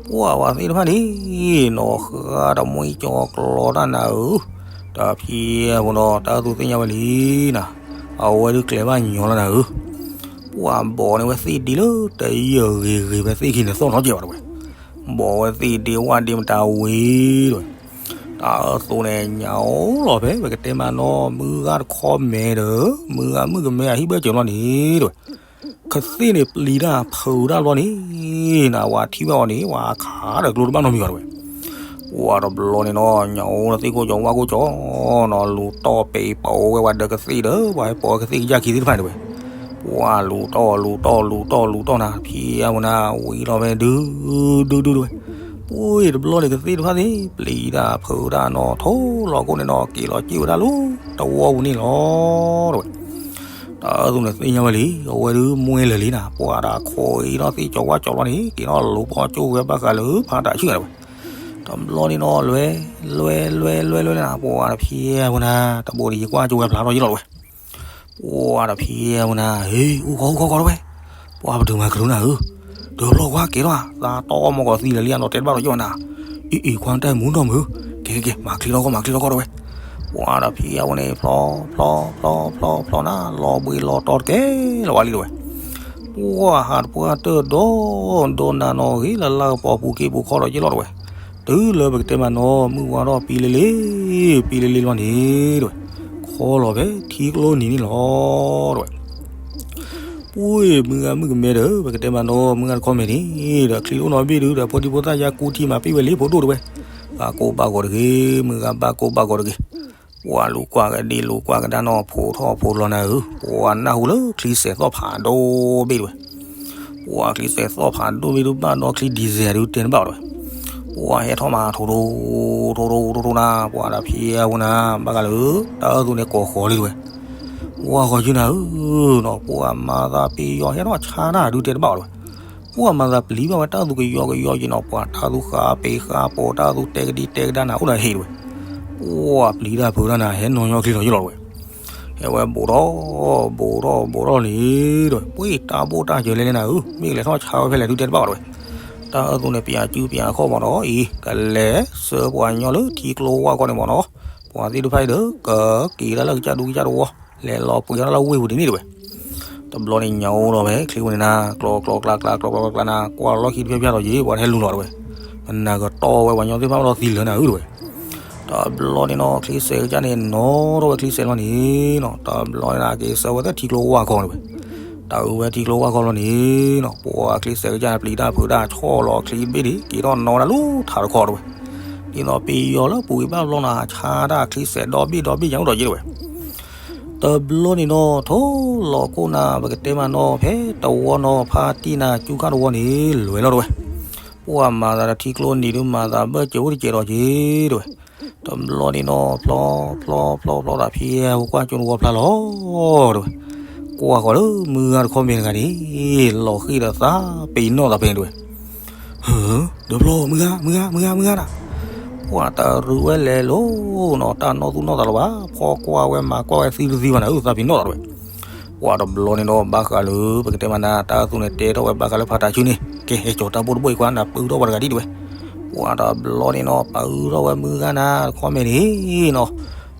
ပှၤဝဲသ့ၣ်တဖၣ်န့ၣ်နီၤ ဃါဒီးမှံကၠီကျီတၢ်နၤဧၢ တၢ်ဖံးအပူၤနီၤ တၢ်အၢၣ်သူသ့ၣ်ညါဝဲလံနၤ အဝဲဒုးကျဲၤဘၣ်ညီလီၤနၤဧၢ ပှၤဘီးန့ၢ်ဝဲသ့ၣ်ဒ့လၢတယၢၢ်ဂ့ၤဂ့ၤဖဲသ့ၣ်ခံန့ၣ်သီၣ်နီၤကဲးဘၣ်တဝဲ ဘီးဝဲသ့ၣ်ဒ့ဝၣ်ဒ့မတၤဝံၤတဝဲ တၢ်အၢၣ်သူန့ၣ်ညၣ်အိၣ်လီၤဖဲ ပကတဲမးနီၤ မုၢ်ဂၤတခီမဲာ်ဒီး မုၢ်ဂၤမုၣ်ကမဲအဟံၣ်ဘၢၣ်စၢၤဘျီန့ၣ်တဝဲ ကသ့ၣ်န့ၣ်ပျံၤတၢ်ဖုးတၢ်ဘျီန့ၣ် နဝၤထံၣ်ဝဲအီၤန့ၣ် ဝၤခးဒီးကျိတဘၣ်နီတမံၤဘၣ်တဝဲ ပှၤတဘျီန့ၣ်နီၤ ညၣ်အိၣ်လၢသ့ၣ်ခိၣ်ကၠီဝၣ်ခိၣ်ကၠီနီၤ လူၤတီၢ်ပံးပိာ်ဝဲဝဲဒီးကသ့ၣ်ဒီး ပှၤဟဲပိာ်ဝဲကသ့ၣ်ကယၢ်ခံသ့ၣ်တဖၣ်န့ၣ်တဝဲ ပှၤလူၤတီၢ်လူၤတီၢ်လူၤတီၢ်နၤ ဖံးအပူၤနၤ ဝံၤလီၤဖဲဒုဒုဒုဒုဝဲ ပှၤတဘျီန့ၣ်ကသ့ၣ်တဖၣ်သ့ၣ် ပျံၤတၢ်ဖုးတၢ်နီၤ ထိၣ်လီၤခိၣ်န့ၣ်နီၤ က့ၤလီၤစ့ၣ်ဝဲဒၣ်လၢတဝီပူၤန့ၣ်လီၤတဝဲ တၢ်အၢၣ်သူန့ၣ်သ့ၣ်ညါဝဲလံ အဝဲဒုးမွဲလၢာ်လံနၤ ပှၤဒီးခိးအံၤနီၤသ့ၣ်ကၠီဝၣ်ကၠီဘျီန့ၣ် က့ၤထီၣ်လိၤပိာ်ကၠိဝဲဘၣ်ဃးလၢဖးတၢ်ဆူၣ်နၤတဝဲ တဘျီန့ၣ်နီၤ လွဲ လွဲ လွဲ လွဲ လွဲ နၤ ပှၤတဖံးအပူၤနၤ တဘိးဒီးယကွၢ်ကၠိဝဲဖျါထီၣ်ယလီၤတဝဲ ပှၤတဖံးအပူၤနၤ ဟ့ၣ် အူခီ အူခီခီတဝဲ ပှၤပတုာ်မၤကရူနၤဧၢ တဘျီကွၢ်ကဲထီၣ် သးတီမီၢ်ကီးသံလၢာ်လံအနီၤတဲတဘၣ်ဒီးယီၢ်နၤ အံၤအံၤ ခွါတၢ်မူနီၢ်မုၢ် ကဲကဲကဲ မၤချ့ထီၣ်ကီၢ် မၤချ့ထီၣ်ကီၢ်တဝဲ ပှၤတဖံးအပူၤန့ၣ် ဖျီ ဖျီ ဖျီ ဖျီ ဖျီ ဖျီနၤ လီၤဘှံးလီၤတီၤတကဲလီၤဝဲလံတဝဲ ပှၤဟးတပှၢ်တၢၢ်ဒီး ဒီးနၤနီၢ်ဂ့ၤလၢ်လၢ်ကပီၤပူၤက့ၤပူၤခီဒီးယလီၤတဝဲ တုၤလၢပကတဲမးနီၤ မုၢ်ဝါထီၣ်ပံလ့လ့ ပံလ့လ့လီၤန့ၣ်တဝဲ ခီလီၤဖဲထံကျိနံၤန့ၣ်လီၤတဝဲ ပှၤမုၢ်ဂၤမုၣ်ကမဲဒီး ပကတဲမးနီၤ မုၢ်ဂၤတခီမဲာ်န့ၣ် ဒီးချံအိၣ်နီၤဘ့ၣ်ဒုး ဒီးဖိဒံဖိသၣ်ယါကူထံမၤပ့ၢ်ဝဲလံဖိဒိၣ်တဝဲ ဘၣ်ကိၢ်ဘၣ်ဂီၤတဂ့ၤ မုၢ်ဂၤဘၣ်ကိၢ်ဘၣ်ဂီၤတဂ့ၤ ပှၤလူၤကွၢ်ကဒ့လူၤကွၢ်ကဒါနီၤ ဖိထီၣ်ဖိလီၤနၤဧၢ ပှၤနၢ်ဟူလၢချံစဲးသီၣ်ဖးဒိၣ်ဘ့ၣ်တဝဲ ပှၤချံစဲးသီၣ်ဖးဒိၣ်ဘ့ၣ်ဒုးဘၣ်ဒီးချံဒံစဲးဒုးတဲတဘၣ်အီၤတဝဲ ပှၤဟဲထီၣ်မးထိၣ်ထိၣ် ထိၣ်ထိၣ်ထိၣ်ထိၣ်နၤ ပှၤဒီးဖံးအပူၤနၤ ဘၣ်ဃးလၢ တၢ်အၢၣ်သူန့ၣ်ကိးဃီလံတဝဲ ဝါဃီၤယုနၤဧၢနီၤ ပှၤမၤသးပ့ၤယီၤဟဲထီၣ်ဆါနၤဒုးတဲတဘၣ်အီၤတဝဲ ပှၤမၤသးပျံၤဘၣ်ဝဲတၢ်အၢ်သူကယီကယီယံၤနီၤ ပှၤတၢ်အၢ်သူဃါပ့ၤဃါပိာ်တၢ်အၢ်သူတဲကဒံတဲကဒါနၤအိၣ်ဒီးဟ့ၣ်တဝဲ ပှၤပျံၤတၢ်ဖုးတၢ်နၤ ဟဲနီၤညီချံလီၤယလီၤတဝဲ ဟဲဝဲဘူးထီၣ် ဘူးထီၣ်ဘူးထီၣ်လံတဝဲ ပှၤတၢ်ဘိၣ်တၢ်စၢၤလဲၣ်လဲၣ်နၤဧၢ မ့ၢ်ကလဲၤထီၣ်ဆါဝဲဖဲလဲၣ်ဒုးတဲတဘၣ်အီၤတဝဲ တၢ်အၢၣ်သူန့ၣ် ပျံၤစုပျံၤခီၣ်မးဒီးအံၤ ကလဲၤဆှၢပှၤညီလၢထံကျိဝၢ်ခီန့ၣ်မးနီၤ ပှၤသ့ၣ်တဖၣ်အံၤဒီး ကက့ၤတၢ်လၢကစၢ်ဒူကစၢ်တဝီ လဲၤလီၤပှ့ၤတၢ်လၢဝ့ၢ်ပူၤဒ်န့ၣ်တဝဲ တဘျီန့ၣ်ညၣ်အိၣ်ဒီးဖဲချံဝဲန့ၣ်နၤ ကျီကျီကျါကျါ ကျီကျီကျါကျါနၤ ကွၢ်လီၢ်ခံတဖျၢၣ်ဖျၢၣ်ဒီးယံၤ ပှၤတဟဲလူၤလီၤတဝဲ မနၤကတီၢ်ဝဲပှၤညီသ့ၣ်တဖၣ်ဒီးသံလၢနၤဧၢတဝဲ တဘျီန့ၣ်နီၤ ချံစဲးကစၢ်န့ၣ် နီၣ်ထီၣ်ဝဲချံစဲးလီၤန့ၣ်နီၤ တဘျီန့ၣ်နၤ က့ၤဆှၢဝဲသ့ၣ်ထံကျိဝၢ်ခီတဝဲ တၢ်အုးဝဲထံကျိဝၢ်ခီလီၤန့ၣ်နီၤ ပှၤချံစဲးကစၢ်န့ၣ် ပျံၤတၢ်ဖုးတၢ်ဆီၣ်လီၤချံတဘ့ၣ်ဒံး က့ၤထီၣ်နီၤဝဲဒၣ်လၢထးတခီတဝဲ ဒ်သိးပယီၤလၢပူၤကွံာ်ဘၣ်ဘျီနၤ ဆါတၢ်ချံစဲးဒီဘ့ၣ်ဒီဘ့ၣ်ယါအိၣ်ဒီးယဲတဝဲ တဘျီန့ၣ်နီၤ ထိၣ်လီၤခိၣ်နၤ ပကတဲမးနီၤ ဖဲတဝီနီၤ ဖါတံၢ်နၤ ကၠူခါတဝီန့ၣ် လဲၤလီၤတဝဲ ပှၤမၤသးဒီးထံကျိနံၤဒုး မၤသးဘၢၣ်စၢၤအိၣ်တစဲးဒီးက့ၤတဝဲ တဘျီန့ၣ်နီၤ ဖျီ ဖျီ ဖျီ ဖျီ တၢ်ဖံး ပကွၢ်ကၠိတဝီဖျါလီၤတဝဲ ကွၢ်ဃီၤလၢမုၢ်ဂၤတခီမဲာ်တဂၤန့ၣ် လီၤဃံၤဒီးသးပ့ၤနီၣ်သးဖဲန့ၣ်တဝဲ ဟၢ ဒီးဖျီ မုၢ်ဂၤ မုၢ်ဂၤ မုၢ်ဂၤ မုၢ်ဂၤနၤ ပှၤတရူးဝဲလဲၤလိၤနီၤ တၢ်နီၢ်သူၣ်နီၢ်သးလၢၤဘၣ် ဖီကွၢ်ဝဲမၤကွၢ်ဝဲသံတသံဘၣ်နၤ အုၣ်သးပ့ၤနီၣ်သးတဝဲ ပှၤတဘျီန့ၣ်ဒီးဘၣ်ဃးလၢ ပကတဲမးနၤ တၢ်အၢၣ်သူန့ၣ် တဲထီၣ်ဝဲဘၣ်ဃးလၢဖါတၢ်ဆူၣ်န့ၣ် ကဲ ဟဲကၠီၤတၢ်ဘိၣ်တဘိၣ်အံၤကွၢ် နပုၢ်ထီၣ်ပှၤတဂၤဒ်တဝဲ ပှၤတဘျီန့ၣ်နီၤ ပုၢ်ထီၣ်ဝဲမုၢ်ဂၤနၤ တခီမဲာ်န့ၣ်နီၤ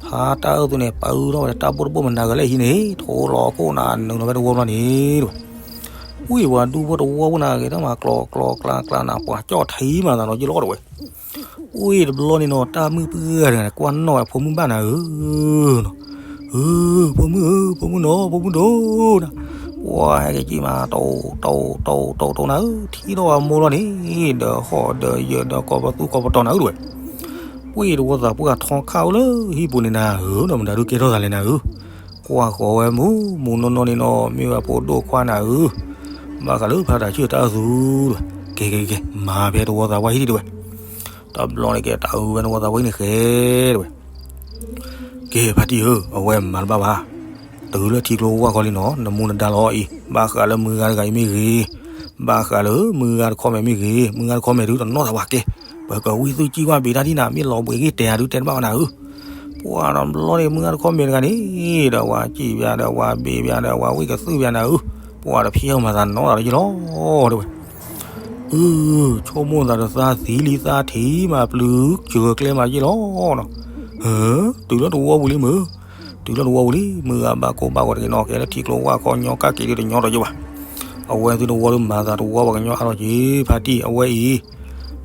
ဖါတၢ်အၢၣ်သူန့ၣ် ပုၢ်ထီၣ်ဝဲတၢ်ဘိၣ်တဘိၣ်မနၤဂၤလၢဟံးန့ၣ် ထိၣ်လီၤခိၣ်နၤ နုာ်လီၤဖဲတဝီဘျီန့ၣ်တဝဲ ဝံၤပှၤဒူဖိတဝီဖိနၤ ဂဲၤထီၣ်မးကျီကျီကျါကျါနၤ ပှၤကၠီၣ်ထံမးသးနီၤ ယလီၤတဝဲ အိၣ်တဘျီန့ၣ်နီၤ တၢ်မုၣ်ပှၢ်တဂၤန့ၣ် ကွၢ်နီၣ်ဝဲဖိမုၣ်ဘၣ်နၤဧၢနီၤ, ဧၢ, ဖိမုၣ်ဧၢ, ဖိမုၣ်နီၤ, ဖိမုၣ်ဒိၣ်နၤ, ပှၤဟဲက့ၤက့ၤမး တအိၣ်တအိၣ်တအိၣ်တအိၣ်တအိၣ်နၤဧၢ, ထံၣ်ထီၣ်ဝဲမိၢ်လီၤန့ၣ် ဒီးဟီၣ်ဒီးယၢၢ်ဒီးကိးပသူကိးပတီၤနၤဧၢတဝဲ, ပှၢ်တဝီသးပှၢ်ထီခၣ်အိၣ်လၢဟံၣ်ပူၤန့ၣ်နၤဧၢနီၤ, မတၤဒုးကဲထီၣ်သးလဲၣ်နၤဧၢ, ကွၢ်ဃီၤဝဲမူမူနီၢ်နီၢ်န့ၣ်နီၤ မ့ၢ်ဝဲဖိဒိၣ်ခွါနၤဧၢ, ဘၣ်ဃးလၢဖါတၢ်ဆၢၣ်တၢ်အသူတဝဲ, ကဲကဲကဲ မၤဖဲတဝီသးပှၢ်ဟံၣ်ဒံးတဝဲ တဘျီန့ၣ်ကဲ တၢ်အုးဝဲနဝီသးပှၢ်ဟံၣ်န့ၣ်ဃဲတဝဲ, ကဲဖါတံၢ်ဧၢ, အဝဲမၤတဘၣ်ဘၣ်, တုၤလၢထံကျိဝၢ်ခီလံနီၤ နမူနဒါလီၤအံၤ ဘၣ်ဃးလၢမုၢ်ဂၤတဂၤအံၤမ့ၢ်ဂ့ၤ, ဘၣ်ဃးလၢမုၢ်ဂၤတခီမဲာ်မ့ၢ်ဂ့ၤ, မုၢ်ဂၤတခီမဲာ်ဒုးတနီၣ်သးဝဲကဲ, ပကဝံသုကံၣ်ကွၢ်ဘ့းတၢ်ဒ်နၤ မ့ၢ်လီၤဘှံးဂ့ၢ်တဲအဒုးတဲတဘၣ်ဝဲနၤဧၢ, ပှၤတဘျီန့ၣ်မုၢ်ဂၤတခီမဲာ်တဂၤန့ၣ်, ဒီးဝဲကံၣ်ဘၣ်ဒီးဝဲဘ့းဘၣ်ဒီးဝဲဝံၣ်ကသုၣ်ဘၣ်နၤဧၢ, ပှၤတဖျဲၣ်မၤသးနီၣ်သးလၢယလီၤတဝဲ အၢ, ဆိကမိၣ်သးဒီးသးသံလံသးထံၣ်မးပျုၤစၢၤကျဲမးယ့ၢ်လီၤနီၤ, ဟၢ, တုၤလၢတဝီပူၤလံမုၢ်, တုၤလၢတဝီပူၤလံ မုၢ်ဂၤဘၣ်ကိၢ်ဘၣ်ဂီၤတဂ့ၤနီၤ ကဲလၢထံကျိဝၢ်ခီညီကၣ်က့ၤဒုးတညီဒီးယ့ၢ်ဘၣ်, အဝဲသုတဝီဒုးမၤသးတဝီပှၤကညီအါထီၣ်က့ၤ ဖါတံၢ်အဝဲအံ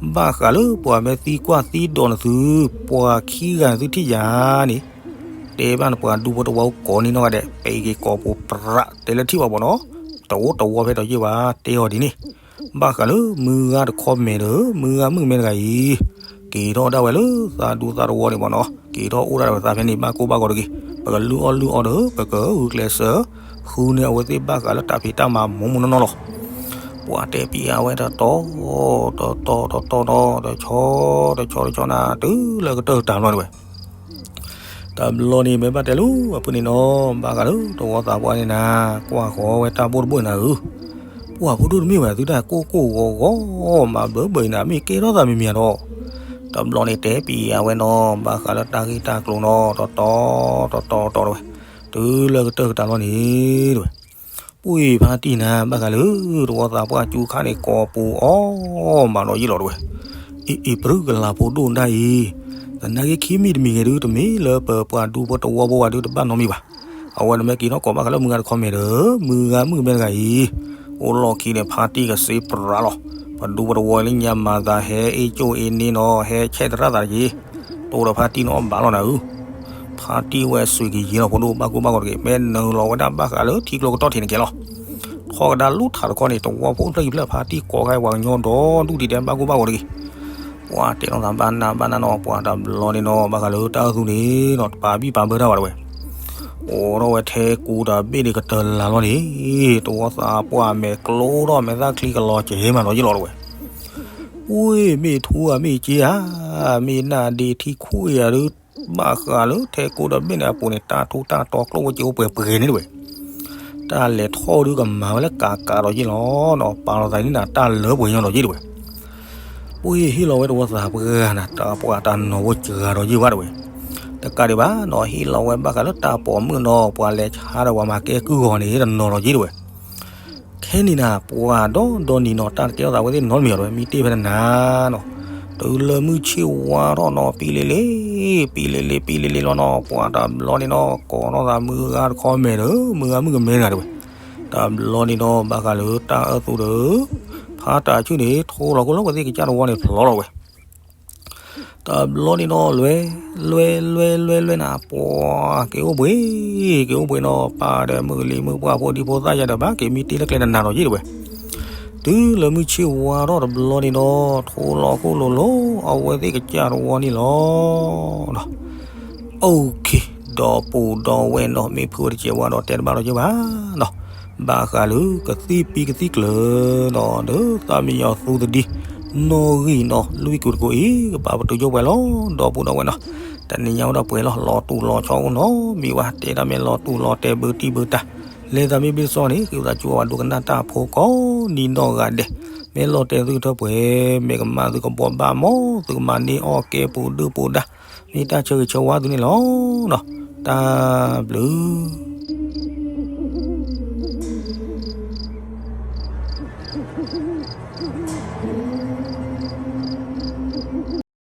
ၤ, ဘၣ်ဃးလၢပှၤမ့ၢ်သံကွၢ်သံဒိးနသု, ပှၤခံဂၤနသုထံၣ်ယၤန့ၣ်, တဲဘၣ်နပှၤဒူဖိတဝီကိးန့ၢ်နီၢ်ဂၤဒဲး ပက့ၤကိးပူၤပြးတဲလၢထံၣ်ဘၣ်ဘီနီၤ, တအိၣ်တဝီဖဲဒီးယ့ၢ်ဘၣ် တဲအီၤဒ်န့ၣ် ဘၣ်ဃးလၢမုၢ်ဂၤတခီမဲာ်ဒီး မုၢ်ဂၤမုၣ်ကမဲတဂၤအံၤ, က့ၤထီၣ်ဒၣ်ဝဲလၢသးဒူသးတဝီန့ၣ်ဘီနီၤ, က့ၤထီၣ်အိၣ်ဒၣ်ဝဲသးဖဲန့ၣ် ဘၣ်ကိၢ်ဘၣ်ဂီၤတဂ့ၤ, ပကလုၢ်အီၣ်လုၢ်အီဒီး ပကဂုာ်ကျဲးစၢး ဃုန့ၢ်အဝဲသ့ၣ်ဘၣ်ဃးလၢတၢ်ဖံးတၢ်မၤမိၢ်မိၢ်နီၢ်နီၢ်လီၤ. ပှၤတဲပံၤအဝဲတတီၤ, တတီၤတတီၤနီၤ, တဆီတဆီတဆီနၤ တုၤလၢကတၢၢ်တၢ်လီၤန့ၣ်ဝဲ တဘျီန့ၣ်မ့ၢ်ဘၣ်တဲလိၤအဖုန့ၣ်နီၤ, ဘၣ်ဃးလၢတဝီသးပှၢ်န့ၣ်နၤ, ကွၢ်ဃီၤဝဲတၢ်ဘိၣ်တဘိၣ်နၤဧၢ, ပှၤဖိဒိၣ်တမ့ၢ်ဝဲသုတၢ်ကိၢ်ကိၢ်ဂီၤဂီၤ မၤဘျၢဘၢအံၤနၤ မ့ၢ်ကဲထီၣ်သးမံၤမံၤဒီး, တဘျီန့ၣ်တဲပံၤအဝဲနီၤ, ဘၣ်ဃးလၢတၢ်ဂ့ၢ်တၢ်ကျိၤနီၤ တတီၤတတီၤတတီၤတဝဲ, တုၤလၢကတၢၢ်ကတၢၢ်လီၤန့ၣ်တဝဲ ပှၢ်ဖါတံၢ်နၤ ဘၣ်ဃးလၢတဝီသးပှၢ်ကၠူခါန့ၣ် ကိးပူၤအီၣ်မးနီၤယ့ၢ်လီၤတဝဲ, အ့ၣ်အ့ၣ် ပြုကလးဖိဒိၣ်ဒၣ်အံၤ, သနာ်က့ခံမံၤတမံၤဂ့ၤဒုး တမ့ၢ်လၢပပှၤဒူဖိတဝီဖိဝဲဒုး တဘၣ်နီတမံၤဘၣ်. အဝဲန့ၣ်မ့ၢ်က့ၤထီၣ်ကိးဘၣ်ဃးလၢမုၢ်ဂၤတခီမဲာ်ဒီး မုၢ်ဂၤမုၣ်ကမဲတဂၤအံၤ, အိၣ်လီၢ်ခံန့ၣ် ဖါတံၢ်ကစ့ပြးလီၤ. ပဒူဖိတဝီလၢညါမၤသးဟဲအ့ၣ်ကၠိၣ်အ့ၣ်န့ၣ်နီၤ ဟဲဆဲးသရၣ်သးတက့ၢ်. တိၢ်ဒီးဖါတံၢ်န့ၣ်အီၣ်ဘၣ်လီၤနၤဧၢ ဖါတံၢ်ဝဲစူးကယံၤလီၤဖိဒိၣ် ဘၣ်ကိၢ်ဘၣ်ဂီၤတဂ့ၤ မ့ၢ်နုာ်လီၤဝဲဒၣ်ဘၣ်ဃးလၢထံကျိကတီၢ်ထံးန့ၣ်ကဲလီၤ. ထီၣ်ကဒါလူထးတခီန့ၣ် တဝီဖိဖျၢၣ်ခံဖျၢၣ် ဖါတံၢ်ကိးခါပှၤကညီဒီဒူၣ်ဒံးဒဲး ဘၣ်ကိၢ်ဘၣ်ဂီၤတဂ့ၤ. ပှၤတဲလိာ်သးဘၣ်နးဘၣ်နးနီၤ ပှၤတဘျီန့ၣ်နီၤ ဘၣ်ဃးလၢတၢ်အၢသူန့ၣ်နီၤ ပာ်ဘံၣ်ပာ်ဘၢတၢ်ဝဲတဝဲ အိၣ်ထီၣ်ဝဲထဲကူဒီးဘ့ၣ်န့ၣ်ကတၢၢ်လၢ်လီၤန့ၣ် တဝီသးပှၢ်မဲာ်ကျိထီၣ်မဲာ်သၣ်ချံကလီၤကဲမးနီၤယ့ၢ်လီၤတဝဲ ပှၢ်မ့ၢ်ထူဧါမ့ၢ်က့ဧါ မ့ၢ်နၢ်ဒ့ထံခွံဧါဒုး ဘၣ်ဃးလၢထဲကူဒီးဘ့ၣ်န့ၣ်အပူၤန့ၣ် တၢ်ထူတၢ်တီၤကျိၣ်ဝဲက့ၤအိၣ်ပှဲၤပှဲၤန့ၣ်တဝဲ တၢ်လဲၤထီၣ်ဒုးကမၤဝဲလၢကးကးဒီးယ့ၢ်လီၤနီၤ ပာ်လီၤသးန့ၣ်နၤတၢ်လၢပှဲၤညီဒီးယ့ၢ်တဝဲ ပှၢ်ဟ့ၣ်လီၤဝဲတဝီသးပှၢ်နၤ တၢ်ပှၢ်တၢ်နီၤဖိစှၤဒီးယ့ၢ်ဘၣ်တဝဲ တကးဒံးဘၣ်နီၤ ဟ့ၣ်လီၤဝဲဘၣ်ဃးလၢတၢ်ပိာ်မုၣ်နီၤ ပှၤလဲၤဆါဒီးပှၤမၤကဲကုၢ်ဂီၤန့ၣ် တနီၤဒီးယ့ၢ်တဝဲ ခဲန့ၣ်နၤ ပှၤဒီဒီနံၤနီၤ တၢ်တကဲထီၣ်သးဝဲသ့ၣ်နီတမံၤအီၤတဝဲ မ့ၢ်တ့ၢ်ဖဲနၤနီၤ တုၤလၢမုၢ်ဆ့ၣ်ဝါထီၣ်နီၤ ပံလ့လ့ ပံလ့လ့ ပံလ့လ့လီၤနီၤ ပှၤတဘျီန့ၣ်နီၤ ကိးထီၣ်သးမုၢ်ဂၤတခီမဲာ်ဒီး မုၢ်ဂၤမုၣ်ကမဲတဂၤတဝဲ တဘျီန့ၣ်နီၤ ဘၣ်ဃးလၢတၢ်အၢသူဒီး ဖါတၢ်ဆူၣ်န့ၣ် ထိလီၤခိၣ်လၢဝဲသ့ၣ်ကစၢ်တဝီန့ၣ်ဖျီလီၤဝဲ တဘျီန့ၣ်နီၤ လွဲ လွဲ လွဲ လွဲ လွဲနၤ ပှၤက့ၤအိၣ်ဘှံး က့ၤအိၣ်ဘှံးနီၤ ပၢ်ဒီးမုၢ်လံၤမုၢ်ပှၢ်ဖိဒံဖိသၣ်ယၤဒီးဘၣ်က့ၤမံတ့ၢ်လၢကျဲနနၤနီၤယ့ၢ်တဝဲ တုၤလၢမုၢ်ဆ့ၣ်ဝါထီၣ်တဘျီန့ၣ်နီၤ ထိလီၤခိၣ်လိၤလိၤ အဝဲသ့ၣ်ကစၢ်တဝီန့ၣ်လီၤ. OK ဒီပုၢ်ဒီဝဲၢ်နီၤ မ့ၢ်ဖုဝဲတစဲးဝါဒီးတဲတဘၣ်ဒီးယဘၣ်နီၤ ဘၣ်ဃးလၢကသံၣ်ပံကသံၣ်ကျၢၤနီၤ ဒီးသးမံယီၤသူသဒံ နီၣ်ဂံၢ်နီၤ လွံၢ်ကူတကိးအံၤ ကပာ်ပတုာ်ကၠိပှဲၤလီၤ ဒီပုၢ်ဒီဝဲၢ်နီၤ တနံၤညါဝဲဒီးပှဲၤလီၤ လီၤတူာ်လီၤဆီအိၣ်နီၤ မ့ၢ်ဝဲတဲတၢ်မ့ၢ်လီၤတူာ်လီၤတဲဘၢတံၢ်ဘၢတၢ် လဲၤသးမ့ၢ်ဘ့ၣ်တစီန့ၣ် ဃ့ဝံသးစူၤဝဲဒိကနၣ်တၢ်ဖိကိးနံၤနီၢ်ဂၤဒဲး မ့ၢ်လီၤတဲာ်သုထၢပှဲၤ မ့ၢ်ကမၣ်သုကဘီဘၣ်မီၢ် သုကမၤန့ၢ်အီၣ်ကဲပူၤဒုၣ်ပူၤဒါ မ့ၢ်တၢ်ဆၢဂ့ၤဆၢဝါသုန့ၣ်လီၤ. တၢ်ဘျုး